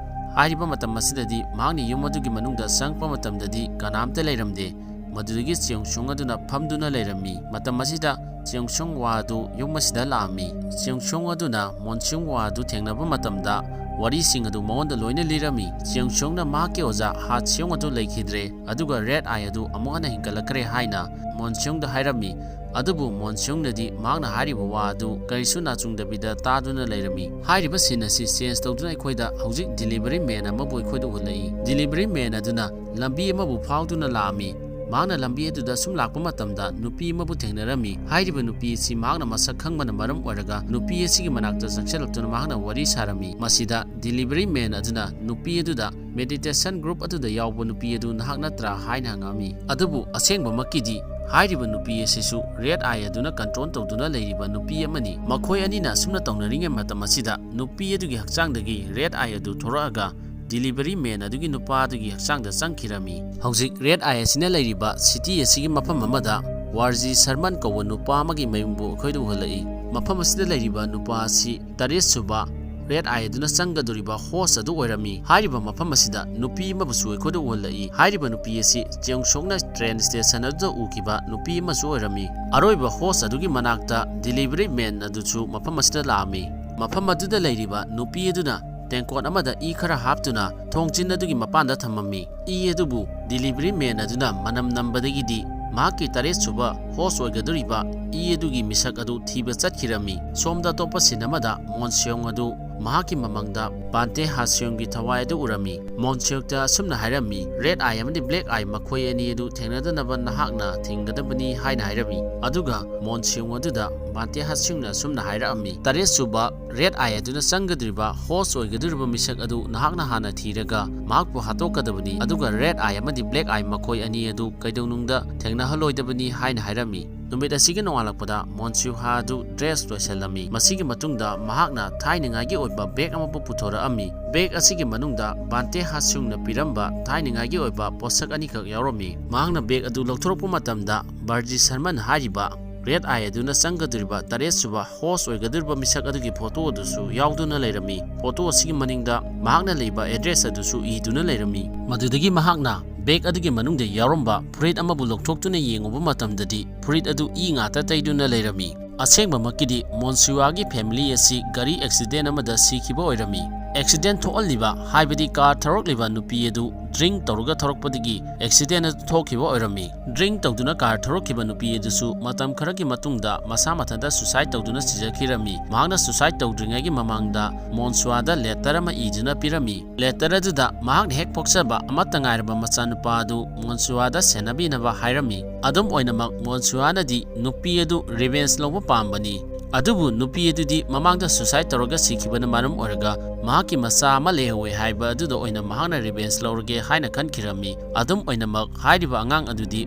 ꯍꯥꯏꯔꯤꯕ ꯃꯇꯝ ꯑꯁꯤꯗꯗꯤ ꯃꯍꯥꯛꯅ ꯌꯨꯝ ꯑꯗꯨꯒꯤ ꯃꯅꯨꯡꯗ ꯆꯪꯉꯛꯄ ꯃꯇꯝꯗꯗꯤ ꯀꯅꯥꯝꯇ ꯂꯩꯔꯝꯗꯦ꯫ ꯃꯗꯨꯗꯒꯤ ꯆꯤꯌꯣꯡ ꯁꯨꯡ ꯑꯗꯨꯅ ꯐꯝꯗꯨꯅ ꯂꯩꯔꯝꯃꯤ꯫ ꯃꯇꯝ ꯑꯁꯤꯗ ꯆꯤꯌꯣꯡ ꯁꯨꯡ ꯋꯥ ꯑꯗꯨ ꯌꯨꯝ ꯑꯁꯤꯗ ꯂꯥꯛꯑꯝꯃꯤ꯫ ꯆꯤꯌꯣꯡ ꯁꯨꯡ ꯑꯗꯨꯅ ꯃꯣꯟ ꯁꯨꯡ ꯋꯥ ꯑꯗꯨ ꯊꯦꯡꯅꯕ ꯃꯇꯝꯗ ꯋꯥꯔꯤꯁꯤꯡ ꯑꯗꯨ ꯃꯉꯣꯟꯗ ꯂꯣꯏꯅ ꯂꯤꯔꯝꯃꯤ꯫ ꯆꯤꯌꯣꯡ ꯁꯨꯡꯅ ꯃꯍꯥꯛꯀꯤ ꯑꯣꯖꯥ ꯍꯥ ꯁꯤꯌꯣꯡ ꯑꯗꯨ ꯂꯩꯈꯤꯗ꯭ꯔꯦ, ꯑꯗꯨꯒ ꯔꯦꯗ ꯑꯥꯏ ꯑꯗꯨ ꯑꯃꯨꯛ ꯍꯟꯅ ꯍꯦꯟꯒꯠꯂꯛꯈ꯭ꯔꯦ ꯍꯥꯏꯅ ꯃꯣꯟ ꯁꯨꯡꯗ ꯍꯥꯏꯔꯝꯃꯤ꯫ ꯑꯗꯨꯕꯨ ꯃꯣꯟ ꯁꯨꯡꯅꯗꯤ ꯃꯍꯥꯛꯅ ꯍꯥꯏꯔꯤꯕ ꯋꯥ ꯑꯗꯨ ꯀꯔꯤꯁꯨ ꯅꯥꯆꯨꯡꯗꯕꯤꯗ ꯇꯥꯗꯨꯅ ꯂꯩꯔꯝꯃꯤ꯫ ꯍꯥꯏꯔꯤꯕ ꯁꯤꯟ ꯑꯁꯤ ꯆꯦꯟꯖ ꯇꯧꯗꯨꯅ ꯑꯩꯈꯣꯏꯗ ꯍꯧꯖꯤꯛ ꯗꯤꯂꯤꯚꯔꯤ ꯃꯦꯟ ꯑꯃꯕꯨ ꯑꯩꯈꯣꯏꯗ ꯎꯍꯜꯂꯛꯏ꯫ ꯗꯤꯂꯤꯚꯔꯤ ꯃꯦꯟ ꯑꯗꯨꯅ ꯂꯝꯕꯤ ꯑꯃꯕꯨ ꯐꯥꯎꯗꯨꯅ ꯂꯥꯛꯑꯝꯃꯤ꯫ ꯃꯍꯥꯛꯅ ꯂꯝꯕꯤ ꯑꯗꯨꯗ ꯁꯨꯝ ꯂꯥꯛꯄ ꯃꯇꯝꯗ ꯅꯨꯄꯤ ꯑꯃꯕꯨ ꯊꯦꯡꯅꯔꯝꯃꯤ꯫ ꯍꯥꯏꯔꯤꯕ ꯅꯨꯄꯤ ꯑꯁꯤ ꯃꯍꯥꯛꯅ ꯃꯁꯛ ꯈꯪꯕꯅ ꯃꯔꯝ ꯑꯣꯏꯔꯒ ꯅꯨꯄꯤ ꯑꯁꯤꯒꯤ ꯃꯅꯥꯛꯇ ꯆꯪꯁꯤꯜꯂꯛꯇꯨꯅ ꯃꯍꯥꯛꯅ ꯋꯥꯔꯤ ꯁꯥꯔꯝꯃꯤ꯫ ꯃꯁꯤꯗ ꯗꯤꯂꯤꯚꯔꯤ ꯃꯦꯟ ꯑꯗꯨꯅ ꯅꯨꯄꯤ ꯑꯗꯨꯗ, "ꯃꯦꯗꯤꯇꯦꯁꯟ ꯒ꯭ꯔꯨꯞ ꯑꯗꯨꯗ ꯌꯥꯎꯕ ꯅꯨꯄꯤ ꯑꯗꯨ ꯅꯍꯥꯛ ꯅꯠꯇ꯭ꯔꯥ?" ꯍꯥꯏꯅ ꯍꯪꯉꯛꯑꯝꯃꯤ꯫ ꯑꯗꯨꯕꯨ ꯑꯁꯦꯡꯕꯃꯛꯀꯤꯗꯤ ꯍꯥꯏꯔꯤꯕ ꯅꯨꯄꯤ ꯑꯁꯤꯁꯨ ꯔꯦꯗ ꯑꯥꯏ ꯑꯗꯨꯅ ꯀꯟꯇ꯭ꯔꯣꯜ ꯇꯧꯗꯨꯅ ꯂꯩꯔꯤꯕ ꯅꯨꯄꯤ ꯑꯃꯅꯤ꯫ ꯃꯈꯣꯏ ꯑꯅꯤꯅ ꯑꯁꯨꯝꯅ ꯇꯧꯅꯔꯤꯉꯩ ꯃꯇꯝ ꯑꯁꯤꯗ ꯅꯨꯄꯤ ꯑꯗꯨꯒꯤ ꯍꯛꯆꯥꯡꯗꯒꯤ ꯔꯦꯗ ꯑꯥꯏ ꯑꯗꯨ ꯊꯣꯔꯛꯑꯒ ꯗꯤꯂꯤꯚꯔꯤ ꯃꯦꯟ ꯑꯗꯨꯒꯤ ꯅꯨꯄꯥ ꯑꯗꯨꯒꯤ ꯍꯛꯆꯥꯡꯗ ꯆꯪꯈꯤꯔꯝꯃꯤ꯫ ꯍꯧꯖꯤꯛ ꯔꯦꯗ ꯑꯥꯏ ꯑꯁꯤꯅ ꯂꯩꯔꯤꯕ ꯁꯤꯇꯤ ꯑꯁꯤꯒꯤ ꯃꯐꯝ ꯑꯃꯗ ꯋꯥꯔꯖꯤ ꯁꯔꯃꯟ ꯀꯧꯕ ꯅꯨꯄꯥ ꯑꯃꯒꯤ ꯃꯌꯨꯝꯕꯨ ꯑꯩꯈꯣꯏꯗ ꯎꯍꯜꯂꯛꯏ꯫ ꯃꯐꯝ ꯑꯁꯤꯗ ꯂꯩꯔꯤꯕ ꯅꯨꯄꯥ ꯑꯁꯤ ꯇꯔꯦꯠ ꯁꯨꯕ ꯔꯦꯗ ꯑꯥꯏ ꯑꯗꯨꯅ ꯆꯪꯒꯗꯧꯔꯤꯕ ꯍꯣꯁ ꯑꯗꯨ ꯑꯣꯏꯔꯝꯃꯤ꯫ ꯍꯥꯏꯔꯤꯕ ꯃꯐꯝ ꯑꯁꯤꯗ ꯅꯨꯄꯤ ꯑꯃꯕꯨꯁꯨ ꯑꯩꯈꯣꯏꯗ ꯎꯍꯜꯂꯛꯏ꯫ ꯍꯥꯏꯔꯤꯕ ꯅꯨꯄꯤ ꯑꯁꯤ ꯆꯤꯌꯣꯡ ꯁꯨꯡꯅ ꯇ꯭ꯔꯦꯟ ꯁ꯭ꯇꯦꯁꯟ ꯑꯗꯨꯗ ꯎꯈꯤꯕ ꯅꯨꯄꯤ ꯑꯃꯁꯨ ꯑꯣꯏꯔꯝꯃꯤ꯫ ꯑꯔꯣꯏꯕ ꯍꯣꯁ ꯑꯗꯨꯒꯤ ꯃꯅꯥꯛꯇ ꯗꯤꯂꯤꯚꯔꯤ ꯃꯦꯟ ꯑꯗꯨꯁꯨ ꯃꯐꯝ ꯑꯁꯤꯗ ꯂꯥꯛꯑꯝꯃꯤ꯫ ꯃꯐꯝ ꯑꯗꯨꯗ ꯂꯩꯔꯤꯕ ꯅꯨꯄꯤ ꯑꯗꯨꯅ ꯇꯦꯡꯀꯣꯠ ꯑꯃꯗ ꯏ ꯈꯔ ꯍꯥꯞꯇꯨꯅ ꯊꯣꯡꯖꯤꯟ ꯑꯗꯨꯒꯤ ꯃꯄꯥꯟꯗ ꯊꯝꯃꯝꯃꯤ꯫ ꯏ ꯑꯗꯨꯕꯨ ꯗꯤꯂꯤꯚꯔꯤ ꯃꯦꯟ ꯑꯗꯨꯅ ꯃꯅꯝ ꯅꯝꯕꯗꯒꯤꯗꯤ ꯃꯍꯥꯛꯀꯤ ꯇꯔꯦꯠ ꯁꯨꯕ ꯍꯣꯁ ꯑꯣꯏꯒꯗꯧꯔꯤꯕ ꯏ ꯑꯗꯨꯒꯤ ꯃꯤꯁꯛ ꯑꯗꯨ ꯊꯤꯕ ꯆꯠꯈꯤꯔꯝꯃꯤ꯫ ꯁꯣꯝꯗ ꯑꯇꯣꯞꯄ ꯁꯤꯟ ꯑꯃꯗ ꯃꯣꯟ ꯁꯤꯌꯣꯡ ꯑꯗꯨ ꯃꯍꯥꯛꯀꯤ ꯃꯃꯥꯡꯗ ꯕꯥꯟꯇꯦ ꯍꯥꯁꯤꯌꯨꯡꯒꯤ ꯊꯋꯥꯏ ꯑꯗꯨ ꯎꯔꯝꯃꯤ꯫ ꯃꯣꯟꯁꯤꯌꯣꯛꯇ ꯑꯁꯨꯝꯅ ꯍꯥꯏꯔꯝꯃꯤ, "ꯔꯦꯗ ꯑꯥꯏ ꯑꯃꯗꯤ ꯕ꯭ꯂꯦꯛ ꯑꯥꯏ ꯃꯈꯣꯏ ꯑꯅꯤ ꯑꯗꯨ ꯊꯦꯡꯅꯗꯅꯕ ꯅꯍꯥꯛꯅ ꯊꯤꯡꯒꯗꯕꯅꯤ" ꯍꯥꯏꯅ ꯍꯥꯏꯔꯝꯃꯤ꯫ ꯑꯗꯨꯒ ꯃꯣꯟꯁꯤꯌꯣꯡ ꯑꯗꯨꯗ ꯕꯥꯟꯇꯦ ꯍꯥꯁꯤꯌꯨꯡꯅ ꯑꯁꯨꯝꯅ ꯍꯥꯏꯔꯛꯑꯝꯃꯤ, "ꯇꯔꯦꯠ ꯁꯨꯕ ꯔꯦꯗ ꯑꯥꯏ ꯑꯗꯨꯅ ꯆꯪꯒꯗꯧꯔꯤꯕ ꯍꯣꯁ ꯑꯣꯏꯒꯗꯧꯔꯤꯕ ꯃꯤꯁꯛ ꯑꯗꯨ ꯅꯍꯥꯛꯅ ꯍꯥꯟꯅ ꯊꯤꯔꯒ ꯃꯍꯥꯛꯄꯨ ꯍꯥꯠꯇꯣꯛꯀꯗꯕꯅꯤ, ꯑꯗꯨꯒ ꯔꯦꯗ ꯑꯥꯏ ꯑꯃꯗꯤ ꯕ꯭ꯂꯦꯛ ꯑꯥꯏ ꯃꯈꯣꯏ ꯑꯅꯤ ꯑꯗꯨ ꯀꯩꯗꯧꯅꯨꯡꯗ ꯊꯦꯡꯅꯍꯜꯂꯣꯏꯗꯕꯅꯤ" ꯍꯥꯏꯅ ꯍꯥꯏꯔꯝꯃꯤ꯫ ꯅꯨꯃꯤꯠ ꯑꯁꯤꯒꯤ ꯅꯣꯡꯉꯥꯜꯂꯛꯄꯗ ꯃꯣꯟꯁꯤꯌꯨꯍꯥ ꯑꯗꯨ ꯗ꯭ꯔꯦꯁ ꯂꯣꯏꯁꯤꯜꯂꯝꯃꯤ꯫ ꯃꯁꯤꯒꯤ ꯃꯇꯨꯡꯗ ꯃꯍꯥꯛꯅ ꯊꯥꯏꯅꯉꯥꯏꯒꯤ ꯑꯣꯏꯕ ꯕꯦꯒ ꯑꯃꯕꯨ ꯄꯨꯊꯣꯔꯛꯑꯝꯃꯤ꯫ ꯕꯦꯒ ꯑꯁꯤꯒꯤ ꯃꯅꯨꯡꯗ ꯕꯥꯟꯇꯦ ꯍꯥꯁꯤꯌꯨꯡꯅ ꯄꯤꯔꯝꯕ ꯊꯥꯏꯅꯉꯥꯏꯒꯤ ꯑꯣꯏꯕ ꯄꯣꯠꯁꯛ ꯑꯅꯤꯈꯛ ꯌꯥꯎꯔꯝꯃꯤ꯫ ꯃꯍꯥꯛꯅ ꯕꯦꯒ ꯑꯗꯨ ꯂꯧꯊꯣꯔꯛꯄ ꯃꯇꯝꯗ ꯕꯥꯔꯖꯤ ꯁꯔꯃꯟ ꯍꯥꯏꯔꯤꯕ ꯔꯦꯗ ꯑꯥꯏ ꯑꯗꯨꯅ ꯆꯪꯒꯗꯧꯔꯤꯕ ꯇꯔꯦꯠ ꯁꯨꯕ ꯍꯣꯁ ꯑꯣꯏꯒꯗꯧꯔꯤꯕ ꯃꯤꯁꯛ ꯑꯗꯨꯒꯤ ꯐꯣꯇꯣ ꯑꯗꯨꯁꯨ ꯌꯥꯎꯗꯨꯅ ꯂꯩꯔꯝꯃꯤ꯫ ꯐꯣꯇꯣ ꯑꯁꯤꯒꯤ ꯃꯅꯤꯡꯗ ꯃꯍꯥꯛꯅ ꯂꯩꯕ ꯑꯦꯗ꯭ꯔꯦꯁ ꯑꯗꯨꯁꯨ ꯏꯗꯨꯅ ꯂꯩꯔꯝꯃꯤ꯫ ꯃꯗꯨꯗꯒꯤ ꯃꯍꯥꯛꯅ ꯕꯦꯒ ꯑꯗꯨꯒꯤ ꯃꯅꯨꯡꯗ ꯌꯥꯎꯔꯝꯕ ꯐꯨꯔꯤꯠ ꯑꯃꯕꯨ ꯂꯧꯊꯣꯛꯇꯨꯅ ꯌꯦꯡꯉꯨꯕ ꯃꯇꯝꯗꯗꯤ ꯐꯨꯔꯤꯠ ꯑꯗꯨ ꯏ ꯉꯥꯛꯇ ꯇꯩꯗꯨꯅ ꯂꯩꯔꯝꯃꯤ꯫ ꯑꯁꯦꯡꯕꯃꯛꯀꯤꯗꯤ ꯃꯣꯟꯁꯨꯋꯥꯒꯤ ꯐꯦꯃꯤꯂꯤ ꯑꯁꯤ ꯒꯥꯔꯤ ꯑꯦꯛꯁꯤꯗꯦꯟ ꯑꯃꯗ ꯁꯤꯈꯤꯕ ꯑꯣꯏꯔꯝꯃꯤ꯫ ꯑꯦꯛꯁꯤꯗꯦꯟ ꯊꯣꯛꯍꯜꯂꯤꯕ, ꯍꯥꯏꯕꯗꯤ ꯀꯥꯔ ꯊꯧꯔꯛꯂꯤꯕ ꯅꯨꯄꯤ ꯑꯗꯨ ꯗ꯭ꯔꯤꯡ ꯇꯧꯔꯒ ꯊꯧꯔꯛꯄꯗꯒꯤ ꯑꯦꯛꯁꯤꯗꯦꯟ ꯑꯗꯨ ꯊꯣꯛꯈꯤꯕ ꯑꯣꯏꯔꯝꯃꯤ꯫ ꯗ꯭ꯔꯤꯡ ꯇꯧꯗꯨꯅ ꯀꯥꯔ ꯊꯧꯔꯛꯈꯤꯕ ꯅꯨꯄꯤ ꯑꯗꯨꯁꯨ ꯃꯇꯝ ꯈꯔꯒꯤ ꯃꯇꯨꯡꯗ ꯃꯁꯥ ꯃꯊꯟꯇ ꯁꯨꯁꯥꯏꯗ ꯇꯧꯗꯨꯅ ꯁꯤꯖꯈꯤꯔꯝꯃꯤ꯫ ꯃꯍꯥꯛꯅ ꯁꯨꯁꯥꯏꯗ ꯇꯧꯗ꯭ꯔꯤꯉꯩꯒꯤ ꯃꯃꯥꯡꯗ ꯃꯣꯟꯁꯨꯋꯥꯗ ꯂꯦꯇꯔ ꯑꯃ ꯏꯗꯨꯅ ꯄꯤꯔꯝꯃꯤ꯫ ꯂꯦꯇꯔ ꯑꯗꯨꯗ ꯃꯍꯥꯛꯅ ꯍꯦꯛ ꯄꯣꯛꯆꯕ ꯑꯃꯠꯇ ꯉꯥꯏꯔꯕ ꯃꯆꯥꯅꯨꯄꯥ ꯑꯗꯨ ꯃꯣꯟꯁꯨꯋꯥꯗ ꯁꯦꯟꯅꯕꯤꯅꯕ ꯍꯥꯏꯔꯝꯃꯤ꯫ ꯑꯗꯨꯝ ꯑꯣꯏꯅꯃꯛ, ꯃꯣꯟꯁꯨꯋꯥꯅꯗꯤ ꯅꯨꯄꯤ ꯑꯗꯨ ꯔꯤꯚꯦꯟꯖ ꯂꯧꯕ ꯄꯥꯝꯕꯅꯤ꯫ ꯑꯗꯨꯕꯨ ꯅꯨꯄꯤ ꯑꯗꯨꯗꯤ ꯃꯃꯥꯡꯗ ꯁꯨꯁꯥꯏꯗ ꯇꯧꯔꯒ ꯁꯤꯈꯤꯕꯅ ꯃꯔꯝ ꯑꯣꯏꯔꯒ ꯃꯍꯥꯛꯀꯤ ꯃꯆꯥ ꯑꯃ ꯂꯩꯍꯧꯋꯦ ꯍꯥꯏꯕ ꯑꯗꯨꯗ ꯑꯣꯏꯅ ꯃꯍꯥꯛꯅ ꯔꯤꯚꯦꯟꯖ ꯂꯧꯔꯒꯦ ꯍꯥꯏꯅ ꯈꯟꯈꯤꯔꯝꯃꯤ꯫ ꯑꯗꯨꯝ ꯑꯣꯏꯅꯃꯛ, ꯍꯥꯏꯔꯤꯕ ꯑꯉꯥꯡ ꯑꯗꯨꯗꯤ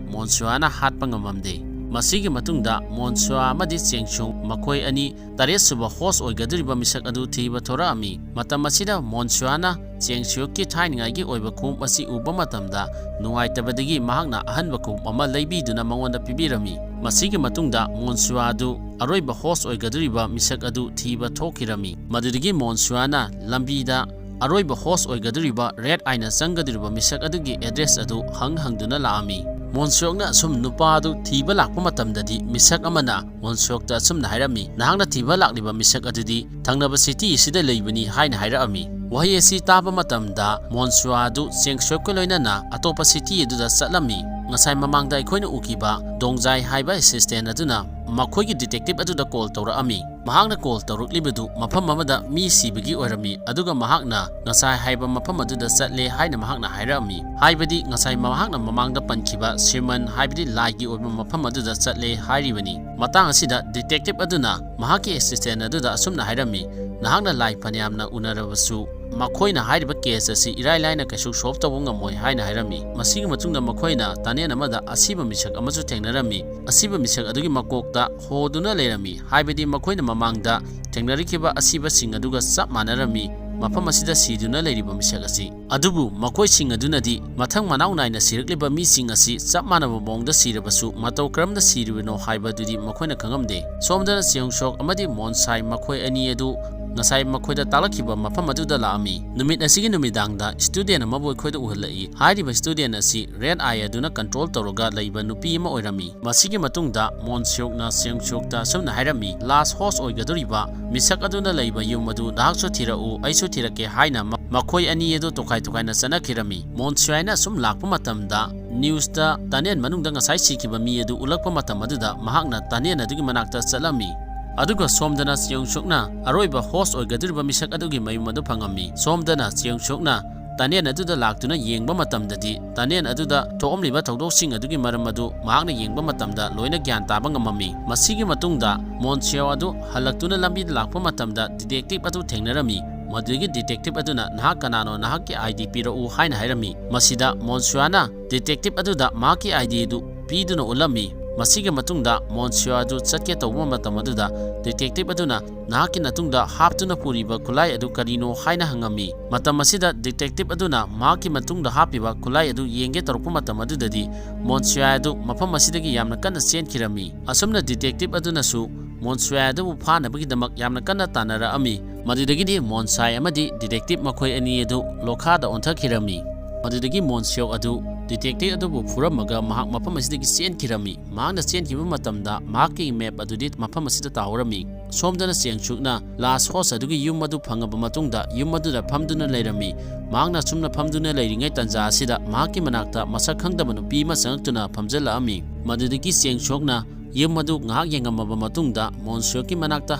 ꯃꯣꯟꯁꯨꯋꯥꯅ ꯍꯥꯠꯄ ꯉꯝꯃꯝꯗꯦ꯫ ꯃꯁꯤꯒꯤ ꯃꯇꯨꯡꯗ ꯃꯣꯟꯁꯨꯋꯥ ꯑꯃꯗꯤ ꯆꯦꯡꯁꯨ ꯃꯈꯣꯏ ꯑꯅꯤ ꯇꯔꯦꯠ ꯁꯨꯕ ꯍꯣꯁ ꯑꯣꯏꯒꯗꯧꯔꯤꯕ ꯃꯤꯁꯛ ꯑꯗꯨ ꯊꯤꯕ ꯊꯣꯔꯛꯑꯝꯃꯤ꯫ ꯃꯇꯝ ꯑꯁꯤꯗ ꯃꯣꯟꯁꯨꯋꯥꯅ ꯆꯦꯡꯁꯨꯌꯣꯛꯀꯤ ꯊꯥꯏꯅꯉꯥꯏꯒꯤ ꯑꯣꯏꯕ ꯈꯣꯡꯎꯞ ꯑꯁꯤ ꯎꯕ ꯃꯇꯝꯗ ꯅꯨꯡꯉꯥꯏꯇꯕꯗꯒꯤ ꯃꯍꯥꯛꯅ ꯑꯍꯟꯕ ꯈꯣꯡꯎꯞ ꯑꯃ ꯂꯩꯕꯤꯗꯨꯅ ꯃꯉꯣꯟꯗ ꯄꯤꯕꯤꯔꯝꯃꯤ꯫ ꯃꯁꯤꯒꯤ ꯃꯇꯨꯡꯗ ꯃꯣꯟꯁꯨꯋꯥ ꯑꯗꯨ ꯑꯔꯣꯏꯕ ꯍꯣꯁ ꯑꯣꯏꯒꯗꯧꯔꯤꯕ ꯃꯤꯁꯛ ꯑꯗꯨ ꯊꯤꯕ ꯊꯣꯛꯈꯤꯔꯝꯃꯤ꯫ ꯃꯗꯨꯗꯒꯤ ꯃꯣꯟꯁꯨꯋꯥꯅ ꯂꯝꯕꯤꯗ ꯑꯔꯣꯏꯕ ꯍꯣꯁ ꯑꯣꯏꯒꯗꯧꯔꯤꯕ ꯔꯦꯗ ꯑꯥꯏꯅ ꯆꯪꯒꯗꯧꯔꯤꯕ ꯃꯤꯁꯛ ꯑꯗꯨꯒꯤ ꯑꯦꯗ꯭ꯔꯦꯁ ꯑꯗꯨ ꯍꯪ ꯍꯪꯗꯨꯅ ꯂꯥꯛꯑꯝꯃꯤ꯫ ꯃꯣꯟꯁꯨꯌꯣꯛꯅ ꯑꯁꯨꯝ ꯅꯨꯄꯥ ꯑꯗꯨ ꯊꯤꯕ ꯂꯥꯛꯄ ꯃꯇꯝꯗꯗꯤ ꯃꯤꯁꯛ ꯑꯃꯅ ꯃꯣꯟꯁꯨꯌꯣꯛꯇ ꯑꯁꯨꯝꯅ ꯍꯥꯏꯔꯝꯃꯤ, "ꯅꯍꯥꯛꯅ ꯊꯤꯕ ꯂꯥꯛꯂꯤꯕ ꯃꯤꯁꯛ ꯑꯗꯨꯗꯤ ꯊꯪꯅꯕ ꯁꯤꯇꯤ ꯑꯁꯤꯗ ꯂꯩꯕꯅꯤ" ꯍꯥꯏꯅ ꯍꯥꯏꯔꯛꯑꯝꯃꯤ꯫ ꯋꯥꯍꯩ ꯑꯁꯤ ꯇꯥꯕ ꯃꯇꯝꯗ ꯃꯣꯟꯁꯨꯋꯥ ꯑꯗꯨ ꯆꯦꯡꯁꯨꯌꯣꯛꯀ ꯂꯣꯏꯅꯅ ꯑꯇꯣꯞꯄ ꯁꯤꯇꯤ ꯑꯗꯨꯗ ꯆꯠꯂꯝꯃꯤ꯫ ꯉꯁꯥꯏ ꯃꯃꯥꯡꯗ ꯑꯩꯈꯣꯏꯅ ꯎꯈꯤꯕ ꯗꯣꯡꯖꯥꯏ ꯍꯥꯏꯕ assistant ꯑꯗꯨꯅ ꯃꯈꯣꯏꯒꯤ detective ꯑꯗꯨꯗ call ꯇꯧꯔꯛꯑꯝꯃꯤ꯫ ꯃꯍꯥꯛꯅ call ꯇꯧꯔꯛꯂꯤꯕꯗꯨ ꯃꯐꯝ ꯑꯃꯗ ꯃꯤ ꯁꯤꯕꯒꯤ ꯑꯣꯏꯔꯝꯃꯤ, ꯑꯗꯨꯒ ꯃꯍꯥꯛꯅ ꯉꯁꯥꯏ ꯍꯥꯏꯕ ꯃꯐꯝ ꯑꯗꯨꯗ ꯆꯠꯂꯦ ꯍꯥꯏꯅ ꯃꯍꯥꯛꯅ ꯍꯥꯏꯔꯛꯑꯝꯃꯤ꯫ ꯍꯥꯏꯕꯗꯤ ꯉꯁꯥꯏ ꯃꯍꯥꯛꯅ ꯃꯃꯥꯡꯗ ꯄꯟꯈꯤꯕ ꯁꯤꯔꯃꯟ ꯍꯥꯏꯕꯗꯤ ꯂꯥꯏꯒꯤ ꯑꯣꯏꯕ ꯃꯐꯝ ꯑꯗꯨꯗ ꯆꯠꯂꯦ ꯍꯥꯏꯔꯤꯕꯅꯤ꯫ ꯃꯇꯥꯡ ꯑꯁꯤꯗ detective ꯑꯗꯨꯅ ꯃꯍꯥꯛꯀꯤ assistant ꯑꯗꯨꯗ ꯑꯁꯨꯝꯅ ꯍꯥꯏꯔꯝꯃꯤ, "ꯅꯍꯥꯛꯅ ꯂꯥꯏ ꯐꯅꯌꯥꯝꯅ ꯎꯅꯔꯕꯁꯨ, ꯃꯈꯣꯏꯅ ꯍꯥꯏꯔꯤꯕ case ꯑꯁꯤ ꯏꯔꯥꯏ ꯂꯥꯏꯅ ꯀꯩꯁꯨ solve ꯇꯧꯕ ꯉꯝꯃꯣꯏ" ꯍꯥꯏꯅ ꯍꯥꯏꯔꯝꯃꯤ꯫ ꯃꯁꯤꯒꯤ ꯃꯇꯨꯡꯗ ꯃꯈꯣꯏꯅ ꯇꯅꯦꯜ ꯑꯃꯗ ꯑꯁꯤꯕ ꯃꯤꯁꯛ ꯑꯃꯁꯨ ꯊꯦꯡꯅꯔꯝꯃꯤ꯫ ꯑꯁꯤꯕ ꯃꯤꯁꯛ ꯑꯗꯨꯒꯤ ꯃꯀꯣꯛꯇ ꯍꯣꯗꯨꯅ ꯂꯩꯔꯝꯃꯤ, ꯍꯥꯏꯕꯗꯤ ꯃꯈꯣꯏꯅ ꯃꯃꯥꯡꯗ ꯊꯦꯡꯅꯔꯛꯈꯤꯕ ꯑꯁꯤꯕꯁꯤꯡ ꯑꯗꯨꯒ ꯆꯞ ꯃꯥꯟꯅꯔꯝꯃꯤ꯫ ꯃꯐꯝ ꯑꯁꯤꯗ ꯁꯤꯗꯨꯅ ꯂꯩꯔꯤꯕ ꯃꯤꯁꯛ ꯑꯁꯤ꯫ ꯑꯗꯨꯕꯨ ꯃꯈꯣꯏꯁꯤꯡ ꯑꯗꯨꯅꯗꯤ ꯃꯊꯪ ꯃꯅꯥꯎ ꯅꯥꯏꯅ ꯁꯤꯔꯛꯂꯤꯕ ꯃꯤꯁꯤꯡ ꯑꯁꯤ ꯆꯞ ꯃꯥꯟꯅꯕ ꯃꯑꯣꯡꯗ ꯁꯤꯔꯕꯁꯨ ꯃꯇꯧ ꯀꯔꯝꯅ ꯁꯤꯔꯤꯕꯅꯣ ꯍꯥꯏꯕꯗꯨꯗꯤ ꯃꯈꯣꯏꯅ ꯈꯪꯉꯝꯗꯦ꯫ ꯁꯣꯝꯗꯅ ꯆꯤꯌꯣꯡ ꯁꯣꯛ ꯑꯃꯗꯤ ꯃꯣꯟ ꯁꯥꯏ ꯃꯈꯣꯏ ꯑꯅꯤ ꯑꯗꯨ ꯉꯁꯥꯏ ꯃꯈꯣꯏꯗ ꯇꯥꯛꯂꯛꯈꯤꯕ ꯃꯐꯝ ꯑꯗꯨꯗ ꯂꯥꯛꯑꯝꯃꯤ꯫ ꯅꯨꯃꯤꯠ ꯑꯁꯤꯒꯤ ꯅꯨꯃꯤꯗꯥꯡꯗ student ꯑꯃꯕꯨ ꯑꯩꯈꯣꯏꯗ ꯎꯍꯜꯂꯛꯏ꯫ ꯍꯥꯏꯔꯤꯕ student ꯑꯁꯤ red eye ꯑꯗꯨꯅ control ꯇꯧꯔꯒ ꯂꯩꯕ ꯅꯨꯄꯤ ꯑꯃ ꯑꯣꯏꯔꯝꯃꯤ꯫ ꯃꯁꯤꯒꯤ ꯃꯇꯨꯡꯗ ꯃꯣꯟ ꯁꯤꯌꯣꯛꯅ ꯆꯤꯌꯣꯡ ꯁꯣꯛꯇ ꯑꯁꯨꯝꯅ ꯍꯥꯏꯔꯝꯃꯤ, "Last host ꯑꯣꯏꯒꯗꯧꯔꯤꯕ ꯃꯤꯁꯛ ꯑꯗꯨꯅ ꯂꯩꯕ ꯌꯨꯝ ꯑꯗꯨ ꯅꯍꯥꯛꯁꯨ ꯊꯤꯔꯛꯎ, ꯑꯩꯁꯨ ꯊꯤꯔꯛꯀꯦ" ꯍꯥꯏꯅ ꯃ-, ꯃꯈꯣꯏ ꯑꯅꯤ ꯑꯗꯨ ꯇꯣꯈꯥꯏ ꯇꯣꯈꯥꯏꯅ ꯆꯠꯅꯈꯤꯔꯝꯃꯤ꯫ ꯃꯣꯟ ꯁꯤꯌꯣꯅ ꯑꯁꯨꯝ ꯂꯥꯛꯄ ꯃꯇꯝꯗ news ꯇ ꯇꯅꯦꯜ ꯃꯅꯨꯡꯗ ꯉꯁꯥꯏ ꯁꯤꯈꯤꯕ ꯃꯤ ꯑꯗꯨ ꯎꯠꯂꯛꯄ ꯃꯇꯝ ꯑꯗꯨꯗ ꯃꯍꯥꯛꯅ ꯇꯅꯦꯜ ꯑꯗꯨꯒꯤ ꯃꯅꯥꯛꯇ ꯆꯠꯂꯝꯃꯤ꯫ ꯑꯗꯨꯒ ꯁꯣꯝꯗꯅ ꯆꯤꯌꯣꯡ ꯁꯣꯛꯅ ꯑꯔꯣꯏꯕ host ꯑꯣꯏꯒꯗꯧꯔꯤꯕ ꯃꯤꯁꯛ ꯑꯗꯨꯒꯤ ꯃꯌꯨꯝ ꯑꯗꯨ ꯐꯪꯉꯝꯃꯤ꯫ ꯁꯣꯝꯗꯅ ꯆꯤꯌꯣꯡ ꯁꯣꯛꯅ ꯇꯅꯦꯜ ꯑꯗꯨꯗ ꯂꯥꯛꯇꯨꯅ ꯌꯦꯡꯕ ꯃꯇꯝꯗꯗꯤ ꯇꯅꯦꯜ ꯑꯗꯨꯗ ꯊꯣꯛꯑꯝꯂꯤꯕ ꯊꯧꯗꯣꯛꯁꯤꯡ ꯑꯗꯨꯒꯤ ꯃꯔꯝ ꯑꯗꯨ ꯃꯍꯥꯛꯅ ꯌꯦꯡꯕ ꯃꯇꯝꯗ ꯂꯣꯏꯅ ꯒ꯭ꯌꯥꯟ ꯇꯥꯕ ꯉꯝꯃꯝꯃꯤ꯫ ꯃꯁꯤꯒꯤ ꯃꯇꯨꯡꯗ ꯃꯣꯟ ꯁꯤꯌꯣ ꯑꯗꯨ ꯍꯜꯂꯛꯇꯨꯅ ꯂꯝꯕꯤꯗ ꯂꯥꯛꯄ ꯃꯇꯝꯗ detective ꯑꯗꯨ ꯊꯦꯡꯅꯔꯝꯃꯤ꯫ ꯃꯗꯨꯗꯒꯤ detective ꯑꯗꯨꯅ, "ꯅꯍꯥꯛ ꯀꯅꯥꯅꯣ? ꯅꯍꯥꯛꯀꯤ ID ꯄꯤꯔꯛꯎ" ꯍꯥꯏꯅ ꯍꯥꯏꯔꯝꯃꯤ꯫ ꯃꯁꯤꯗ ꯃꯣꯟ ꯁꯤꯌꯣꯅ detective ꯑꯗꯨꯗ ꯃꯍꯥꯛꯀꯤ ID ꯑꯗꯨ ꯄꯤꯗꯨꯅ ꯎꯠꯂꯝꯃꯤ꯫ ꯃꯁꯤꯒꯤ ꯃꯇꯨꯡꯗ ꯃꯣꯟ ꯁꯤꯌꯣ ꯑꯗꯨ ꯆꯠꯀꯦ ꯇꯧꯕ ꯃꯇꯝ ꯑꯗꯨꯗ detective ꯑꯗꯨꯅ, "ꯅꯍꯥꯛꯀꯤ ꯅꯇꯨꯡꯗ ꯍꯥꯞꯇꯨꯅ ꯄꯨꯔꯤꯕ ꯈꯨꯠꯂꯥꯏ ꯑꯗꯨ ꯀꯔꯤꯅꯣ?" ꯍꯥꯏꯅ ꯍꯪꯉꯝꯃꯤ꯫ ꯃꯇꯝ ꯑꯁꯤꯗ detective ꯑꯗꯨꯅ ꯃꯍꯥꯛꯀꯤ ꯃꯇꯨꯡꯗ ꯍꯥꯞꯄꯤꯕ ꯈꯨꯠꯂꯥꯏ ꯑꯗꯨ ꯌꯦꯡꯒꯦ ꯇꯧꯔꯛꯄ ꯃꯇꯝ ꯑꯗꯨꯗꯗꯤ ꯃꯣꯟ ꯁꯤꯌꯣ ꯑꯗꯨ ꯃꯐꯝ ꯑꯁꯤꯗꯒꯤ ꯌꯥꯝꯅ ꯀꯟꯅ ꯆꯦꯟꯈꯤꯔꯝꯃꯤ꯫ ꯑꯁꯨꯝꯅ detective ꯑꯗꯨꯅꯁꯨ ꯃꯣꯟ ꯁꯤꯌꯣ ꯑꯗꯨꯕꯨ ꯐꯥꯅꯕꯒꯤꯗꯃꯛ ꯌꯥꯝꯅ ꯀꯟꯅ ꯇꯥꯟꯅꯔꯛꯑꯝꯃꯤ꯫ ꯃꯗꯨꯗꯒꯤꯗꯤ ꯃꯣꯟ ꯁꯥꯏ ꯑꯃꯗꯤ detective ꯃꯈꯣꯏ ꯑꯅꯤ ꯑꯗꯨ ꯂꯣꯈꯥꯗ ꯑꯣꯟꯊꯈꯤꯔꯝꯃꯤ꯫ ꯃꯗꯨꯗꯒꯤ ꯃꯣꯟ ꯁꯤꯌꯣꯛ ꯑꯗꯨ detective ꯑꯗꯨꯕꯨ ꯐꯨꯔꯝꯃꯒ ꯃꯍꯥꯛ ꯃꯐꯝ ꯑꯁꯤꯗꯒꯤ ꯆꯦꯟꯈꯤꯔꯝꯃꯤ꯫ ꯃꯍꯥꯛꯅ ꯆꯦꯟꯈꯤꯕ ꯃꯇꯝꯗ ꯃꯍꯥꯛꯀꯤ map ꯑꯗꯨꯗꯤ ꯃꯐꯝ ꯑꯁꯤꯗ ꯇꯥꯍꯧꯔꯝꯃꯤ꯫ ꯁꯣꯝꯗꯅ ꯆꯦꯡ ꯁꯨꯛꯅ last house ꯑꯗꯨꯒꯤ ꯌꯨꯝ ꯑꯗꯨ ꯐꯪꯉꯕ ꯃꯇꯨꯡꯗ ꯌꯨꯝ ꯑꯗꯨꯗ ꯐꯝꯗꯨꯅ ꯂꯩꯔꯝꯃꯤ꯫ ꯃꯍꯥꯛꯅ ꯑꯁꯨꯝꯅ ꯐꯝꯗꯨꯅ ꯂꯩꯔꯤꯉꯩ ꯇꯥꯟꯖꯥ ꯑꯁꯤꯗ ꯃꯍꯥꯛꯀꯤ ꯃꯅꯥꯛꯇ ꯃꯁꯛ ꯈꯪꯗꯕ ꯅꯨꯄꯤ ꯑꯃ ꯆꯪꯉꯛꯇꯨꯅ ꯐꯝꯖꯜꯂꯛꯑꯝꯃꯤ꯫ ꯃꯗꯨꯗꯒꯤ ꯆꯦꯡ ꯁꯨꯛꯅ ꯌꯨꯝ ꯑꯗꯨ ꯉꯥꯏꯍꯥꯛ ꯌꯦꯡꯉꯝꯃꯕ ꯃꯇꯨꯡꯗ ꯃꯣꯟ ꯁꯤꯌꯣꯛꯀꯤ ꯃꯅꯥꯛꯇ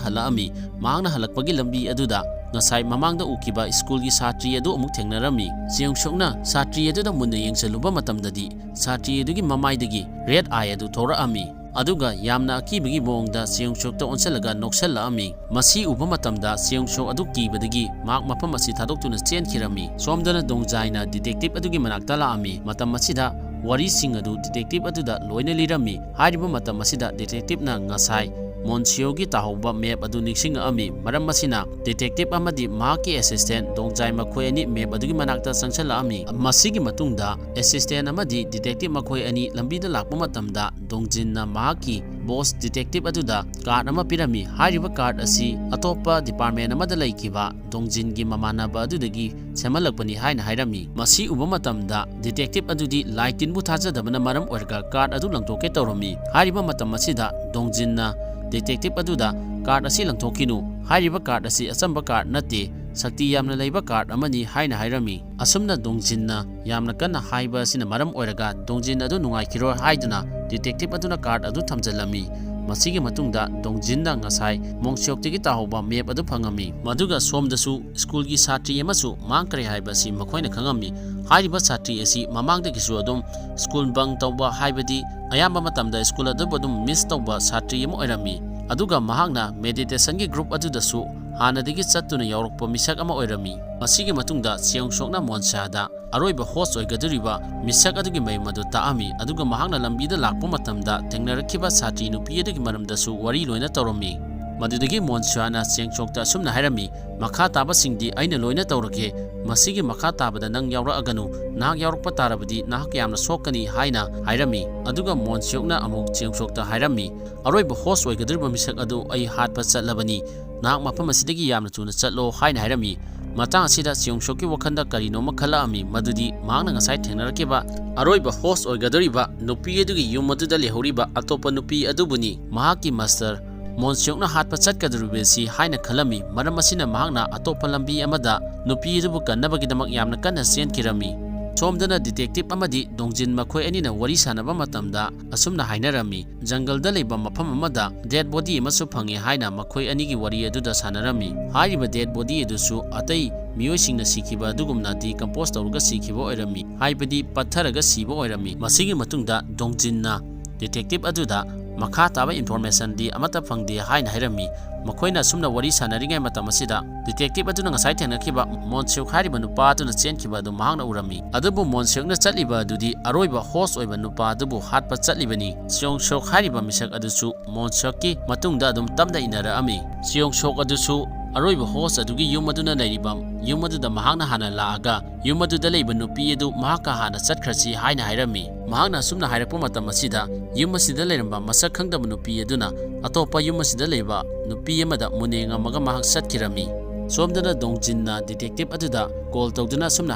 ꯍꯜꯂꯛꯑꯝꯃꯤ꯫ ꯃꯍꯥꯛꯅ ꯍꯜꯂꯛꯄꯒꯤ ꯂꯝꯕꯤ ꯑꯗꯨꯗ ꯉꯁꯥꯏ ꯃꯃꯥꯡꯗ ꯎꯈꯤꯕ ꯁ꯭ꯀꯨꯜꯒꯤ ꯁꯥꯇ꯭ꯔꯤ ꯑꯗꯨ ꯑꯃꯨꯛ ꯊꯦꯡꯅꯔꯝꯃꯤ꯫ ꯆꯦꯡ ꯁꯨꯛꯅ ꯁꯥꯇ꯭ꯔꯤ ꯑꯗꯨꯗ ꯃꯨꯟꯅ ꯌꯦꯡꯁꯤꯜꯂꯨꯕ ꯃꯇꯝꯗꯗꯤ ꯁꯥꯇ꯭ꯔꯤ ꯑꯗꯨꯒꯤ ꯃꯃꯥꯏꯗꯒꯤ red eye ꯑꯗꯨ ꯊꯣꯔꯛꯑꯝꯃꯤ꯫ ꯑꯗꯨꯒ ꯌꯥꯝꯅ ꯑꯀꯤꯕꯒꯤ ꯃꯑꯣꯡꯗ ꯆꯦꯌꯣꯡ ꯁꯣꯛꯇ ꯑꯣꯟꯁꯤꯜꯂꯒ ꯅꯣꯛꯁꯜꯂꯛꯑꯝꯃꯤ꯫ ꯃꯁꯤ ꯎꯕ ꯃꯇꯝꯗ ꯆꯦꯌꯣꯡ ꯁꯣꯛ ꯑꯗꯨ ꯀꯤꯕꯗꯒꯤ ꯃꯍꯥꯛ ꯃꯐꯝ ꯑꯁꯤ ꯊꯥꯗꯣꯛꯇꯨꯅ ꯆꯦꯟꯈꯤꯔꯝꯃꯤ꯫ ꯁꯣꯝꯗꯅ ꯗꯣꯡꯖꯥꯏꯅ detective ꯑꯗꯨꯒꯤ ꯃꯅꯥꯛꯇ ꯂꯥꯛꯑꯝꯃꯤ꯫ ꯃꯇꯝ ꯑꯁꯤꯗ ꯋꯥꯔꯤꯁꯤꯡ ꯑꯗꯨ detective ꯑꯗꯨꯗ ꯂꯣꯏꯅ ꯂꯤꯔꯝꯃꯤ꯫ ꯍꯥꯏꯔꯤꯕ ꯃꯇꯝ ꯑꯁꯤꯗ detectiveꯅ ꯉꯁꯥꯏ ꯃꯣꯟꯁꯤꯌꯣꯒꯤ ꯇꯥꯍꯧꯕ map ꯑꯗꯨ ꯅꯤꯡꯁꯤꯡꯉꯛꯑꯝꯃꯤ꯫ ꯃꯔꯝ ꯑꯁꯤꯅ detective ꯑꯃꯗꯤ ꯃꯍꯥꯛꯀꯤ assistant ꯗꯣꯡꯖꯥꯏ ꯃꯈꯣꯏ ꯑꯅꯤ map ꯑꯗꯨꯒꯤ ꯃꯅꯥꯛꯇ ꯆꯪꯁꯤꯜꯂꯛꯑꯝꯃꯤ꯫ ꯃꯁꯤꯒꯤ ꯃꯇꯨꯡꯗ assistant ꯑꯃꯗꯤ detective ꯃꯈꯣꯏ ꯑꯅꯤ ꯂꯝꯕꯤꯗ ꯂꯥꯛꯄ ꯃꯇꯝꯗ ꯗꯣꯡꯖꯤꯟꯅ ꯃꯍꯥꯛꯀꯤ boss detective ꯑꯗꯨꯗ card ꯑꯃ ꯄꯤꯔꯝꯃꯤ꯫ ꯍꯥꯏꯔꯤꯕ card ꯑꯁꯤ ꯑꯇꯣꯞꯄ department ꯑꯃꯗ ꯂꯩꯈꯤꯕ ꯗꯣꯡꯖꯤꯟꯒꯤ ꯃꯃꯥꯟꯅꯕ ꯑꯗꯨꯗꯒꯤ ꯁꯦꯝꯍꯜꯂꯛꯄꯅꯤ ꯍꯥꯏꯅ ꯍꯥꯏꯔꯝꯃꯤ꯫ ꯃꯁꯤ ꯎꯕ ꯃꯇꯝꯗ detective ꯑꯗꯨꯗꯤ ꯂꯥꯏ ꯇꯤꯟꯕꯨ ꯊꯥꯖꯗꯕꯅ ꯃꯔꯝ ꯑꯣꯏꯔꯒ card ꯑꯗꯨ ꯂꯪꯊꯣꯛꯀꯦ ꯇꯧꯔꯝꯃꯤ꯫ ꯍꯥꯏꯔꯤꯕ ꯃꯇꯝ ꯑꯁꯤꯗ ꯗꯣꯡꯖꯤꯟꯅ detective ꯑꯗꯨꯗ card ꯑꯁꯤ ꯂꯪꯊꯣꯛꯈꯤꯅꯨ, ꯍꯥꯏꯔꯤꯕ card ꯑꯁꯤ ꯑꯆꯝꯕ card ꯅꯠꯇꯦ, ꯁꯛꯇꯤ ꯌꯥꯝꯅ ꯂꯩꯕ card ꯑꯃꯅꯤ ꯍꯥꯏꯅ ꯍꯥꯏꯔꯝꯃꯤ꯫ ꯑꯁꯨꯝꯅ ꯗꯣꯡꯖꯤꯟꯅ ꯌꯥꯝꯅ ꯀꯟꯅ ꯍꯥꯏꯕ ꯑꯁꯤꯅ ꯃꯔꯝ ꯑꯣꯏꯔꯒ ꯗꯣꯡꯖꯤꯟ ꯑꯗꯨ ꯅꯨꯡꯉꯥꯏꯈꯤꯔꯣꯏ ꯍꯥꯏꯗꯨꯅ detective ꯑꯗꯨꯅ card ꯑꯗꯨ ꯊꯝꯖꯤꯜꯂꯝꯃꯤ꯫ ꯃꯁꯤꯒꯤ ꯃꯇꯨꯡꯗ ꯗꯣꯡꯖꯤꯟꯅ ꯉꯁꯥꯏ ꯃꯣꯡꯁꯤꯌꯣꯛꯇꯒꯤ ꯇꯥꯍꯧꯕ map ꯑꯗꯨ ꯐꯪꯉꯝꯃꯤ꯫ ꯃꯗꯨꯒ ꯁꯣꯝꯗꯁꯨ ꯁ꯭ꯀꯨꯜꯒꯤ ꯁꯥꯇ꯭ꯔꯤ ꯑꯃꯁꯨ ꯃꯥꯡꯈ꯭ꯔꯦ ꯍꯥꯏꯕ ꯑꯁꯤ ꯃꯈꯣꯏꯅ ꯈꯪꯉꯝꯃꯤ꯫ ꯍꯥꯏꯔꯤꯕ ꯁꯥꯇ꯭ꯔꯤ ꯑꯁꯤ ꯃꯃꯥꯡꯗꯒꯤꯁꯨ ꯑꯗꯨꯝ ꯁ꯭ꯀꯨꯜ bunk ꯇꯧꯕ, ꯍꯥꯏꯕꯗꯤ ꯑꯌꯥꯝꯕ ꯃꯇꯝꯗ ꯁ꯭ꯀꯨꯜ ꯑꯗꯨꯕꯨ ꯑꯗꯨꯝ miss ꯇꯧꯕ ꯁꯥꯇ꯭ꯔꯤ ꯑꯃ ꯑꯣꯏꯔꯝꯃꯤ꯫ ꯑꯗꯨꯒ ꯃꯍꯥꯛꯅ meditationꯒꯤ group ꯑꯗꯨꯗꯁꯨ ꯍꯥꯟꯅꯗꯒꯤ ꯆꯠꯇꯨꯅ ꯌꯥꯎꯔꯛꯄ ꯃꯤꯁꯛ ꯑꯃ ꯑꯣꯏꯔꯝꯃꯤ꯫ ꯃꯁꯤꯒꯤ ꯃꯇꯨꯡꯗ ꯆꯦꯌꯣꯡ ꯁꯣꯛꯅ ꯃꯣꯟꯁꯥꯗ ꯑꯔꯣꯏꯕ host ꯑꯣꯏꯒꯗꯧꯔꯤꯕ ꯃꯤꯁꯛ ꯑꯗꯨꯒꯤ ꯃꯌꯨꯝ ꯑꯗꯨ ꯇꯥꯛꯑꯝꯃꯤ, ꯑꯗꯨꯒ ꯃꯍꯥꯛꯅ ꯂꯝꯕꯤꯗ ꯂꯥꯛꯄ ꯃꯇꯝꯗ ꯊꯦꯡꯅꯔꯛꯈꯤꯕ ꯁꯥꯇ꯭ꯔꯤ ꯅꯨꯄꯤ ꯑꯗꯨꯒꯤ ꯃꯔꯝꯗꯁꯨ ꯋꯥꯔꯤ ꯂꯣꯏꯅ ꯇꯧꯔꯝꯃꯤ꯫ ꯃꯗꯨꯗꯒꯤ ꯃꯣꯟꯁꯨꯌꯥꯅ ꯆꯦꯡ ꯁꯣꯛꯇ ꯑꯁꯨꯝꯅ ꯍꯥꯏꯔꯝꯃꯤ, "ꯃꯈꯥ ꯇꯥꯕꯁꯤꯡꯗꯤ ꯑꯩꯅ ꯂꯣꯏꯅ ꯇꯧꯔꯒꯦ, ꯃꯁꯤꯒꯤ ꯃꯈꯥ ꯇꯥꯕꯗ ꯅꯪ ꯌꯥꯎꯔꯛꯑꯒꯅꯨ, ꯅꯍꯥꯛ ꯌꯥꯎꯔꯛꯄ ꯇꯥꯔꯕꯗꯤ ꯅꯍꯥꯛ ꯌꯥꯝꯅ ꯁꯣꯛꯀꯅꯤ" ꯍꯥꯏꯅ ꯍꯥꯏꯔꯝꯃꯤ꯫ ꯑꯗꯨꯒ ꯃꯣꯟꯁꯤꯌꯣꯛꯅ ꯑꯃꯨꯛ ꯆꯦꯡ ꯁꯣꯛꯇ ꯍꯥꯏꯔꯝꯃꯤ, "ꯑꯔꯣꯏꯕ host ꯑꯣꯏꯒꯗꯧꯔꯤꯕ ꯃꯤꯁꯛ ꯑꯗꯨ ꯑꯩ ꯍꯥꯠꯄ ꯆꯠꯂꯕꯅꯤ, ꯅꯍꯥꯛ ꯃꯐꯝ ꯑꯁꯤꯗꯒꯤ ꯌꯥꯝꯅ ꯊꯨꯅ ꯆꯠꯂꯣ" ꯍꯥꯏꯅ ꯍꯥꯏꯔꯝꯃꯤ꯫ ꯃꯇꯥꯡ ꯑꯁꯤꯗ ꯆꯤꯌꯣꯡ ꯁꯣꯛꯀꯤ ꯋꯥꯈꯜꯗ ꯀꯔꯤꯅꯣꯃ ꯈꯜꯂꯛꯑꯝꯃꯤ, ꯃꯗꯨꯗꯤ ꯃꯍꯥꯛꯅ ꯉꯁꯥꯏ ꯊꯦꯡꯅꯔꯛꯈꯤꯕ ꯑꯔꯣꯏꯕ host ꯑꯣꯏꯒꯗꯧꯔꯤꯕ ꯅꯨꯄꯤ ꯑꯗꯨꯒꯤ ꯌꯨꯝ ꯑꯗꯨꯗ ꯂꯩꯍꯧꯔꯤꯕ ꯑꯇꯣꯞꯄ ꯅꯨꯄꯤ ꯑꯗꯨꯕꯨꯅꯤ꯫ ꯃꯍꯥꯛꯀꯤ master ꯃꯣꯟꯁꯤꯌꯣꯛꯅ ꯍꯥꯠꯄ ꯆꯠꯀꯗꯧꯔꯤꯕꯁꯤ ꯍꯥꯏꯅ ꯈꯜꯂꯝꯃꯤ꯫ ꯃꯔꯝ ꯑꯁꯤꯅ ꯃꯍꯥꯛꯅ ꯑꯇꯣꯞꯄ ꯂꯝꯕꯤ ꯑꯃꯗ ꯅꯨꯄꯤ ꯑꯗꯨꯕꯨ ꯀꯟꯅꯕꯒꯤꯗꯃꯛ ꯌꯥꯝꯅ ꯀꯟꯅ ꯆꯦꯟꯈꯤꯔꯝꯃꯤ꯫ ꯁꯣꯝꯗꯅ detective ꯑꯃꯗꯤ ꯗꯣꯡꯖꯤꯟ ꯃꯈꯣꯏ ꯑꯅꯤꯅ ꯋꯥꯔꯤ ꯁꯥꯟꯅꯕ ꯃꯇꯝꯗ ꯑꯁꯨꯝꯅ ꯍꯥꯏꯅꯔꯝꯃꯤ, ꯖꯪꯒꯜꯗ ꯂꯩꯕ ꯃꯐꯝ ꯑꯃꯗ dead body ꯑꯃꯁꯨ ꯐꯪꯉꯦ ꯍꯥꯏꯅ ꯃꯈꯣꯏ ꯑꯅꯤꯒꯤ ꯋꯥꯔꯤ ꯑꯗꯨꯗ ꯁꯥꯟꯅꯔꯝꯃꯤ꯫ ꯍꯥꯏꯔꯤꯕ dead body ꯑꯗꯨꯁꯨ ꯑꯇꯩ ꯃꯤꯑꯣꯏꯁꯤꯡꯅ ꯁꯤꯈꯤꯕ ꯑꯗꯨꯒꯨꯝꯅ decompose ꯇꯧꯔꯒ ꯁꯤꯈꯤꯕ ꯑꯣꯏꯔꯝꯃꯤ, ꯍꯥꯏꯕꯗꯤ ꯄꯠꯊꯔꯒ ꯁꯤꯕ ꯑꯣꯏꯔꯝꯃꯤ꯫ ꯃꯁꯤꯒꯤ ꯃꯇꯨꯡꯗ ꯗꯣꯡꯖꯤꯟꯅ detective ꯑꯗꯨꯗ ꯃꯈꯥ ꯇꯥꯕ informationꯗꯤ ꯑꯃꯠꯇ ꯐꯪꯗꯦ ꯍꯥꯏꯅ ꯍꯥꯏꯔꯝꯃꯤ꯫ ꯃꯈꯣꯏꯅ ꯑꯁꯨꯝꯅ ꯋꯥꯔꯤ ꯁꯥꯟꯅꯔꯤꯉꯩ ꯃꯇꯝ ꯑꯁꯤꯗ detective ꯑꯗꯨꯅ ꯉꯁꯥꯏ ꯊꯦꯡꯅꯈꯤꯕ ꯃꯣꯟꯁꯤꯌꯣꯛ ꯍꯥꯏꯔꯤꯕ ꯅꯨꯄꯥ ꯑꯗꯨꯅ ꯆꯦꯟꯈꯤꯕ ꯑꯗꯨ ꯃꯍꯥꯛꯅ ꯎꯔꯝꯃꯤ꯫ ꯑꯗꯨꯕꯨ ꯃꯣꯟꯁꯤꯌꯣꯛꯅ ꯆꯠꯂꯤꯕ ꯑꯗꯨꯗꯤ ꯑꯔꯣꯏꯕ host ꯑꯣꯏꯕ ꯅꯨꯄꯥ ꯑꯗꯨꯕꯨ ꯍꯥꯠꯄ ꯆꯠꯂꯤꯕꯅꯤ꯫ ꯆꯤꯌꯣꯡ ꯁꯣꯛ ꯍꯥꯏꯔꯤꯕ ꯃꯤꯁꯛ ꯑꯗꯨꯁꯨ ꯃꯣꯟꯁꯤꯌꯣꯛꯀꯤ ꯃꯇꯨꯡꯗ ꯑꯗꯨꯝ ꯇꯞꯅ ꯏꯟꯅꯔꯛꯑꯝꯃꯤ꯫ ꯆꯤꯌꯣꯡ ꯁꯣꯛ ꯑꯗꯨꯁꯨ ꯑꯔꯣꯏꯕ host ꯑꯗꯨꯒꯤ ꯌꯨꯝ ꯑꯗꯨꯅ ꯂꯩꯔꯤꯕ ꯌꯨꯝ ꯑꯗꯨꯗ ꯃꯍꯥꯛꯅ ꯍꯥꯟꯅ ꯂꯥꯛꯑꯒ ꯌꯨꯝ ꯑꯗꯨꯗ ꯂꯩꯕ ꯅꯨꯄꯤ ꯑꯗꯨ ꯃꯍꯥꯛꯀ ꯍꯥꯟꯅ ꯆꯠꯈ꯭ꯔꯁꯤ ꯍꯥꯏꯅ ꯍꯥꯏꯔꯝꯃꯤ꯫ ꯃꯍꯥꯛꯅ ꯑꯁꯨꯝꯅ ꯍꯥꯏꯔꯛꯄ ꯃꯇꯝ ꯑꯁꯤꯗ ꯌꯨꯝ ꯑꯁꯤꯗ ꯂꯩꯔꯝꯕ ꯃꯁꯛ ꯈꯪꯗꯕ ꯅꯨꯄꯤ ꯑꯗꯨꯅ ꯑꯇꯣꯞꯄ ꯌꯨꯝ ꯑꯁꯤꯗ ꯂꯩꯕ ꯅꯨꯄꯤ ꯑꯃꯗ ꯃꯨꯟꯅ ꯌꯦꯡꯉꯝꯃꯒ ꯃꯍꯥꯛ ꯆꯠꯈꯤꯔꯝꯃꯤ꯫ ꯁꯣꯝꯗꯅ ꯗꯣꯡꯖꯤꯟꯅ detective ꯑꯗꯨꯗ call ꯇꯧꯗꯨꯅ ꯑꯁꯨꯝꯅ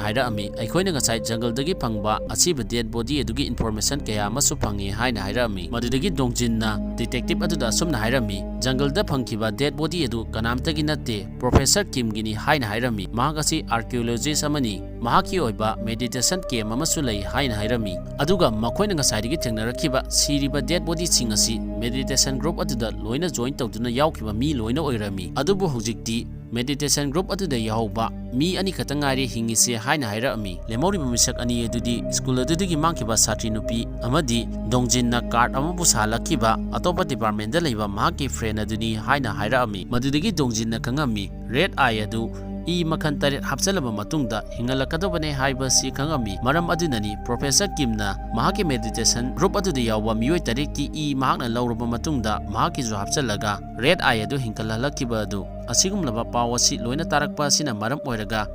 ꯍꯥꯏꯔꯛꯑꯝꯃꯤ, "ꯑꯩꯈꯣꯏꯅ ꯉꯁꯥꯏ ꯖꯪꯒꯜꯗꯒꯤ ꯐꯪꯕ ꯑꯁꯤꯕ dead body ꯑꯗꯨꯒꯤ information ꯀꯌꯥ ꯑꯃꯁꯨ ꯐꯪꯉꯤ" ꯍꯥꯏꯅ ꯍꯥꯏꯔꯛꯑꯝꯃꯤ꯫ ꯃꯗꯨꯗꯒꯤ ꯗꯣꯡꯖꯤꯟꯅ detective ꯑꯗꯨꯗ ꯑꯁꯨꯝꯅ ꯍꯥꯏꯔꯝꯃꯤ, "ꯖꯪꯒꯜꯗ ꯐꯪꯈꯤꯕ dead body ꯑꯗꯨ ꯀꯅꯥꯝꯇꯒꯤ ꯅꯠꯇꯦ, Professor ꯀꯤꯝꯒꯤꯅꯤ" ꯍꯥꯏꯅ ꯍꯥꯏꯔꯝꯃꯤ꯫ ꯃꯍꯥꯛ ꯑꯁꯤ archaeologist ꯑꯃꯅꯤ, ꯃꯍꯥꯛꯀꯤ ꯑꯣꯏꯕ meditation camp ꯑꯃꯁꯨ ꯂꯩ ꯍꯥꯏꯅ ꯍꯥꯏꯔꯝꯃꯤ꯫ ꯑꯗꯨꯒ ꯃꯈꯣꯏꯅ ꯉꯁꯥꯏꯗꯒꯤ ꯊꯦꯡꯅꯔꯛꯈꯤꯕ ꯁꯤꯔꯤꯕ dead bodyꯁꯤꯡ ꯑꯁꯤ meditation group ꯑꯗꯨꯗ ꯂꯣꯏꯅ join ꯇꯧꯗꯨꯅ ꯌꯥꯎꯈꯤꯕ ꯃꯤ ꯂꯣꯏꯅ ꯑꯣꯏꯔꯝꯃꯤ꯫ ꯑꯗꯨꯕꯨ ꯍꯧꯖꯤꯛꯇꯤ meditation group ꯑꯗꯨꯗ ꯌꯥꯎꯍꯧꯕ ꯃꯤ ꯑꯅꯤꯈꯛꯇ ꯉꯥꯏꯔꯦ ꯍꯤꯡꯉꯤꯁꯦ ꯍꯥꯏꯅ ꯍꯥꯏꯔꯛꯑꯝꯃꯤ꯫ ꯂꯦꯝꯍꯧꯔꯤꯕ ꯃꯤꯁꯛ ꯑꯅꯤ ꯑꯗꯨꯗꯤ school ꯑꯗꯨꯗꯒꯤ ꯃꯥꯡꯈꯤꯕ ꯁꯥꯇ꯭ꯔꯤ ꯅꯨꯄꯤ ꯑꯃꯗꯤ ꯗꯣꯡꯖꯤꯟꯅ card ꯑꯃꯕꯨ ꯁꯥꯍꯜꯂꯛꯈꯤꯕ ꯑꯇꯣꯞꯄ departmentꯗ ꯂꯩꯕ ꯃꯍꯥꯛꯀꯤ friend ꯑꯗꯨꯅꯤ ꯍꯥꯏꯅ ꯍꯥꯏꯔꯛꯑꯝꯃꯤ꯫ ꯃꯗꯨꯗꯒꯤ ꯗꯣꯡꯖꯤꯟꯅ ꯈꯪꯉꯝꯃꯤ, red eye ꯑꯗꯨ ꯏ ꯃꯈꯜ ꯇꯔꯦꯠ ꯍꯥꯞꯆꯤꯜꯂꯕ ꯃꯇꯨꯡꯗ ꯍꯤꯡꯍꯜꯂꯛꯀꯗꯕꯅꯦ ꯍꯥꯏꯕꯁꯤ ꯈꯪꯉꯝꯃꯤ꯫ ꯃꯔꯝ ꯑꯗꯨꯅꯅꯤ Professor ꯀꯤꯝꯅ ꯃꯍꯥꯛꯀꯤ meditation group ꯑꯗꯨꯗ ꯌꯥꯎꯕ ꯃꯤꯑꯣꯏ ꯇꯔꯦꯠꯀꯤ ꯏ ꯃꯍꯥꯛꯅ ꯂꯧꯔꯕ ꯃꯇꯨꯡꯗ ꯃꯍꯥꯛꯀꯤꯁꯨ ꯍꯥꯞꯆꯤꯜꯂꯒ red eye ꯑꯗꯨ ꯍꯤꯡꯒꯠꯍꯜꯂꯛꯈꯤꯕ ꯑꯗꯨ꯫ ꯑꯁꯤꯒꯨꯝꯂꯕ ꯄꯥꯎ ꯑꯁꯤ ꯂꯣꯏꯅ ꯇꯥꯔꯛꯄ ꯑꯁꯤꯅ ꯃꯔꯝ ꯑꯣꯏꯔꯒ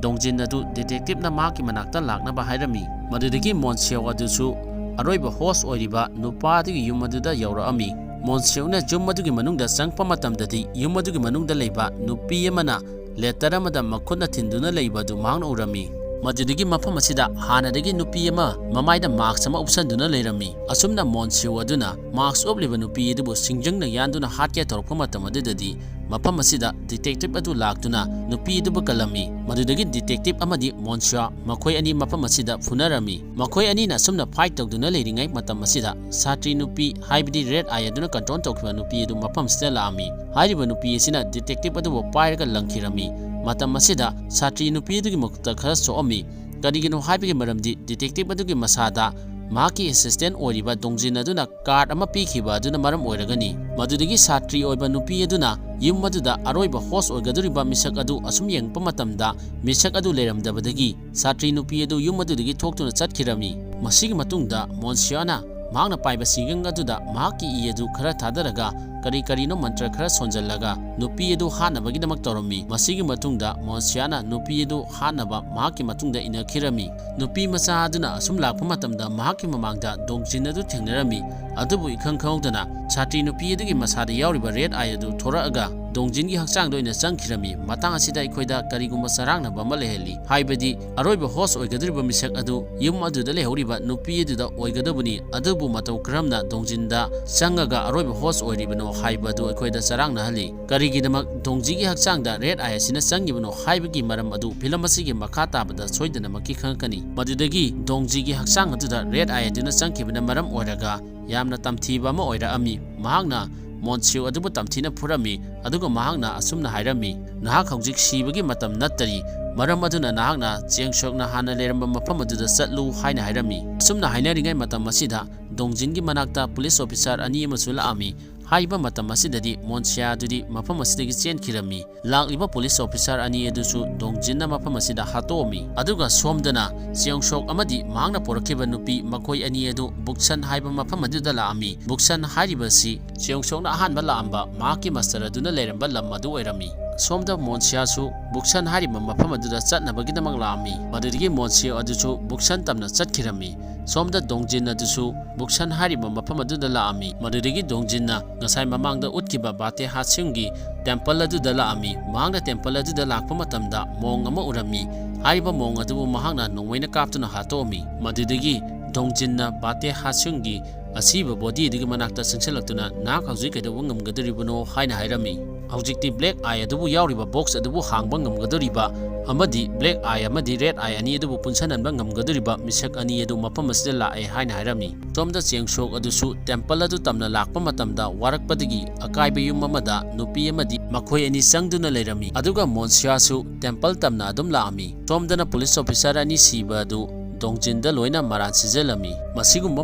ꯗꯣꯡꯖꯤꯟ ꯑꯗꯨ detectiveꯅ ꯃꯍꯥꯛꯀꯤ ꯃꯅꯥꯛꯇ ꯂꯥꯛꯅꯕ ꯍꯥꯏꯔꯝꯃꯤ꯫ ꯃꯗꯨꯗꯒꯤ ꯃꯣꯟꯁꯤꯌꯣ ꯑꯗꯨꯁꯨ ꯑꯔꯣꯏꯕ host ꯑꯣꯏꯔꯤꯕ ꯅꯨꯄꯥ ꯑꯗꯨꯒꯤ ꯌꯨꯝ ꯑꯗꯨꯗ ꯌꯧꯔꯛꯑꯝꯃꯤ꯫ ꯃꯣꯟꯁꯤꯌꯣꯅ ꯌꯨꯝ ꯑꯗꯨꯒꯤ ꯃꯅꯨꯡꯗ ꯆꯪꯉꯛꯄ ꯃꯇꯝꯗꯗꯤ ꯌꯨꯝ ꯑꯗꯨꯒꯤ ꯃꯅꯨꯡꯗ ꯂꯩꯕ ꯅꯨꯄꯤ ꯑꯃꯅ ꯂꯦꯇꯔ ꯑꯃꯗ ꯃꯈꯨꯠꯅ ꯊꯤꯟꯗꯨꯅ ꯂꯩꯕ ꯑꯗꯨ ꯃꯍꯥꯛꯅ ꯎꯔꯝꯃꯤ꯫ ꯃꯗꯨꯗꯒꯤ ꯃꯐꯝ ꯑꯁꯤꯗ ꯍꯥꯟꯅꯗꯒꯤ ꯅꯨꯄꯤ ꯑꯃ ꯃꯃꯥꯏꯗ ꯃꯥꯛꯁ ꯑꯃ ꯎꯞꯁꯟꯗꯨꯅ ꯂꯩꯔꯝꯃꯤ꯫ ꯑꯁꯨꯝꯅ ꯃꯣꯟ ꯁꯤꯌꯣ ꯑꯗꯨꯅ ꯃꯥꯛꯁ ꯎꯞꯂꯤꯕ ꯅꯨꯄꯤ ꯑꯗꯨꯕꯨ ꯁꯤꯡꯖꯪꯅ ꯌꯥꯟꯗꯨꯅ ꯍꯥꯠꯀꯦ ꯇꯧꯔꯛꯄ ꯃꯇꯝ ꯑꯗꯨꯗꯗꯤ, ꯃꯐꯝ ꯑꯁꯤꯗ ꯗꯤꯇꯦꯛꯇꯤꯚ ꯑꯗꯨ ꯂꯥꯛꯇꯨꯅ ꯅꯨꯄꯤ ꯑꯗꯨꯕꯨ ꯀꯜꯂꯝꯃꯤ꯫ ꯃꯗꯨꯗꯒꯤ ꯗꯤꯇꯦꯛꯇꯤꯚ ꯑꯃꯗꯤ ꯃꯣꯟꯁꯤꯌꯥ ꯃꯈꯣꯏ ꯑꯅꯤ ꯃꯐꯝ ꯑꯁꯤꯗ ꯐꯨꯅꯔꯝꯃꯤ꯫ ꯃꯈꯣꯏ ꯑꯅꯤꯅ ꯑꯁꯨꯝꯅ ꯐꯥꯏꯠ ꯇꯧꯗꯨꯅ ꯂꯩꯔꯤꯉꯩ ꯃꯇꯝ ꯑꯁꯤꯗ ꯁꯥꯇ꯭ꯔꯤ ꯅꯨꯄꯤ, ꯍꯥꯏꯕꯗꯤ ꯔꯦꯗ ꯑꯥꯏ ꯑꯗꯨꯅ ꯀꯟꯇ꯭ꯔꯣꯜ ꯇꯧꯈꯤꯕ ꯅꯨꯄꯤ ꯑꯗꯨ ꯃꯐꯝ ꯑꯁꯤꯗ ꯂꯥꯛꯑꯝꯃꯤ꯫ ꯍꯥꯏꯔꯤꯕ ꯅꯨꯄꯤ ꯑꯁꯤꯅ ꯗꯤꯇꯦꯛꯇꯤꯚ ꯑꯗꯨꯕꯨ ꯄꯥꯏꯔꯒ ꯂꯪꯈꯤꯔꯝꯃꯤ꯫ ꯃꯇꯝ ꯑꯁꯤꯗ ꯁꯥꯇ꯭ꯔꯤ ꯅꯨꯄꯤ ꯑꯗꯨꯒꯤ ꯃꯈꯨꯠꯇ ꯈꯔ ꯁꯣꯛꯑꯝꯃꯤ꯫ ꯀꯔꯤꯒꯤꯅꯣ ꯍꯥꯏꯕꯒꯤ ꯃꯔꯝꯗꯤ ꯗꯤꯇꯦꯛꯇꯤꯚ ꯑꯗꯨꯒꯤ ꯃꯁꯥꯗ ꯃꯍꯥꯛꯀꯤ ꯑꯦꯁꯤꯁꯇꯦꯟ ꯑꯣꯏꯔꯤꯕ ꯗꯣꯡꯖꯤꯟ ꯑꯗꯨꯅ ꯀꯥꯔꯗ ꯑꯃ ꯄꯤꯈꯤꯕ ꯑꯗꯨꯅ ꯃꯔꯝ ꯑꯣꯏꯔꯒꯅꯤ꯫ ꯃꯗꯨꯗꯒꯤ ꯁꯥꯇ꯭ꯔꯤ ꯑꯣꯏꯕ ꯅꯨꯄꯤ ꯑꯗꯨꯅ ꯌꯨꯝ ꯑꯗꯨꯗ ꯑꯔꯣꯏꯕ ꯍꯣꯁ ꯑꯣꯏꯒꯗꯧꯔꯤꯕ ꯃꯤꯁꯛ ꯑꯗꯨ ꯑꯁꯨꯝ ꯌꯦꯡꯉꯛꯄ ꯃꯇꯝꯗ, ꯃꯤꯁꯛ ꯑꯗꯨ ꯂꯩꯔꯝꯗꯕꯗꯒꯤ ꯁꯥꯇ꯭ꯔꯤ ꯅꯨꯄꯤ ꯑꯗꯨ ꯌꯨꯝ ꯑꯗꯨꯗꯒꯤ ꯊꯣꯛꯇꯨꯅ ꯆꯠꯈꯤꯔꯝꯃꯤ꯫ ꯃꯁꯤꯒꯤ ꯃꯇꯨꯡꯗ ꯃꯣꯟꯁꯤꯌꯥꯅ ꯃꯍꯥꯛꯅ ꯄꯥꯏꯕ ꯁꯤꯡꯒꯪ ꯑꯗꯨꯗ ꯃꯍꯥꯛꯀꯤ ꯏ ꯑꯗꯨ ꯈꯔ ꯊꯥꯗꯔꯒ, ꯀꯔꯤ ꯀꯔꯤꯅꯣ ꯃꯟꯇ꯭ꯔ ꯈꯔ ꯁꯣꯟꯖꯜꯂꯒ ꯅꯨꯄꯤ ꯑꯗꯨ ꯍꯥꯠꯅꯕꯒꯤꯗꯃꯛ ꯇꯧꯔꯝꯃꯤ꯫ ꯃꯁꯤꯒꯤ ꯃꯇꯨꯡꯗ ꯃꯣꯟꯁꯤꯌꯥꯅ ꯅꯨꯄꯤ ꯑꯗꯨ ꯍꯥꯠꯅꯕ ꯃꯍꯥꯛꯀꯤ ꯃꯇꯨꯡꯗ ꯏꯟꯅꯈꯤꯔꯝꯃꯤ꯫ ꯅꯨꯄꯤ ꯃꯆꯥ ꯑꯗꯨꯅ ꯑꯁꯨꯝ ꯂꯥꯛꯄ ꯃꯇꯝꯗ ꯃꯍꯥꯛꯀꯤ ꯃꯃꯥꯡꯗ ꯗꯣꯡꯖꯤꯟ ꯑꯗꯨ ꯊꯦꯡꯅꯔꯝꯃꯤ꯫ ꯑꯗꯨꯕꯨ ꯏꯈꯪ ꯈꯪꯍꯧꯗꯅ ꯁꯥꯇ꯭ꯔꯤ ꯅꯨꯄꯤ ꯑꯗꯨꯒꯤ ꯃꯁꯥꯗ ꯌꯥꯎꯔꯤꯕ ꯔꯦꯗ ꯑꯥꯏ ꯑꯗꯨ ꯊꯣꯔꯛꯑꯒ ꯗꯣꯡꯖꯤꯟꯒꯤ ꯍꯛꯆꯥꯡꯗ ꯑꯣꯏꯅ ꯆꯪꯈꯤꯔꯝꯃꯤ꯫ ꯃꯇꯥꯡ ꯑꯁꯤꯗ ꯑꯩꯈꯣꯏꯗ ꯀꯔꯤꯒꯨꯝꯕ ꯆꯔꯥꯡꯅꯕ ꯑꯃ ꯂꯩꯍꯜꯂꯤ꯫ ꯍꯥꯏꯕꯗꯤ ꯑꯔꯣꯏꯕ ꯍꯣꯁ ꯑꯣꯏꯒꯗꯧꯔꯤꯕ ꯃꯤꯁꯛ ꯑꯗꯨ ꯌꯨꯝ ꯑꯗꯨꯗ ꯂꯩꯍꯧꯔꯤꯕ ꯅꯨꯄꯤ ꯑꯗꯨꯗ ꯑꯣꯏꯒꯗꯧꯕꯅꯤ꯫ ꯑꯗꯨꯕꯨ ꯃꯇꯧ ꯀꯔꯝꯅ ꯗꯣꯡꯖꯤꯟꯗ ꯆꯪꯉꯒ ꯑꯔꯣꯏꯕ ꯍꯣꯁ ꯑꯣꯏꯔꯤꯕꯅꯣ ꯍꯥꯏꯕ ꯑꯗꯨ ꯑꯩꯈꯣꯏꯗ ꯆꯔꯥꯡꯅꯍꯜꯂꯤ꯫ ꯀꯔꯤꯒꯤꯗꯃꯛ ꯗꯣꯡꯖꯤꯒꯤ ꯍꯛꯆꯥꯡꯗ ꯔꯦꯗ ꯑꯥꯏ ꯑꯁꯤꯅ ꯆꯪꯉꯤꯕꯅꯣ ꯍꯥꯏꯕꯒꯤ ꯃꯔꯝ ꯑꯗꯨ ꯐꯤꯂꯝ ꯑꯁꯤꯒꯤ ꯃꯈꯥ ꯇꯥꯕꯗ ꯁꯣꯏꯗꯅꯃꯛꯀꯤ ꯈꯪꯉꯛꯀꯅꯤ꯫ ꯃꯗꯨꯗꯒꯤ ꯗꯣꯡꯖꯤꯒꯤ ꯍꯛꯆꯥꯡ ꯑꯗꯨꯗ ꯔꯦꯗ ꯑꯥꯏ ꯑꯗꯨꯅ ꯆꯪꯈꯤꯕꯅ ꯃꯔꯝ ꯑꯣꯏꯔꯒ ꯌꯥꯝꯅ ꯇꯝꯊꯤꯕ ꯑꯃ ꯑꯣꯏꯔꯛꯑꯝꯃꯤ꯫ ꯃꯍꯥꯛꯅ ꯃꯣꯟꯁꯤꯌꯨ ꯑꯗꯨꯕꯨ ꯇꯝꯊꯤꯅ ꯐꯨꯔꯝꯃꯤ, ꯑꯗꯨꯒ ꯃꯍꯥꯛꯅ ꯑꯁꯨꯝꯅ ꯍꯥꯏꯔꯝꯃꯤ, "ꯅꯍꯥꯛ ꯍꯧꯖꯤꯛ ꯁꯤꯕꯒꯤ ꯃꯇꯝ ꯅꯠꯇꯔꯤ꯫ ꯃꯔꯝ ꯑꯗꯨꯅ ꯅꯍꯥꯛꯅ ꯆꯦꯡꯁꯣꯛꯅ ꯍꯥꯟꯅ ꯂꯩꯔꯝꯕ ꯃꯐꯝ ꯑꯗꯨꯗ ꯆꯠꯂꯨ" ꯍꯥꯏꯅ ꯍꯥꯏꯔꯝꯃꯤ꯫ ꯑꯁꯨꯝꯅ ꯍꯥꯏꯅꯔꯤꯉꯩ ꯃꯇꯝ ꯑꯁꯤꯗ ꯗꯣꯡꯖꯤꯟꯒꯤ ꯃꯅꯥꯛꯇ ꯄꯨꯂꯤꯁ ꯑꯣꯐꯤꯁꯥꯔ ꯑꯅꯤ ꯑꯃꯁꯨ ꯂꯥꯛꯑꯝꯃꯤ꯫ ꯍꯥꯏꯔꯤꯕ ꯃꯇꯝ ꯑꯁꯤꯗꯗꯤ ꯃꯣꯟꯁꯤꯌꯥ ꯑꯗꯨꯗꯤ ꯃꯐꯝ ꯑꯁꯤꯗꯒꯤ ꯆꯦꯟꯈꯤꯔꯝꯃꯤ꯫ ꯂꯥꯛꯂꯤꯕ ꯄꯨꯂꯤꯁ ꯑꯣꯐꯤꯁꯥꯔ ꯑꯅꯤ ꯑꯗꯨꯁꯨ ꯗꯣꯡꯖꯤꯟꯅ ꯃꯐꯝ ꯑꯁꯤꯗ ꯍꯥꯠꯇꯣꯛꯑꯝꯃꯤ꯫ ꯑꯗꯨꯒ ꯁꯣꯝꯗꯅ ꯆꯤꯌꯣꯡꯁꯣꯛ ꯑꯃꯗꯤ ꯃꯍꯥꯛꯅ ꯄꯨꯔꯛꯈꯤꯕ ꯅꯨꯄꯤ, ꯃꯈꯣꯏ ꯑꯅꯤ ꯑꯗꯨ ꯕꯨꯛꯁꯟ ꯍꯥꯏꯕ ꯃꯐꯝ ꯑꯗꯨꯗ ꯂꯥꯛꯑꯝꯃꯤ꯫ ꯕꯨꯛꯁꯟ ꯍꯥꯏꯔꯤꯕꯁꯤ ꯆꯤꯌꯣꯡꯁꯣꯛꯅ ꯑꯍꯥꯟꯕ ꯂꯥꯛꯑꯝꯕ ꯃꯍꯥꯛꯀꯤ ꯃꯥꯁꯇꯔ ꯑꯗꯨꯅ ꯂꯩꯔꯝꯕ ꯂꯝ ꯑꯗꯨ ꯑꯣꯏꯔꯝꯃꯤ꯫ ꯁꯣꯝꯗ ꯃꯣꯟꯁꯤꯌꯥꯁꯨ ꯕꯨꯛꯁꯟ ꯍꯥꯏꯔꯤꯕ ꯃꯐꯝ ꯑꯗꯨꯗ ꯆꯠꯅꯕꯒꯤꯗꯃꯛ ꯂꯥꯛꯑꯝꯃꯤ꯫ ꯃꯗꯨꯗꯒꯤ ꯃꯣꯟꯁꯤꯌꯥ ꯑꯗꯨꯁꯨ ꯕꯨꯛꯁꯟ ꯇꯝꯅ ꯆꯠꯈꯤꯔꯝꯃꯤ꯫ ꯁꯣꯝꯗ ꯗꯣꯡꯖꯤꯟ ꯑꯗꯨꯁꯨ ꯕꯨꯛꯁꯟ ꯍꯥꯏꯔꯤꯕ ꯃꯐꯝ ꯑꯗꯨꯗ ꯂꯥꯛꯑꯝꯃꯤ꯫ ꯃꯗꯨꯗꯒꯤ ꯗꯣꯡꯖꯤꯟꯅ ꯉꯁꯥꯏ ꯃꯃꯥꯡꯗ ꯎꯠꯈꯤꯕ ꯕꯥꯇꯦ ꯍꯥꯠꯁꯤꯡꯒꯤ ꯇꯦꯝꯄꯜ ꯑꯗꯨꯗ ꯂꯥꯛꯑꯝꯃꯤ꯫ ꯃꯍꯥꯛꯅ ꯇꯦꯝꯄꯜ ꯑꯗꯨꯗ ꯂꯥꯛꯄ ꯃꯇꯝꯗ ꯃꯣꯡ ꯑꯃ ꯎꯔꯝꯃꯤ꯫ ꯍꯥꯏꯔꯤꯕ ꯃꯣꯡ ꯑꯗꯨꯕꯨ ꯃꯍꯥꯛꯅ ꯅꯣꯡꯃꯩꯅ ꯀꯥꯞꯇꯨꯅ ꯍꯥꯠꯇꯣꯛꯑꯝꯃꯤ꯫ ꯃꯗꯨꯗꯒꯤ ꯗꯣꯡꯖꯤꯟꯅ ꯕꯥꯇꯦ ꯍꯥꯠꯁꯤꯡꯒꯤ ꯑꯁꯤꯕ ꯕꯣꯗꯤ ꯑꯗꯨꯒꯤ ꯃꯅꯥꯛꯇ ꯆꯪꯁꯤꯜꯂꯛꯇꯨꯅ, "ꯅꯍꯥꯛ ꯍꯧꯖꯤꯛ ꯀꯩꯗꯧꯕ ꯉꯝꯒꯗꯧꯔꯤꯕꯅꯣ?" ꯍꯥꯏꯅ ꯍꯥꯏꯔꯝꯃꯤ꯫ ꯍꯧꯖꯤꯛꯇꯤ ꯕ꯭ꯂꯦꯛ ꯑꯥꯏ ꯑꯗꯨꯕꯨ ꯌꯥꯎꯔꯤꯕ ꯕꯣꯛꯁ ꯑꯗꯨꯕꯨ ꯍꯥꯡꯕ ꯉꯝꯒꯗꯧꯔꯤꯕ ꯑꯃꯗꯤ ꯕ꯭ꯂꯦꯛ ꯑꯥꯏ ꯑꯃꯗꯤ ꯔꯦꯗ ꯑꯥꯏ ꯑꯅꯤ ꯑꯗꯨꯕꯨ ꯄꯨꯟꯁꯤꯟꯍꯟꯕ ꯉꯝꯒꯗꯧꯔꯤꯕ ꯃꯤꯁꯛ ꯑꯅꯤ ꯑꯗꯨ ꯃꯐꯝ ꯑꯁꯤꯗ ꯂꯥꯛꯑꯦ ꯍꯥꯏꯅ ꯍꯥꯏꯔꯝꯃꯤ꯫ ꯁꯣꯝꯗ ꯆꯦꯡꯁꯣꯛ ꯑꯗꯨꯁꯨ ꯇꯦꯝꯄꯜ ꯑꯗꯨ ꯇꯝꯅ ꯂꯥꯛꯄ ꯃꯇꯝꯗ ꯋꯥꯔꯛꯄꯗꯒꯤ ꯑꯀꯥꯏꯕ ꯌꯨꯝ ꯑꯃꯗ ꯅꯨꯄꯤ ꯑꯃꯗꯤ ꯃꯈꯣꯏ ꯑꯅꯤ ꯆꯪꯗꯨꯅ ꯂꯩꯔꯝꯃꯤ꯫ ꯑꯗꯨꯒ ꯃꯣꯟꯁꯤꯌꯥꯁꯨ ꯇꯦꯝꯄꯜ ꯇꯝꯅ ꯑꯗꯨꯝ ꯂꯥꯛꯑꯝꯃꯤ꯫ ꯁꯣꯝꯗꯅ ꯄꯨꯂꯤꯁ ꯑꯣꯐꯤꯁꯥꯔ ꯑꯅꯤ ꯁꯤꯕ ꯑꯗꯨ ꯗꯣꯡꯖꯤꯟꯗ ꯂꯣꯏꯅ ꯃꯔꯥꯟ ꯁꯤꯖꯜꯂꯝꯃꯤ꯫ ꯃꯁꯤꯒꯨꯝꯕ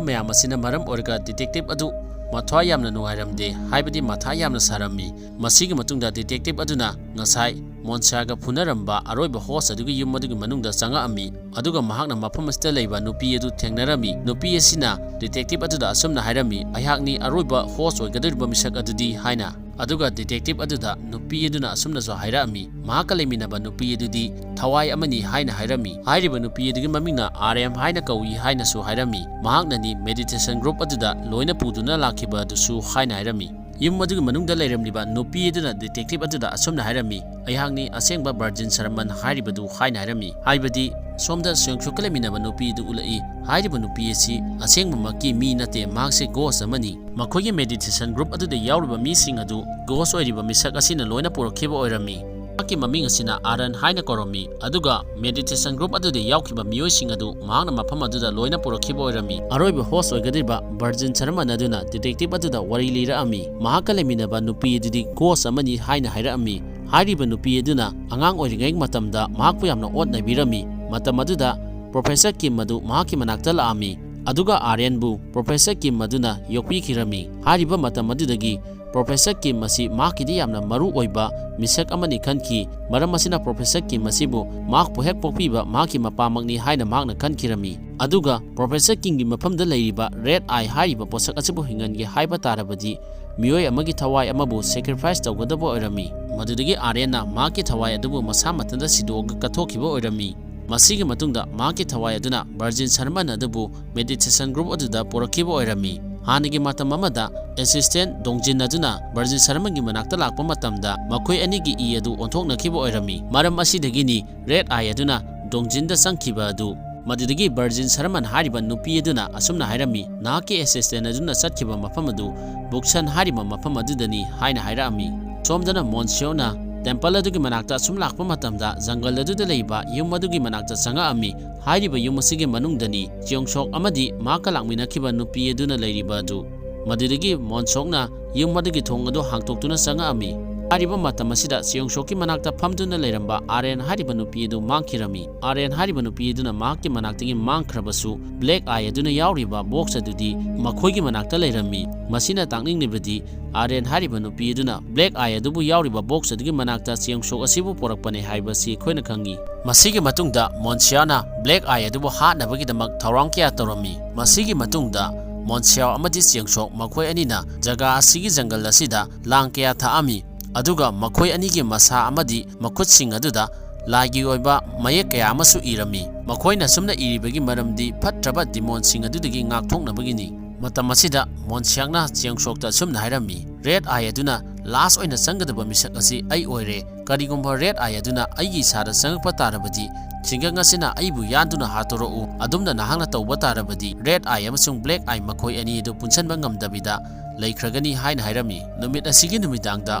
ꯃꯌꯥꯝ ꯑꯁꯤꯅ ꯃꯔꯝ ꯑꯣꯏꯔꯒ ꯗꯤꯇꯦꯛꯇꯤꯚ ꯑꯗꯨ ꯃꯊ꯭ꯋꯥꯏ ꯌꯥꯝꯅ ꯅꯨꯡꯉꯥꯏꯔꯝꯗꯦ, ꯍꯥꯏꯕꯗꯤ ꯃꯊꯥ ꯌꯥꯝꯅ ꯁꯥꯔꯝꯃꯤ꯫ ꯃꯁꯤꯒꯤ ꯃꯇꯨꯡꯗ ꯗꯤꯇꯦꯛꯇꯤꯚ ꯑꯗꯨꯅ ꯉꯁꯥꯏ ꯃꯣꯟꯁꯤꯌꯥꯒ ꯐꯨꯅꯔꯝꯕ ꯑꯔꯣꯏꯕ ꯍꯣꯁ ꯑꯗꯨꯒꯤ ꯌꯨꯝ ꯑꯗꯨꯒꯤ ꯃꯅꯨꯡꯗ ꯆꯪꯉꯛꯑꯝꯃꯤ꯫ ꯑꯗꯨꯒ ꯃꯍꯥꯛꯅ ꯃꯐꯝ ꯑꯁꯤꯗ ꯂꯩꯕ ꯅꯨꯄꯤ ꯑꯗꯨ ꯊꯦꯡꯅꯔꯝꯃꯤ꯫ ꯅꯨꯄꯤ ꯑꯁꯤꯅ ꯗꯤꯇꯦꯛꯇꯤꯚ ꯑꯗꯨꯗ ꯑꯁꯨꯝꯅ ꯍꯥꯏꯔꯝꯃꯤ, "ꯑꯩꯍꯥꯛꯅꯤ ꯑꯔꯣꯏꯕ ꯍꯣꯁ ꯑꯣꯏꯒꯗꯧꯔꯤꯕ ꯃꯤꯁꯛ ꯑꯗꯨꯗꯤ" ꯍꯥꯏꯅ꯫ ꯑꯗꯨꯒ ꯗꯤꯇꯦꯛꯇꯤꯚ ꯑꯗꯨꯗ ꯅꯨꯄꯤ ꯑꯗꯨꯅ ꯑꯁꯨꯝꯅꯁꯨ ꯍꯥꯏꯔꯛꯑꯝꯃꯤ, "ꯃꯍꯥꯛꯀ ꯂꯩꯃꯤꯟꯅꯕ ꯅꯨꯄꯤ ꯑꯗꯨꯗꯤ ꯊꯋꯥꯏ ꯑꯃꯅꯤ" ꯍꯥꯏꯅ ꯍꯥꯏꯔꯝꯃꯤ꯫ ꯍꯥꯏꯔꯤꯕ ꯅꯨꯄꯤ ꯑꯗꯨꯒꯤ ꯃꯃꯤꯡꯅ ꯑꯥꯔ ꯑꯦꯝ ꯍꯥꯏꯅ ꯀꯧꯏ ꯍꯥꯏꯅꯁꯨ ꯍꯥꯏꯔꯝꯃꯤ꯫ ꯃꯍꯥꯛꯅꯅꯤ ꯃꯦꯗꯤꯇꯦꯁꯟ ꯒ꯭ꯔꯨꯞ ꯑꯗꯨꯗ ꯂꯣꯏꯅ ꯄꯨꯗꯨꯅ ꯂꯥꯛꯈꯤꯕ ꯑꯗꯨꯁꯨ ꯍꯥꯏꯅ ꯍꯥꯏꯔꯝꯃꯤ꯫ ꯌꯨꯝ ꯑꯗꯨꯒꯤ ꯃꯅꯨꯡꯗ ꯂꯩꯔꯝꯂꯤꯕ ꯅꯨꯄꯤ ꯑꯗꯨꯅ ꯗꯤꯇꯦꯛꯇꯤꯚ ꯑꯗꯨꯗ ꯑꯁꯨꯝꯅ ꯍꯥꯏꯔꯝꯃꯤ, "ꯑꯩꯍꯥꯛꯅꯤ ꯑꯁꯦꯡꯕ ꯚꯔꯖꯤꯟ ꯁꯔꯃꯟ ꯍꯥꯏꯔꯤꯕꯗꯨ" ꯍꯥꯏꯅ ꯍꯥꯏꯔꯝꯃꯤ꯫ ꯍꯥꯏꯕꯗꯤ ꯁꯣꯝꯗ ꯁꯨꯌꯪꯁꯨꯛꯀ ꯂꯩꯃꯤꯟꯅꯕ ꯅꯨꯄꯤ ꯑꯗꯨ ꯎꯠꯂꯛꯏ꯫ ꯍꯥꯏꯔꯤꯕ ꯅꯨꯄꯤ ꯑꯁꯤ ꯑꯁꯦꯡꯕꯃꯛꯀꯤ ꯃꯤ ꯅꯠꯇꯦ, ꯃꯍꯥꯛꯁꯤ ꯒꯣꯁ ꯑꯃꯅꯤ꯫ ꯃꯈꯣꯏꯒꯤ ꯃꯦꯗꯤꯇꯦꯁꯟ ꯒ꯭ꯔꯨꯞ ꯑꯗꯨꯗ ꯌꯥꯎꯔꯤꯕ ꯃꯤꯁꯤꯡ ꯑꯗꯨ ꯒꯣꯁ ꯑꯣꯏꯔꯤꯕ ꯃꯤꯁꯛ ꯑꯁꯤꯅ ꯂꯣꯏꯅ ꯄꯨꯔꯛꯈꯤꯕ ꯑꯣꯏꯔꯝꯃꯤ꯫ ꯃꯍꯥꯛꯀꯤ ꯃꯃꯤꯡ ꯑꯁꯤꯅ ꯑꯥꯔꯟ ꯍꯥꯏꯅ ꯀꯧꯔꯝꯃꯤ꯫ ꯑꯗꯨꯒ ꯃꯦꯗꯤꯇꯦꯁꯟ ꯒ꯭ꯔꯨꯞ ꯑꯗꯨꯗ ꯌꯥꯎꯈꯤꯕ ꯃꯤꯑꯣꯏꯁꯤꯡ ꯑꯗꯨ ꯃꯍꯥꯛꯅ ꯃꯐꯝ ꯑꯗꯨꯗ ꯂꯣꯏꯅ ꯄꯨꯔꯛꯈꯤꯕ ꯑꯣꯏꯔꯝꯃꯤ꯫ ꯑꯔꯣꯏꯕ ꯍꯣꯁ ꯑꯣꯏꯒꯗꯧꯔꯤꯕ ꯚꯔꯖꯤꯟ ꯁꯔꯃꯟ ꯑꯗꯨꯅ ꯗꯤꯇꯦꯛꯇꯤꯚ ꯑꯗꯨꯗ ꯋꯥꯔꯤ ꯂꯤꯔꯛꯑꯝꯃꯤ꯫ ꯃꯍꯥꯛꯀ ꯂꯩꯃꯤꯟꯅꯕ ꯅꯨꯄꯤ ꯑꯗꯨꯗꯤ ꯒꯣꯁ ꯑꯃꯅꯤ ꯍꯥꯏꯅ ꯍꯥꯏꯔꯛꯑꯝꯃꯤ꯫ ꯍꯥꯏꯔꯤꯕ ꯅꯨꯄꯤ ꯑꯗꯨꯅ ꯑꯉꯥꯡ ꯑꯣꯏꯔꯤꯉꯩ ꯃꯇꯝꯗ ꯃꯍꯥꯛꯄꯨ ꯌꯥꯝꯅ ꯑꯣꯠ ꯅꯩꯕꯤꯔꯝꯃꯤ꯫ ꯃꯇꯝ ꯑꯗꯨꯗ ꯄ꯭ꯔꯣꯐꯦꯁꯔ ꯀꯤꯝ ꯑꯗꯨ ꯃꯍꯥꯛꯀꯤ ꯃꯅꯥꯛꯇ ꯂꯥꯛꯑꯝꯃꯤ꯫ ꯑꯗꯨꯒ ꯑꯥꯔꯌꯟꯕꯨ ꯄ꯭ꯔꯣꯐꯦꯁꯔ ꯀꯤꯝ ꯑꯗꯨꯅ ꯌꯣꯛꯄꯤꯈꯤꯔꯝꯃꯤ꯫ ꯍꯥꯏꯔꯤꯕ ꯃꯇꯝ ꯑꯗꯨꯗꯒꯤ ꯄ꯭ꯔꯣꯐꯦꯁꯔ ꯀꯤꯝ ꯑꯁꯤ ꯃꯍꯥꯛꯀꯤꯗꯤ ꯌꯥꯝꯅ ꯃꯔꯨ ꯑꯣꯏꯕ ꯃꯤꯁꯛ ꯑꯃꯅꯤ ꯈꯟꯈꯤ꯫ ꯃꯔꯝ ꯑꯁꯤꯅ ꯄ꯭ꯔꯣꯐꯦꯁꯔ ꯀꯤꯝ ꯑꯁꯤꯕꯨ ꯃꯍꯥꯛꯄꯨ ꯍꯦꯛ ꯄꯣꯛꯄꯤꯕ ꯃꯍꯥꯛꯀꯤ ꯃꯄꯥꯃꯛꯅꯤ ꯍꯥꯏꯅ ꯃꯍꯥꯛꯅ ꯈꯟꯈꯤꯔꯝꯃꯤ꯫ ꯑꯗꯨꯒ ꯄ꯭ꯔꯣꯐꯦꯁꯔ ꯀꯤꯝꯒꯤ ꯃꯐꯝꯗ ꯂꯩꯔꯤꯕ ꯔꯦꯗ ꯑꯥꯏ ꯍꯥꯏꯔꯤꯕ ꯄꯣꯠꯁꯛ ꯑꯁꯤꯕꯨ ꯍꯤꯡꯍꯟꯒꯦ ꯍꯥꯏꯕ ꯇꯥꯔꯕꯗꯤ ꯃꯤꯑꯣꯏ ꯑꯃꯒꯤ ꯊꯋꯥꯏ ꯑꯃꯕꯨ ꯁꯦꯀ꯭ꯔꯤꯐꯥꯏꯁ ꯇꯧꯒꯗꯕ ꯑꯣꯏꯔꯝꯃꯤ꯫ ꯃꯗꯨꯗꯒꯤ ꯑꯥꯔꯌꯟꯅ ꯃꯍꯥꯛꯀꯤ ꯊꯋꯥꯏ ꯑꯗꯨꯕꯨ ꯃꯁꯥ ꯃꯊꯟꯇ ꯁꯤꯗꯣꯛꯑꯒ ꯀꯠꯊꯣꯛꯈꯤꯕ ꯑꯣꯏꯔꯝꯃꯤ꯫ ꯃꯁꯤꯒꯤ ꯃꯇꯨꯡꯗ ꯃꯍꯥꯛꯀꯤ ꯊꯋꯥꯏ ꯑꯗꯨꯅ ꯚꯔꯖꯤꯟ ꯁꯔꯃꯟ ꯑꯗꯨꯕꯨ meditation group ꯑꯗꯨꯗ ꯄꯨꯔꯛꯈꯤꯕ ꯑꯣꯏꯔꯝꯃꯤ꯫ ꯍꯥꯟꯅꯒꯤ ꯃꯇꯝ ꯑꯃꯗ assistant ꯗꯣꯡꯖꯤꯟ ꯑꯗꯨꯅ ꯚꯔꯖꯤꯟ ꯁꯔꯃꯟꯒꯤ ꯃꯅꯥꯛꯇ ꯂꯥꯛꯄ ꯃꯇꯝꯗ ꯃꯈꯣꯏ ꯑꯅꯤꯒꯤ ꯏ ꯑꯗꯨ ꯑꯣꯟꯊꯣꯛꯅꯈꯤꯕ ꯑꯣꯏꯔꯝꯃꯤ꯫ ꯃꯔꯝ ꯑꯁꯤꯗꯒꯤꯅꯤ ꯔꯦꯗ ꯑꯥꯏ ꯑꯗꯨꯅ ꯗꯣꯡꯖꯤꯟꯗ ꯆꯪꯈꯤꯕ ꯑꯗꯨ꯫ ꯃꯗꯨꯗꯒꯤ ꯚꯔꯖꯤꯟ ꯁꯔꯃꯟ ꯍꯥꯏꯔꯤꯕ ꯅꯨꯄꯤ ꯑꯗꯨꯅ ꯑꯁꯨꯝꯅ ꯍꯥꯏꯔꯝꯃꯤ, "ꯅꯍꯥꯛꯀꯤ assistant ꯑꯗꯨꯅ ꯆꯠꯈꯤꯕ ꯃꯐꯝ ꯑꯗꯨ ꯕꯨꯛꯁꯟ ꯍꯥꯏꯔꯤꯕ ꯃꯐꯝ ꯑꯗꯨꯗꯅꯤ" ꯍꯥꯏꯅ ꯍꯥꯏꯔꯛꯑꯝꯃꯤ꯫ ꯁꯣꯝꯗꯅ ꯃꯣꯟꯁꯤꯌꯣꯅ temple ꯑꯗꯨꯒꯤ ꯃꯅꯥꯛꯇ ꯑꯁꯨꯝ ꯂꯥꯛꯄ ꯃꯇꯝꯗ ꯖꯪꯒꯜ ꯑꯗꯨꯗ ꯂꯩꯕ ꯌꯨꯝ ꯑꯗꯨꯒꯤ ꯃꯅꯥꯛꯇ ꯆꯪꯉꯛꯑꯝꯃꯤ꯫ ꯍꯥꯏꯔꯤꯕ ꯌꯨꯝ ꯑꯁꯤꯒꯤ ꯃꯅꯨꯡꯗꯅꯤ ꯆꯤꯌꯣꯡꯁꯣꯛ ꯑꯃꯗꯤ ꯃꯍꯥꯛꯀ ꯂꯥꯛꯃꯤꯟꯅꯈꯤꯕ ꯅꯨꯄꯤ ꯑꯗꯨꯅ ꯂꯩꯔꯤꯕ ꯑꯗꯨ꯫ ꯃꯗꯨꯗꯒꯤ ꯃꯣꯟꯁꯣꯛꯅ ꯌꯨꯝ ꯑꯗꯨꯒꯤ ꯊꯣꯡ ꯑꯗꯨ ꯍꯥꯡꯇꯣꯛꯇꯨꯅ ꯆꯪꯉꯛꯑꯝꯃꯤ꯫ ꯍꯥꯏꯔꯤꯕ ꯃꯇꯝ ꯑꯁꯤꯗ ꯆꯤꯌꯣꯡꯁꯣꯛꯀꯤ ꯃꯅꯥꯛꯇ ꯐꯝꯗꯨꯅ ꯂꯩꯔꯝꯕ ꯑꯥꯔꯌꯟ ꯍꯥꯏꯔꯤꯕ ꯅꯨꯄꯤ ꯑꯗꯨ ꯃꯥꯡꯈꯤꯔꯝꯃꯤ꯫ ꯑꯥꯔꯌꯟ ꯍꯥꯏꯔꯤꯕ ꯅꯨꯄꯤ ꯑꯗꯨꯅ ꯃꯍꯥꯛꯀꯤ ꯃꯅꯥꯛꯇꯒꯤ ꯃꯥꯡꯈ꯭ꯔꯕꯁꯨ, ꯕ꯭ꯂꯦꯛ ꯑꯥꯏ ꯑꯗꯨꯅ ꯌꯥꯎꯔꯤꯕ ꯕꯣꯛꯁ ꯑꯗꯨꯗꯤ ꯃꯈꯣꯏꯒꯤ ꯃꯅꯥꯛꯇ ꯂꯩꯔꯝꯃꯤ꯫ ꯃꯁꯤꯅ ꯇꯥꯛꯅꯤꯡꯂꯤꯕꯗꯤ ꯑꯥꯔꯌꯟ ꯍꯥꯏꯔꯤꯕ ꯅꯨꯄꯤ ꯑꯗꯨꯅ ꯕ꯭ꯂꯦꯛ ꯑꯥꯏ ꯑꯗꯨꯕꯨ ꯌꯥꯎꯔꯤꯕ ꯕꯣꯛꯁ ꯑꯗꯨꯒꯤ ꯃꯅꯥꯛꯇ ꯆꯤꯌꯣꯡꯁꯣꯛ ꯑꯁꯤꯕꯨ ꯄꯨꯔꯛꯄꯅꯦ ꯍꯥꯏꯕꯁꯤ ꯑꯩꯈꯣꯏꯅ ꯈꯪꯉꯤ꯫ ꯃꯁꯤꯒꯤ ꯃꯇꯨꯡꯗ ꯃꯣꯟꯁꯤꯌꯥꯅ ꯕ꯭ꯂꯦꯛ ꯑꯥꯏ ꯑꯗꯨꯕꯨ ꯍꯥꯠꯅꯕꯒꯤꯗꯃꯛ ꯊꯧꯔꯥꯡ ꯀꯌꯥ ꯇꯧꯔꯝꯃꯤ꯫ ꯃꯁꯤꯒꯤ ꯃꯇꯨꯡꯗ ꯃꯣꯟꯁꯤꯌꯥ ꯑꯃꯗꯤ ꯆꯤꯌꯣꯡꯁꯣꯛ ꯃꯈꯣꯏ ꯑꯅꯤꯅ ꯖꯒꯥ ꯑꯁꯤꯒꯤ ꯖꯪꯒꯜ ꯑꯁꯤꯗ ꯂꯥꯡ ꯀꯌꯥ ꯊꯥꯛꯑꯝꯃꯤ, ꯑꯗꯨꯒ ꯃꯈꯣꯏ ꯑꯅꯤꯒꯤ ꯃꯁꯥ ꯑꯃꯗꯤ ꯃꯈꯨꯠꯁꯤꯡ ꯑꯗꯨꯗ ꯂꯥꯏꯒꯤ ꯑꯣꯏꯕ ꯃꯌꯦꯛ ꯀꯌꯥ ꯑꯃꯁꯨ ꯏꯔꯝꯃꯤ꯫ ꯃꯈꯣꯏꯅ ꯁꯨꯝꯅ ꯏꯔꯤꯕꯒꯤ ꯃꯔꯝꯗꯤ ꯐꯠꯇ꯭ꯔꯕ ꯗꯤꯃꯣꯟꯁꯤꯡ ꯑꯗꯨꯗꯒꯤ ꯉꯥꯛꯊꯣꯛꯅꯕꯒꯤꯅꯤ꯫ ꯃꯇꯝ ꯑꯁꯤꯗ ꯃꯣꯟꯁꯤꯌꯥꯛꯅ ꯆꯤꯌꯣꯡꯁꯣꯛꯇ ꯑꯁꯨꯝꯅ ꯍꯥꯏꯔꯝꯃꯤ, "ꯔꯦꯗ ꯑꯥꯏ ꯑꯗꯨꯅ ꯂꯥꯁ ꯑꯣꯏꯅ ꯆꯪꯒꯗꯕ ꯃꯤꯁꯛ ꯑꯁꯤ ꯑꯩ ꯑꯣꯏꯔꯦ꯫ ꯀꯔꯤꯒꯨꯝꯕ ꯔꯦꯗ ꯑꯥꯏ ꯑꯗꯨꯅ ꯑꯩꯒꯤ ꯏꯁꯥꯗ ꯆꯪꯉꯛꯄ ꯇꯥꯔꯕꯗꯤ, ꯆꯤꯡꯒꯪ ꯑꯁꯤꯅ ꯑꯩꯕꯨ ꯌꯥꯟꯗꯨꯅ ꯍꯥꯠꯇꯣꯔꯛꯎ꯫ ꯑꯗꯨꯝꯅ ꯅꯍꯥꯛꯅ ꯇꯧꯕ ꯇꯥꯔꯕꯗꯤ, ꯔꯦꯗ ꯑꯥꯏ ꯑꯃꯁꯨꯡ ꯕ꯭ꯂꯦꯛ ꯑꯥꯏ ꯃꯈꯣꯏ ꯑꯅꯤ ꯑꯗꯨ ꯄꯨꯟꯁꯟꯕ ꯉꯝꯗꯕꯤꯗ ꯂꯩꯈ꯭ꯔꯒꯅꯤ" ꯍꯥꯏꯅ ꯍꯥꯏꯔꯝꯃꯤ꯫ ꯅꯨꯃꯤꯠ ꯑꯁꯤꯒꯤ ꯅꯨꯃꯤꯗꯥꯡꯗ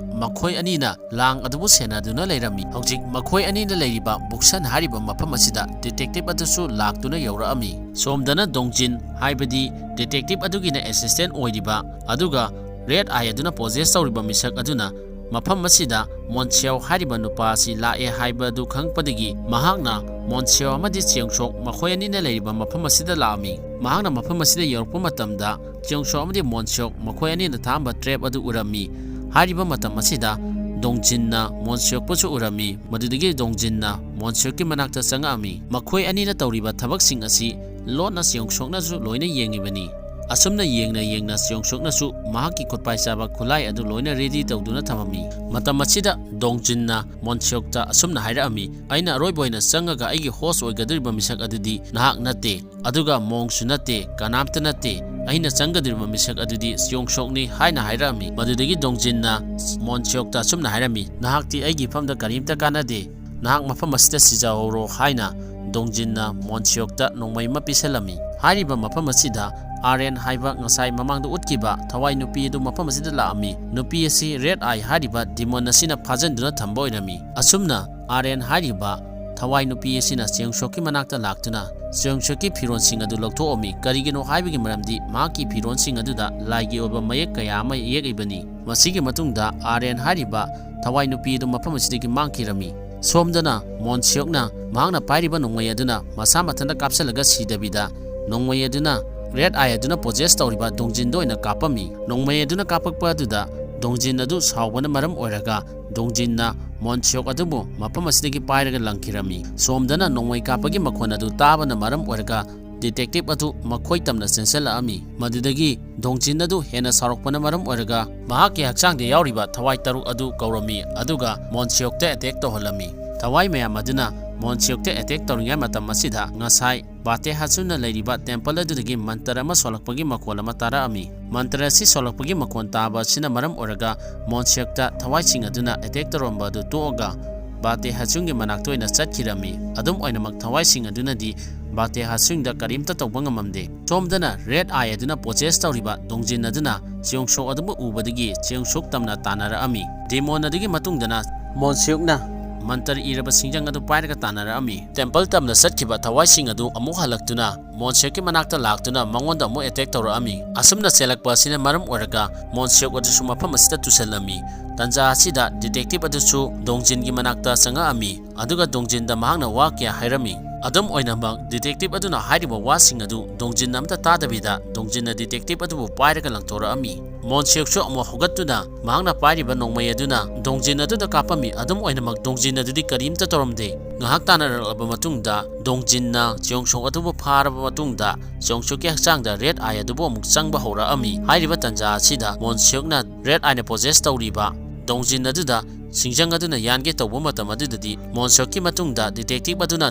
ꯃꯈꯣꯏ ꯑꯅꯤꯅ ꯂꯥꯡ ꯑꯗꯨꯕꯨ ꯁꯦꯟꯅꯗꯨꯅ ꯂꯩꯔꯝꯃꯤ꯫ ꯍꯧꯖꯤꯛ ꯃꯈꯣꯏ ꯑꯅꯤꯅ ꯂꯩꯔꯤꯕ ꯕꯨꯛꯁꯟ ꯍꯥꯏꯔꯤꯕ ꯃꯐꯝ ꯑꯁꯤꯗ ꯗꯤꯇꯦꯛꯇꯤꯚ ꯑꯗꯨꯁꯨ ꯂꯥꯛꯇꯨꯅ ꯌꯧꯔꯛꯑꯝꯃꯤ꯫ ꯁꯣꯝꯗꯅ ꯗꯣꯡꯖꯤꯟ, ꯍꯥꯏꯕꯗꯤ ꯗꯤꯇꯦꯛꯇꯤꯚ ꯑꯗꯨꯒꯤꯅ ꯑꯦꯁꯤꯁꯇꯦꯟ ꯑꯣꯏꯔꯤꯕ, ꯑꯗꯨꯒ ꯔꯦꯗ ꯑꯥꯏ ꯑꯗꯨꯅ ꯄꯣꯖꯦꯁ ꯇꯧꯔꯤꯕ ꯃꯤꯁꯛ ꯑꯗꯨꯅ ꯃꯐꯝ ꯑꯁꯤꯗ ꯃꯣꯟꯁꯤꯌꯥꯎ ꯍꯥꯏꯔꯤꯕ ꯅꯨꯄꯥ ꯑꯁꯤ ꯂꯥꯛꯑꯦ ꯍꯥꯏꯕ ꯑꯗꯨ ꯈꯪꯂꯛꯄꯗꯒꯤ ꯃꯍꯥꯛꯅ ꯃꯣꯟꯁꯤꯌꯥꯎ ꯑꯃꯗꯤ ꯆꯤꯌꯣꯡꯁꯣꯛ ꯃꯈꯣꯏ ꯑꯅꯤꯅ ꯂꯩꯔꯤꯕ ꯃꯐꯝ ꯑꯁꯤꯗ ꯂꯥꯛꯑꯝꯃꯤ꯫ ꯃꯍꯥꯛꯅ ꯃꯐꯝ ꯑꯁꯤꯗ ꯌꯧꯔꯛꯄ ꯃꯇꯝꯗ ꯆꯤꯌꯣꯡꯁꯣꯛ ꯑꯃꯗꯤ ꯃꯣꯟꯁꯤꯌꯣꯛ ꯃꯈꯣꯏ ꯑꯅꯤꯅ ꯊꯥꯔꯝꯕ ꯇ꯭ꯔꯦꯞ ꯑꯗꯨ ꯎꯔꯝꯃꯤ꯫ ꯍꯥꯏꯔꯤꯕ ꯃꯇꯝ ꯑꯁꯤꯗ ꯗꯣꯡꯖꯤꯟꯅ ꯃꯣꯟꯁꯤꯌꯣꯛꯄꯨꯁꯨ ꯎꯔꯝꯃꯤ꯫ ꯃꯗꯨꯗꯒꯤ ꯗꯣꯡꯖꯤꯟꯅ ꯃꯣꯟꯁꯤꯌꯣꯛꯀꯤ ꯃꯅꯥꯛꯇ ꯆꯪꯉꯛꯑꯝꯃꯤ꯫ ꯃꯈꯣꯏ ꯑꯅꯤꯅ ꯇꯧꯔꯤꯕ ꯊꯕꯛꯁꯤꯡ ꯑꯁꯤ ꯂꯣꯟꯅ ꯆꯤꯌꯣꯡꯁꯣꯛꯅꯁꯨ ꯂꯣꯏꯅ ꯌꯦꯡꯉꯤꯕꯅꯤ꯫ ꯑꯁꯨꯝꯅ ꯌꯦꯡꯅ ꯌꯦꯡꯅ ꯆꯤꯌꯣꯡꯁꯣꯛꯅꯁꯨ ꯃꯍꯥꯛꯀꯤ ꯈꯨꯠꯄꯥꯏ ꯆꯥꯕ ꯈꯨꯠꯂꯥꯏ ꯑꯗꯨ ꯂꯣꯏꯅ ready ꯇꯧꯗꯨꯅ ꯊꯝꯃꯝꯃꯤ꯫ ꯃꯇꯝ ꯑꯁꯤꯗ ꯗꯣꯡꯖꯤꯟꯅ ꯃꯣꯟꯁꯤꯌꯣꯛꯇ ꯑꯁꯨꯝꯅ ꯍꯥꯏꯔꯛꯑꯝꯃꯤ, "ꯑꯩꯅ ꯑꯔꯣꯏꯕ ꯑꯣꯏꯅ ꯆꯪꯉꯒ ꯑꯩꯒꯤ host ꯑꯣꯏꯒꯗꯧꯔꯤꯕ ꯃꯤꯁꯛ ꯑꯗꯨꯗꯤ ꯅꯍꯥꯛ ꯅꯠꯇꯦ, ꯑꯗꯨꯒ ꯃꯣꯡꯁꯨ ꯅꯠꯇꯦ, ꯀꯅꯥꯝꯇ ꯅꯠꯇꯦ꯫ ꯑꯩꯅ ꯆꯪꯒꯗꯧꯔꯤꯕ ꯃꯤꯁꯛ ꯑꯗꯨꯗꯤ ꯆꯤꯌꯣꯡꯁꯣꯛꯅꯤ" ꯍꯥꯏꯅ ꯍꯥꯏꯔꯛꯑꯝꯃꯤ꯫ ꯃꯗꯨꯗꯒꯤ ꯗꯣꯡꯖꯤꯟꯅ ꯃꯣꯟꯁꯤꯌꯣꯛꯇ ꯑꯁꯨꯝꯅ ꯍꯥꯏꯔꯝꯃꯤ, "ꯅꯍꯥꯛꯇꯤ ꯑꯩꯒꯤ ꯏꯐꯝꯗ ꯀꯔꯤꯝꯇ ꯀꯥꯟꯅꯗꯦ꯫ ꯅꯍꯥꯛ ꯃꯐꯝ ꯑꯁꯤꯗ ꯁꯤꯖꯍꯧꯔꯣ" ꯍꯥꯏꯅ ꯗꯣꯡꯖꯤꯟꯅ ꯃꯣꯟꯁꯤꯌꯣꯛꯇ ꯅꯣꯡꯃꯩ ꯑꯃ ꯄꯤꯁꯜꯂꯝꯃꯤ꯫ ꯍꯥꯏꯔꯤꯕ ꯃꯐꯝ ꯑꯁꯤꯗ ꯑꯥꯔ ꯑꯦꯟ ꯍꯥꯏꯕ ꯉꯁꯥꯏ ꯃꯃꯥꯡꯗ ꯎꯠꯈꯤꯕ ꯊꯋꯥꯏ ꯅꯨꯄꯤ ꯑꯗꯨ ꯃꯐꯝ ꯑꯁꯤꯗ ꯂꯥꯛꯑꯝꯃꯤ꯫ ꯅꯨꯄꯤ ꯑꯁꯤ ꯔꯦꯗ ꯑꯥꯏ ꯍꯥꯏꯔꯤꯕ demon ꯑꯁꯤꯅ ꯐꯥꯖꯤꯟꯗꯨꯅ ꯊꯝꯕ ꯑꯣꯏꯔꯝꯃꯤ꯫ ꯑꯁꯨꯝꯅ ꯑꯥꯔ ꯑꯦꯟ ꯍꯥꯏꯔꯤꯕ ꯊꯋꯥꯏ ꯅꯨꯄꯤ ꯑꯁꯤꯅ ꯆꯤꯌꯣꯡꯁꯣꯛꯀꯤ ꯃꯅꯥꯛꯇ ꯂꯥꯛꯇꯨꯅ ꯆꯤꯌꯣꯡꯁꯣꯛꯀꯤ ꯐꯤꯔꯣꯜꯁꯤꯡ ꯑꯗꯨ ꯂꯧꯊꯣꯛꯑꯝꯃꯤ꯫ ꯀꯔꯤꯒꯤꯅꯣ ꯍꯥꯏꯕꯒꯤ ꯃꯔꯝꯗꯤ ꯃꯍꯥꯛꯀꯤ ꯐꯤꯔꯣꯜꯁꯤꯡ ꯑꯗꯨꯗ ꯂꯥꯏꯒꯤ ꯑꯣꯏꯕ ꯃꯌꯦꯛ ꯀꯌꯥ ꯑꯃ ꯌꯦꯛꯏꯕꯅꯤ꯫ ꯃꯁꯤꯒꯤ ꯃꯇꯨꯡꯗ ꯑꯥꯔ ꯑꯦꯟ ꯍꯥꯏꯔꯤꯕ ꯊꯋꯥꯏ ꯅꯨꯄꯤ ꯑꯗꯨ ꯃꯐꯝ ꯑꯁꯤꯗꯒꯤ ꯃꯥꯡꯈꯤꯔꯝꯃꯤ꯫ ꯁꯣꯝꯗꯅ ꯃꯣꯟꯁꯤꯌꯣꯛꯅ ꯃꯍꯥꯛꯅ ꯄꯥꯏꯔꯤꯕ ꯅꯣꯡꯃꯩ ꯑꯗꯨꯅ ꯃꯁꯥ ꯃꯊꯟꯇ ꯀꯥꯞꯁꯤꯜꯂꯒ ꯁꯤꯗꯕꯤꯗ ꯅꯣꯡꯃꯩ ꯑꯗꯨꯅ ꯔꯦꯗ ꯑꯥꯏ ꯑꯗꯨꯅ possess ꯇꯧꯔꯤꯕ ꯗꯣꯡꯖꯤꯟꯗ ꯑꯣꯏꯅ ꯀꯥꯞꯄꯝꯃꯤ꯫ ꯅꯣꯡꯃꯩ ꯑꯗꯨꯅ ꯀꯥꯞꯄꯛꯄ ꯑꯗꯨꯗ ꯗꯣꯡꯖꯤꯟ ꯑꯗꯨ ꯁꯥꯎꯕꯅ ꯃꯔꯝ ꯑꯣꯏꯔꯒ ꯗꯣꯡꯖꯤꯟꯅ ꯃꯣꯟꯁꯤꯌꯣꯛ ꯑꯗꯨꯕꯨ ꯃꯐꯝ ꯑꯁꯤꯗꯒꯤ ꯄꯥꯏꯔꯒ ꯂꯪꯈꯤꯔꯝꯃꯤ꯫ ꯁꯣꯝꯗꯅ ꯅꯣꯡꯃꯩ ꯀꯥꯞꯄꯒꯤ ꯃꯈꯣꯟ ꯑꯗꯨ ꯇꯥꯕꯅ ꯃꯔꯝ ꯑꯣꯏꯔꯒ detective ꯑꯗꯨ ꯃꯈꯣꯏ ꯇꯝꯅ ꯆꯦꯟꯁꯤꯜꯂꯛꯑꯝꯃꯤ꯫ ꯃꯗꯨꯗꯒꯤ ꯗꯣꯡꯖꯤꯟ ꯑꯗꯨ ꯍꯦꯟꯅ ꯁꯥꯎꯔꯛꯄꯅ ꯃꯔꯝ ꯑꯣꯏꯔꯒ ꯃꯍꯥꯛꯀꯤ ꯍꯛꯆꯥꯡꯗ ꯌꯥꯎꯔꯤꯕ ꯊꯋꯥꯏ ꯇꯔꯨꯛ ꯑꯗꯨ ꯀꯧꯔꯝꯃꯤ, ꯑꯗꯨꯒ ꯃꯣꯟꯁꯤꯌꯣꯛꯇ attack ꯇꯧꯍꯜꯂꯝꯃꯤ꯫ ꯊꯋꯥꯏ ꯃꯌꯥꯝ ꯑꯗꯨꯅ ꯃꯣꯟꯁꯤꯌꯣꯛꯇ attack ꯇꯧꯔꯤꯉꯩ ꯃꯇꯝ ꯑꯁꯤꯗ ꯉꯁꯥꯏ ꯕꯥꯇꯦ ꯍꯥꯆꯨꯅ ꯂꯩꯔꯤꯕ temple ꯑꯗꯨꯗꯒꯤ ꯃꯟꯇꯔ ꯑꯃ ꯁꯣꯜꯂꯛꯄꯒꯤ ꯃꯈꯣꯜ ꯑꯃ ꯇꯥꯔꯛꯑꯝꯃꯤ꯫ ꯃꯟꯇꯔ ꯑꯁꯤ ꯁꯣꯜꯂꯛꯄꯒꯤ ꯃꯈꯣꯜ ꯇꯥꯕ ꯑꯁꯤꯅ ꯃꯔꯝ ꯑꯣꯏꯔꯒ ꯃꯣꯟꯁꯤꯌꯣꯛꯇ ꯊꯋꯥꯏꯁꯤꯡ ꯑꯗꯨꯅ attack ꯇꯧꯔꯝꯕ ꯑꯗꯨ ꯇꯣꯛꯑꯒ ꯕꯥꯇꯦ ꯍꯥꯆꯨꯡꯒꯤ ꯃꯅꯥꯛꯇ ꯑꯣꯏꯅ ꯆꯠꯈꯤꯔꯝꯃꯤ꯫ ꯑꯗꯨꯝ ꯑꯣꯏꯅꯃꯛ ꯊꯋꯥꯏꯁꯤꯡ ꯑꯗꯨꯅꯗꯤ ꯕꯥꯇꯦ ꯍꯥꯆꯨꯡꯗ ꯀꯔꯤꯝꯇ ꯇꯧꯕ ꯉꯝꯃꯝꯗꯦ꯫ ꯁꯣꯝꯗꯅ ꯔꯦꯗ ꯑꯥꯏ ꯑꯗꯨꯅ possess ꯇꯧꯔꯤꯕ ꯗꯣꯡꯖꯤꯟ ꯑꯗꯨꯅ ꯆꯤꯌꯣꯡꯁꯣꯛ ꯑꯗꯨꯕꯨ ꯎꯕꯗꯒꯤ ꯆꯤꯌꯣꯡꯁꯣꯛ ꯇꯝꯅ ꯇꯥꯟꯅꯔꯛꯑꯝꯃꯤ꯫ Demon ꯑꯗꯨꯒꯤ ꯃꯇꯨꯡꯗꯅ ꯃꯣꯟꯁꯤꯌꯣꯛꯅ ꯃꯟꯇꯔ ꯏꯔꯕ ꯁꯤꯡꯖꯪ ꯑꯗꯨ ꯄꯥꯏꯔꯒ ꯇꯥꯟꯅꯔꯛꯑꯝꯃꯤ꯫ Temple ꯇꯝꯅ ꯆꯠꯈꯤꯕ ꯊꯋꯥꯏꯁꯤꯡ ꯑꯗꯨ ꯑꯃꯨꯛ ꯍꯜꯂꯛꯇꯨꯅ ꯃꯣꯟꯁꯤꯌꯣꯛꯀꯤ ꯃꯅꯥꯛꯇ ꯂꯥꯛꯇꯨꯅ ꯃꯉꯣꯟꯗ ꯑꯃꯨꯛ attack ꯇꯧꯔꯛꯑꯝꯃꯤ꯫ ꯑꯁꯨꯝꯅ ꯆꯦꯜꯂꯛꯄ ꯑꯁꯤꯅ ꯃꯔꯝ ꯑꯣꯏꯔꯒ ꯃꯣꯟꯁꯤꯌꯣꯛ ꯑꯗꯨꯁꯨ ꯃꯐꯝ ꯑꯁꯤꯗ ꯇꯨꯁꯜꯂꯝꯃꯤ꯫ ꯇꯟꯖꯥ ꯑꯁꯤꯗ detective ꯑꯗꯨꯁꯨ ꯗꯣꯡꯖꯤꯟꯒꯤ ꯃꯅꯥꯛꯇ ꯆꯪꯉꯛꯑꯝꯃꯤ꯫ ꯑꯗꯨꯒ ꯗꯣꯡꯖꯤꯟꯗ ꯃꯍꯥꯛꯅ ꯋꯥ ꯀꯌꯥ ꯍꯥꯏꯔꯝꯃꯤ꯫ ꯑꯗꯨꯝ ꯑꯣꯏꯅꯃꯛ, detective ꯑꯗꯨꯅ ꯍꯥꯏꯔꯤꯕ ꯋꯥꯁꯤꯡ ꯑꯗꯨ ꯗꯣꯡꯖꯤꯟ ꯑꯃꯠꯇ ꯇꯥꯗꯕꯤꯗ ꯗꯣꯡꯖꯤꯟꯅ detective ꯑꯗꯨꯕꯨ ꯄꯥꯏꯔꯒ ꯂꯪꯊꯣꯔꯛꯑꯝꯃꯤ꯫ ꯃꯣꯟꯁꯤꯌꯣꯛꯁꯨ ꯑꯃꯨꯛ ꯍꯧꯒꯠꯇꯨꯅ ꯃꯍꯥꯛꯅ ꯄꯥꯏꯔꯤꯕ ꯅꯣꯡꯃꯩ ꯑꯗꯨꯅ ꯗꯣꯡꯖꯤꯟ ꯑꯗꯨꯗ ꯀꯥꯞꯄꯝꯃꯤ꯫ ꯑꯗꯨꯝ ꯑꯣꯏꯅꯃꯛ, ꯗꯣꯡꯖꯤꯟ ꯑꯗꯨꯗꯤ ꯀꯔꯤꯝꯇ ꯇꯧꯔꯝꯗꯦ꯫ ꯉꯥꯏꯍꯥꯛ ꯇꯥꯟꯅꯔꯛꯂꯕ ꯃꯇꯨꯡꯗ ꯗꯣꯡꯖꯤꯟꯅ ꯆꯤꯌꯣꯡꯁꯣꯛ ꯑꯗꯨꯕꯨ ꯐꯥꯔꯕ ꯃꯇꯨꯡꯗ ꯆꯤꯌꯣꯡꯁꯣꯛꯀꯤ ꯍꯛꯆꯥꯡꯗ red eye ꯑꯗꯨꯕꯨ ꯑꯃꯨꯛ ꯆꯪꯕ ꯍꯧꯔꯛꯑꯝꯃꯤ꯫ ꯍꯥꯏꯔꯤꯕ ꯇꯥꯟꯖꯥ ꯑꯁꯤꯗ ꯃꯣꯟꯁꯤꯌꯣꯛꯅ red eyeꯅ possess ꯇꯧꯔꯤꯕ ꯗꯣꯡꯖꯤꯟ ꯑꯗꯨꯗ ꯁꯤꯡꯖꯪ ꯑꯗꯨꯅ ꯌꯥꯟꯒꯦ ꯇꯧꯕ ꯃꯇꯝ ꯑꯗꯨꯗꯗꯤ ꯃꯣꯟꯁꯤꯌꯣꯛꯀꯤ ꯃꯇꯨꯡꯗ detective ꯑꯗꯨꯅ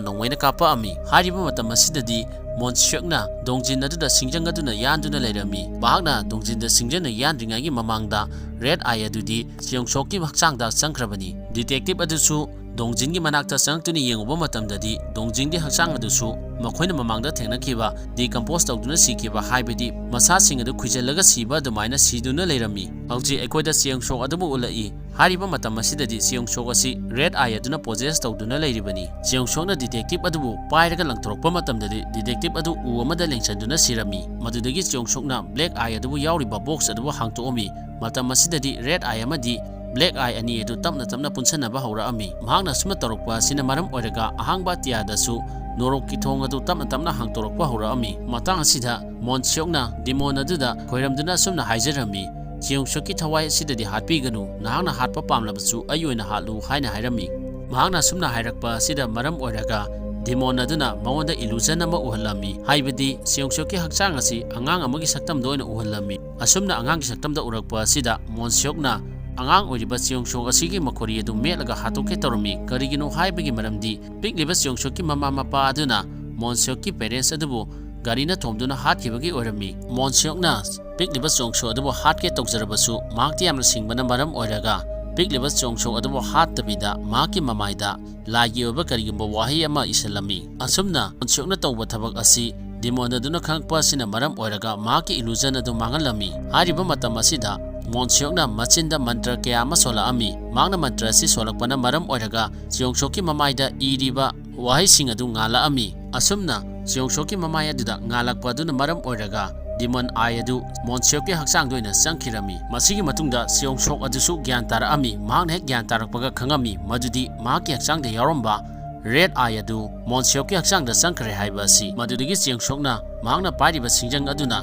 ꯅꯣꯡꯃꯩꯅ ꯀꯥꯞꯄꯛꯑꯝꯃꯤ꯫ ꯍꯥꯏꯔꯤꯕ ꯃꯇꯝ ꯑꯁꯤꯗꯗꯤ ꯃꯣꯟꯁꯤꯌꯣꯛꯅ ꯗꯣꯡꯖꯤꯟ ꯑꯗꯨꯗ ꯁꯤꯡꯖꯪ ꯑꯗꯨꯅ ꯌꯥꯟꯗꯨꯅ ꯂꯩꯔꯝꯃꯤ꯫ ꯃꯍꯥꯛꯅ ꯗꯣꯡꯖꯤꯟꯗ ꯁꯤꯡꯖꯪꯅ ꯌꯥꯟꯗ꯭ꯔꯤꯉꯩꯒꯤ ꯃꯃꯥꯡꯗ red eye ꯑꯗꯨꯗꯤ ꯆꯤꯌꯣꯡꯁꯣꯛꯀꯤ ꯍꯛꯆꯥꯡꯗ ꯆꯪꯈ꯭ꯔꯕꯅꯤ꯫ Detective ꯑꯗꯨꯁꯨ ꯗꯣꯡꯖꯤꯟꯒꯤ ꯃꯅꯥꯛꯇ ꯆꯪꯂꯛꯇꯨꯅ ꯌꯦꯡꯉꯨꯕ ꯃꯇꯝꯗꯗꯤ ꯗꯣꯡꯖꯤꯟꯒꯤ ꯍꯛꯆꯥꯡ ꯑꯗꯨꯁꯨ ꯃꯈꯣꯏꯅ ꯃꯃꯥꯡꯗ ꯊꯦꯡꯅꯈꯤꯕ decompose ꯇꯧꯗꯨꯅ ꯁꯤꯈꯤꯕ, ꯍꯥꯏꯕꯗꯤ ꯃꯁꯥꯁꯤꯡ ꯑꯗꯨ ꯈꯨꯏꯖꯜꯂꯒ ꯁꯤꯕ ꯑꯗꯨꯃꯥꯏꯅ ꯁꯤꯗꯨꯅ ꯂꯩꯔꯝꯃꯤ꯫ ꯍꯧꯖꯤꯛ ꯑꯩꯈꯣꯏꯗ ꯆꯤꯌꯣꯡꯁꯣꯛ ꯑꯗꯨꯕꯨ ꯎꯠꯂꯛꯏ꯫ ꯍꯥꯏꯔꯤꯕ ꯃꯇꯝ ꯑꯁꯤꯗꯗꯤ ꯆꯤꯌꯣꯡꯁꯣꯛ ꯑꯁꯤ red eye ꯑꯗꯨꯅ possess ꯇꯧꯗꯨꯅ ꯂꯩꯔꯤꯕꯅꯤ꯫ ꯆꯤꯌꯣꯡꯁꯣꯛꯅ detective ꯑꯗꯨꯕꯨ ꯄꯥꯏꯔꯒ ꯂꯪꯊꯣꯔꯛꯄ ꯃꯇꯝꯗꯗꯤ detective ꯑꯗꯨ ꯎ ꯑꯃꯗ ꯂꯦꯡꯁꯟꯗꯨꯅ ꯁꯤꯔꯝꯃꯤ꯫ ꯃꯗꯨꯗꯒꯤ ꯆꯤꯌꯣꯡꯁꯣꯛꯅ black eye ꯑꯗꯨꯕꯨ ꯌꯥꯎꯔꯤꯕ box ꯑꯗꯨꯕꯨ ꯍꯥꯡꯇꯣꯛꯑꯝꯃꯤ꯫ ꯃꯇꯝ ꯑꯁꯤꯗꯗꯤ red eye ꯑꯃꯗꯤ black eye ꯑꯅꯤ ꯑꯗꯨ ꯇꯞꯅ ꯇꯞꯅ ꯄꯨꯟꯁꯟꯅꯕ ꯍꯧꯔꯛꯑꯝꯃꯤ꯫ ꯃꯍꯥꯛꯅ ꯑꯁꯨꯝꯅ ꯇꯧꯔꯛꯄ ꯑꯁꯤꯅ ꯃꯔꯝ ꯑꯣꯏꯔꯒ ꯑꯍꯥꯡꯕ ꯑꯇꯤꯌꯥꯗꯁꯨ ꯅꯣꯔꯣꯛꯀꯤ ꯊꯣꯡ ꯑꯗꯨ ꯇꯞꯅ ꯇꯞꯅ ꯍꯥꯡꯗꯣꯔꯛꯄ ꯍꯧꯔꯛꯑꯝꯃꯤ꯫ ꯃꯇꯥꯡ ꯑꯁꯤꯗ ꯃꯣꯟꯁꯤꯌꯣꯛꯅ demon ꯑꯗꯨꯗ ꯈꯣꯏꯔꯝꯗꯨꯅ ꯑꯁꯨꯝꯅ ꯍꯥꯏꯖꯔꯝꯃꯤ, "ꯆꯤꯌꯣꯡꯁꯣꯛꯀꯤ ꯊꯋꯥꯏ ꯑꯁꯤꯗꯗꯤ ꯍꯥꯠꯄꯤꯒꯅꯨ, ꯅꯍꯥꯛꯅ ꯍꯥꯠꯄ ꯄꯥꯝꯂꯕꯁꯨ ꯑꯩ ꯑꯣꯏꯅ ꯍꯥꯠꯂꯨ" ꯍꯥꯏꯅ ꯍꯥꯏꯔꯝꯃꯤ꯫ ꯃꯍꯥꯛꯅ ꯑꯁꯨꯝꯅ ꯍꯥꯏꯔꯛꯄ ꯑꯁꯤꯗ ꯃꯔꯝ ꯑꯣꯏꯔꯒ demon ꯑꯗꯨꯅ ꯃꯉꯣꯟꯗ illusion ꯑꯃ ꯎꯍꯜꯂꯝꯃꯤ, ꯍꯥꯏꯕꯗꯤ ꯆꯤꯌꯣꯡꯁꯣꯛꯀꯤ ꯍꯛꯆꯥꯡ ꯑꯁꯤ ꯑꯉꯥꯡ ꯑꯃꯒꯤ ꯁꯛꯇꯝꯗ ꯑꯣꯏꯅ ꯎꯍꯜꯂꯝꯃꯤ꯫ ꯑꯁꯨꯝꯅ ꯑꯉꯥꯡꯒꯤ ꯁꯛꯇꯝꯗ ꯎꯔꯛꯄ ꯑꯁꯤꯗ ꯃꯣꯟꯁꯤꯌꯣꯛꯅ ꯑꯉꯥꯡ ꯑꯣꯏꯔꯤꯕ ꯆꯤꯌꯣꯡꯁꯣꯛ ꯑꯁꯤꯒꯤ ꯃꯈꯣꯔꯤ ꯑꯗꯨ ꯃꯦꯠꯂꯒ ꯍꯥꯠꯇꯣꯛꯀꯦ ꯇꯧꯔꯝꯃꯤ꯫ ꯀꯔꯤꯒꯤꯅꯣ ꯍꯥꯏꯕꯒꯤ ꯃꯔꯝꯗꯤ ꯄꯤꯛꯂꯤꯕ ꯆꯤꯌꯣꯡꯁꯣꯛꯀꯤ ꯃꯃꯥ ꯃꯄꯥ ꯑꯗꯨꯅ ꯃꯣꯟꯁꯤꯌꯣꯛꯀꯤ parents ꯑꯗꯨꯕꯨ ꯒꯥꯔꯤꯅ ꯊꯣꯝꯗꯨꯅ ꯍꯥꯠꯈꯤꯕꯒꯤ ꯑꯣꯏꯔꯝꯃꯤ꯫ ꯃꯣꯟꯁꯤꯌꯣꯛꯅ ꯄꯤꯛꯂꯤꯕ ꯆꯤꯌꯣꯡꯁꯣꯛ ꯑꯗꯨꯕꯨ ꯍꯥꯠꯀꯦ ꯇꯧꯖꯔꯕꯁꯨ ꯃꯍꯥꯛꯇꯤ ꯌꯥꯝꯅ ꯁꯤꯡꯕꯅ ꯃꯔꯝ ꯑꯣꯏꯔꯒ ꯄꯤꯛꯂꯤꯕ ꯆꯤꯌꯣꯡꯁꯣꯛ ꯑꯗꯨꯕꯨ ꯍꯥꯠꯇꯕꯤꯗ ꯃꯍꯥꯛꯀꯤ ꯃꯃꯥꯏꯗ ꯂꯥꯏꯒꯤ ꯑꯣꯏꯕ ꯀꯔꯤꯒꯨꯝꯕ ꯋꯥꯍꯩ ꯑꯃ ꯏꯁꯤꯜꯂꯝꯃꯤ꯫ ꯑꯁꯨꯝꯅ ꯃꯣꯟꯁꯤꯌꯣꯛꯅ ꯇꯧꯕ ꯊꯕꯛ ꯑꯁꯤ demon ꯑꯗꯨꯅ ꯈꯪꯂꯛꯄ ꯑꯁꯤꯅ ꯃꯔꯝ ꯑꯣꯏꯔꯒ ꯃꯍꯥꯛꯀꯤ illusion ꯑꯗꯨ ꯃꯥꯡꯍꯜꯂꯝꯃꯤ꯫ ꯍꯥꯏꯔꯤꯕ ꯃꯇꯝ ꯑꯁꯤꯗ ꯃꯣꯟꯁꯤꯌꯣꯛꯅ ꯃꯆꯤꯟꯗ ꯃꯟꯇ꯭ꯔ ꯀꯌꯥ ꯑꯃ ꯁꯣꯜꯂꯛꯑꯝꯃꯤ꯫ ꯃꯍꯥꯛꯅ ꯃꯟꯇ꯭ꯔ ꯑꯁꯤ ꯁꯣꯜꯂꯛꯄꯅ ꯃꯔꯝ ꯑꯣꯏꯔꯒ ꯆꯤꯌꯣꯡꯁꯣꯛꯀꯤ ꯃꯃꯥꯏꯗ ꯏꯔꯤꯕ ꯋꯥꯍꯩꯁꯤꯡ ꯑꯗꯨ ꯉꯥꯜꯂꯛꯑꯝꯃꯤ꯫ ꯑꯁꯨꯝꯅ ꯆꯤꯌꯣꯡꯁꯣꯛꯀꯤ ꯃꯃꯥꯏ ꯑꯗꯨꯗ ꯉꯥꯜꯂꯛꯄ ꯑꯗꯨꯅ ꯃꯔꯝ ꯑꯣꯏꯔꯒ demon eye ꯑꯗꯨ ꯃꯣꯟꯁꯤꯌꯣꯛꯀꯤ ꯍꯛꯆꯥꯡꯗ ꯑꯣꯏꯅ ꯆꯪꯈꯤꯔꯝꯃꯤ꯫ ꯃꯁꯤꯒꯤ ꯃꯇꯨꯡꯗ ꯆꯤꯌꯣꯡꯁꯣꯛ ꯑꯗꯨꯁꯨ ꯒ꯭ꯌꯥꯟ ꯇꯥꯔꯛꯑꯝꯃꯤ꯫ ꯃꯍꯥꯛꯅ ꯍꯦꯛ ꯒ꯭ꯌꯥꯟ ꯇꯥꯔꯛꯄꯒ ꯈꯪꯉꯝꯃꯤ ꯃꯗꯨꯗꯤ ꯃꯍꯥꯛꯀꯤ ꯍꯛꯆꯥꯡꯗ ꯌꯥꯎꯔꯝꯕ ꯔꯦꯗ ꯑꯥꯏ ꯑꯗꯨ ꯃꯣꯟꯁꯤꯌꯣꯛꯀꯤ ꯍꯛꯆꯥꯡꯗ ꯆꯪꯈ꯭ꯔꯦ ꯍꯥꯏꯕ ꯑꯁꯤ꯫ ꯃꯗꯨꯗꯒꯤ ꯆꯤꯌꯣꯡꯁꯣꯛꯅ ꯃꯍꯥꯛꯅ ꯄꯥꯏꯔꯤꯕ ꯁꯤꯡꯖꯪ ꯑꯗꯨꯅ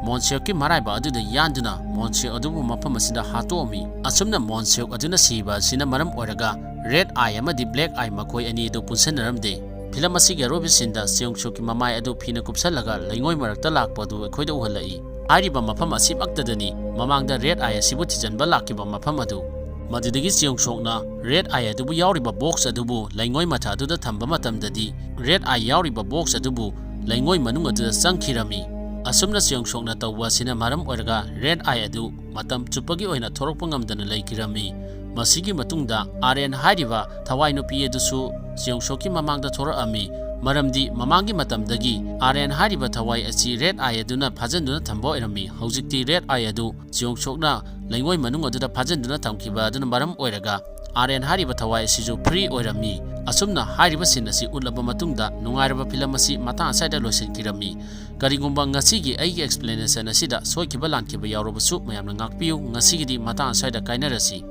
ꯃꯣꯟꯁꯤꯌꯣꯛꯀꯤ ꯃꯔꯥꯏꯕ ꯑꯗꯨꯗ ꯌꯥꯟꯗꯨꯅ ꯃꯣꯟꯁꯤꯌꯣꯛ ꯑꯗꯨꯕꯨ ꯃꯐꯝ ꯑꯁꯤꯗ ꯍꯥꯠꯇꯣꯛꯑꯝꯃꯤ꯫ ꯑꯁꯨꯝꯅ ꯃꯣꯟꯁꯤꯌꯣꯛ ꯑꯗꯨꯅ ꯁꯤꯕ ꯑꯁꯤꯅ ꯃꯔꯝ ꯑꯣꯏꯔꯒ ꯔꯦꯗ ꯑꯥꯏ ꯑꯃꯗꯤ ꯕ꯭ꯂꯦꯛ ꯑꯥꯏ ꯃꯈꯣꯏ ꯑꯅꯤ ꯑꯗꯨ ꯄꯨꯟꯁꯤꯟꯅꯔꯝꯗꯦ꯫ ꯐꯤꯂꯝ ꯑꯁꯤꯒꯤ ꯑꯔꯣꯏꯕ ꯁꯤꯟꯗ ꯆꯤꯌꯣꯡꯁꯣꯛꯀꯤ ꯃꯃꯥꯏ ꯑꯗꯨ ꯐꯤꯅ ꯀꯨꯞꯁꯜꯂꯒ ꯂꯩꯉꯣꯏ ꯃꯔꯛꯇ ꯂꯥꯛꯄ ꯑꯗꯨ ꯑꯩꯈꯣꯏꯗ ꯎꯍꯜꯂꯛꯏ꯫ ꯍꯥꯏꯔꯤꯕ ꯃꯐꯝ ꯑꯁꯤꯃꯛꯇꯗꯅꯤ ꯃꯃꯥꯡꯗ ꯔꯦꯗ ꯑꯥꯏ ꯑꯁꯤꯕꯨ ꯊꯤꯖꯤꯟꯕ ꯂꯥꯛꯈꯤꯕ ꯃꯐꯝ ꯑꯗꯨ꯫ ꯃꯗꯨꯗꯒꯤ ꯆꯤꯌꯣꯡꯁꯣꯛꯅ ꯔꯦꯗ ꯑꯥꯏ ꯑꯗꯨꯕꯨ ꯌꯥꯎꯔꯤꯕ ꯕꯣꯛꯁ ꯑꯗꯨꯕꯨ ꯂꯩꯉꯣꯏ ꯃꯊꯛ ꯑꯗꯨꯗ ꯊꯝꯕ ꯃꯇꯝꯗꯗꯤ ꯔꯦꯗ ꯑꯥꯏ ꯌꯥꯎꯔꯤꯕ ꯕꯣꯛꯁ ꯑꯗꯨꯕꯨ ꯂꯩꯉꯣꯏ ꯃꯅꯨꯡ ꯑꯗꯨꯗ ꯆꯪꯈꯤꯔꯝꯃꯤ꯫ ꯑꯁꯨꯝꯅ ꯆꯤꯌꯣꯡꯁꯣꯛꯅ ꯇꯧꯕ ꯑꯁꯤꯅ ꯃꯔꯝ ꯑꯣꯏꯔꯒ ꯔꯦꯗ ꯑꯥꯏ ꯑꯗꯨ ꯃꯇꯝ ꯆꯨꯞꯄꯒꯤ ꯑꯣꯏꯅ ꯊꯣꯔꯛꯄ ꯉꯝꯗꯅ ꯂꯩꯈꯤꯔꯝꯃꯤ꯫ ꯃꯁꯤꯒꯤ ꯃꯇꯨꯡꯗ ꯑꯥꯔ ꯑꯦꯟ ꯍꯥꯏꯔꯤꯕ ꯊꯋꯥꯏ ꯅꯨꯄꯤ ꯑꯗꯨꯁꯨ ꯆꯤꯌꯣꯡꯁꯣꯛꯀꯤ ꯃꯃꯥꯡꯗ ꯊꯣꯔꯛꯑꯝꯃꯤ꯫ ꯃꯔꯝꯗꯤ ꯃꯃꯥꯡꯒꯤ ꯃꯇꯝꯗꯒꯤ ꯑꯥꯔ ꯑꯦꯟ ꯍꯥꯏꯔꯤꯕ ꯊꯋꯥꯏ ꯑꯁꯤ ꯔꯦꯗ ꯑꯥꯏ ꯑꯗꯨꯅ ꯐꯥꯖꯤꯟꯗꯨꯅ ꯊꯝꯕ ꯑꯣꯏꯔꯝꯃꯤ꯫ ꯍꯧꯖꯤꯛꯇꯤ ꯔꯦꯗ ꯑꯥꯏ ꯑꯗꯨ ꯆꯤꯌꯣꯡꯁꯣꯛꯅ ꯂꯩꯉꯣꯏ ꯃꯅꯨꯡ ꯑꯗꯨꯗ ꯐꯥꯖꯤꯟꯗꯨꯅ ꯊꯝꯈꯤꯕ ꯑꯗꯨꯅ ꯃꯔꯝ ꯑꯣꯏꯔꯒ ꯑꯥꯔ ꯑꯦꯟ ꯍꯥꯏꯔꯤꯕ ꯊꯋꯥꯏ ꯑꯁꯤꯁꯨ ꯐ꯭ꯔꯤ ꯑꯣꯏꯔꯝꯃꯤ꯫ ꯑꯁꯨꯝꯅ ꯍꯥꯏꯔꯤꯕ ꯁꯤꯟ ꯑꯁꯤ ꯎꯠꯂꯕ ꯃꯇꯨꯡꯗ ꯅꯨꯡꯉꯥꯏꯔꯕ ꯐꯤꯂꯝ ꯑꯁꯤ ꯃꯇꯥꯡ ꯑꯁ꯭ꯋꯥꯏꯗ ꯂꯣꯏꯁꯤꯟꯈꯤꯔꯝꯃꯤ꯫ ꯀꯔꯤꯒꯨꯝꯕ ꯉꯁꯤꯒꯤ ꯑꯩꯒꯤ ꯑꯦꯛꯁꯄ꯭ꯂꯦꯅꯦꯁꯟ ꯑꯁꯤꯗ ꯁꯣꯏꯈꯤꯕ ꯂꯥꯟꯈꯤꯕ ꯌꯥꯎꯔꯕꯁꯨ ꯃꯌꯥꯝꯅ ꯉꯥꯛꯄꯤꯌꯨ꯫ ꯉꯁꯤꯒꯤꯗꯤ ꯃꯇꯥꯡ ꯑꯁ꯭ꯋꯥꯏꯗ ꯀꯥꯏꯅꯔꯁꯤ꯫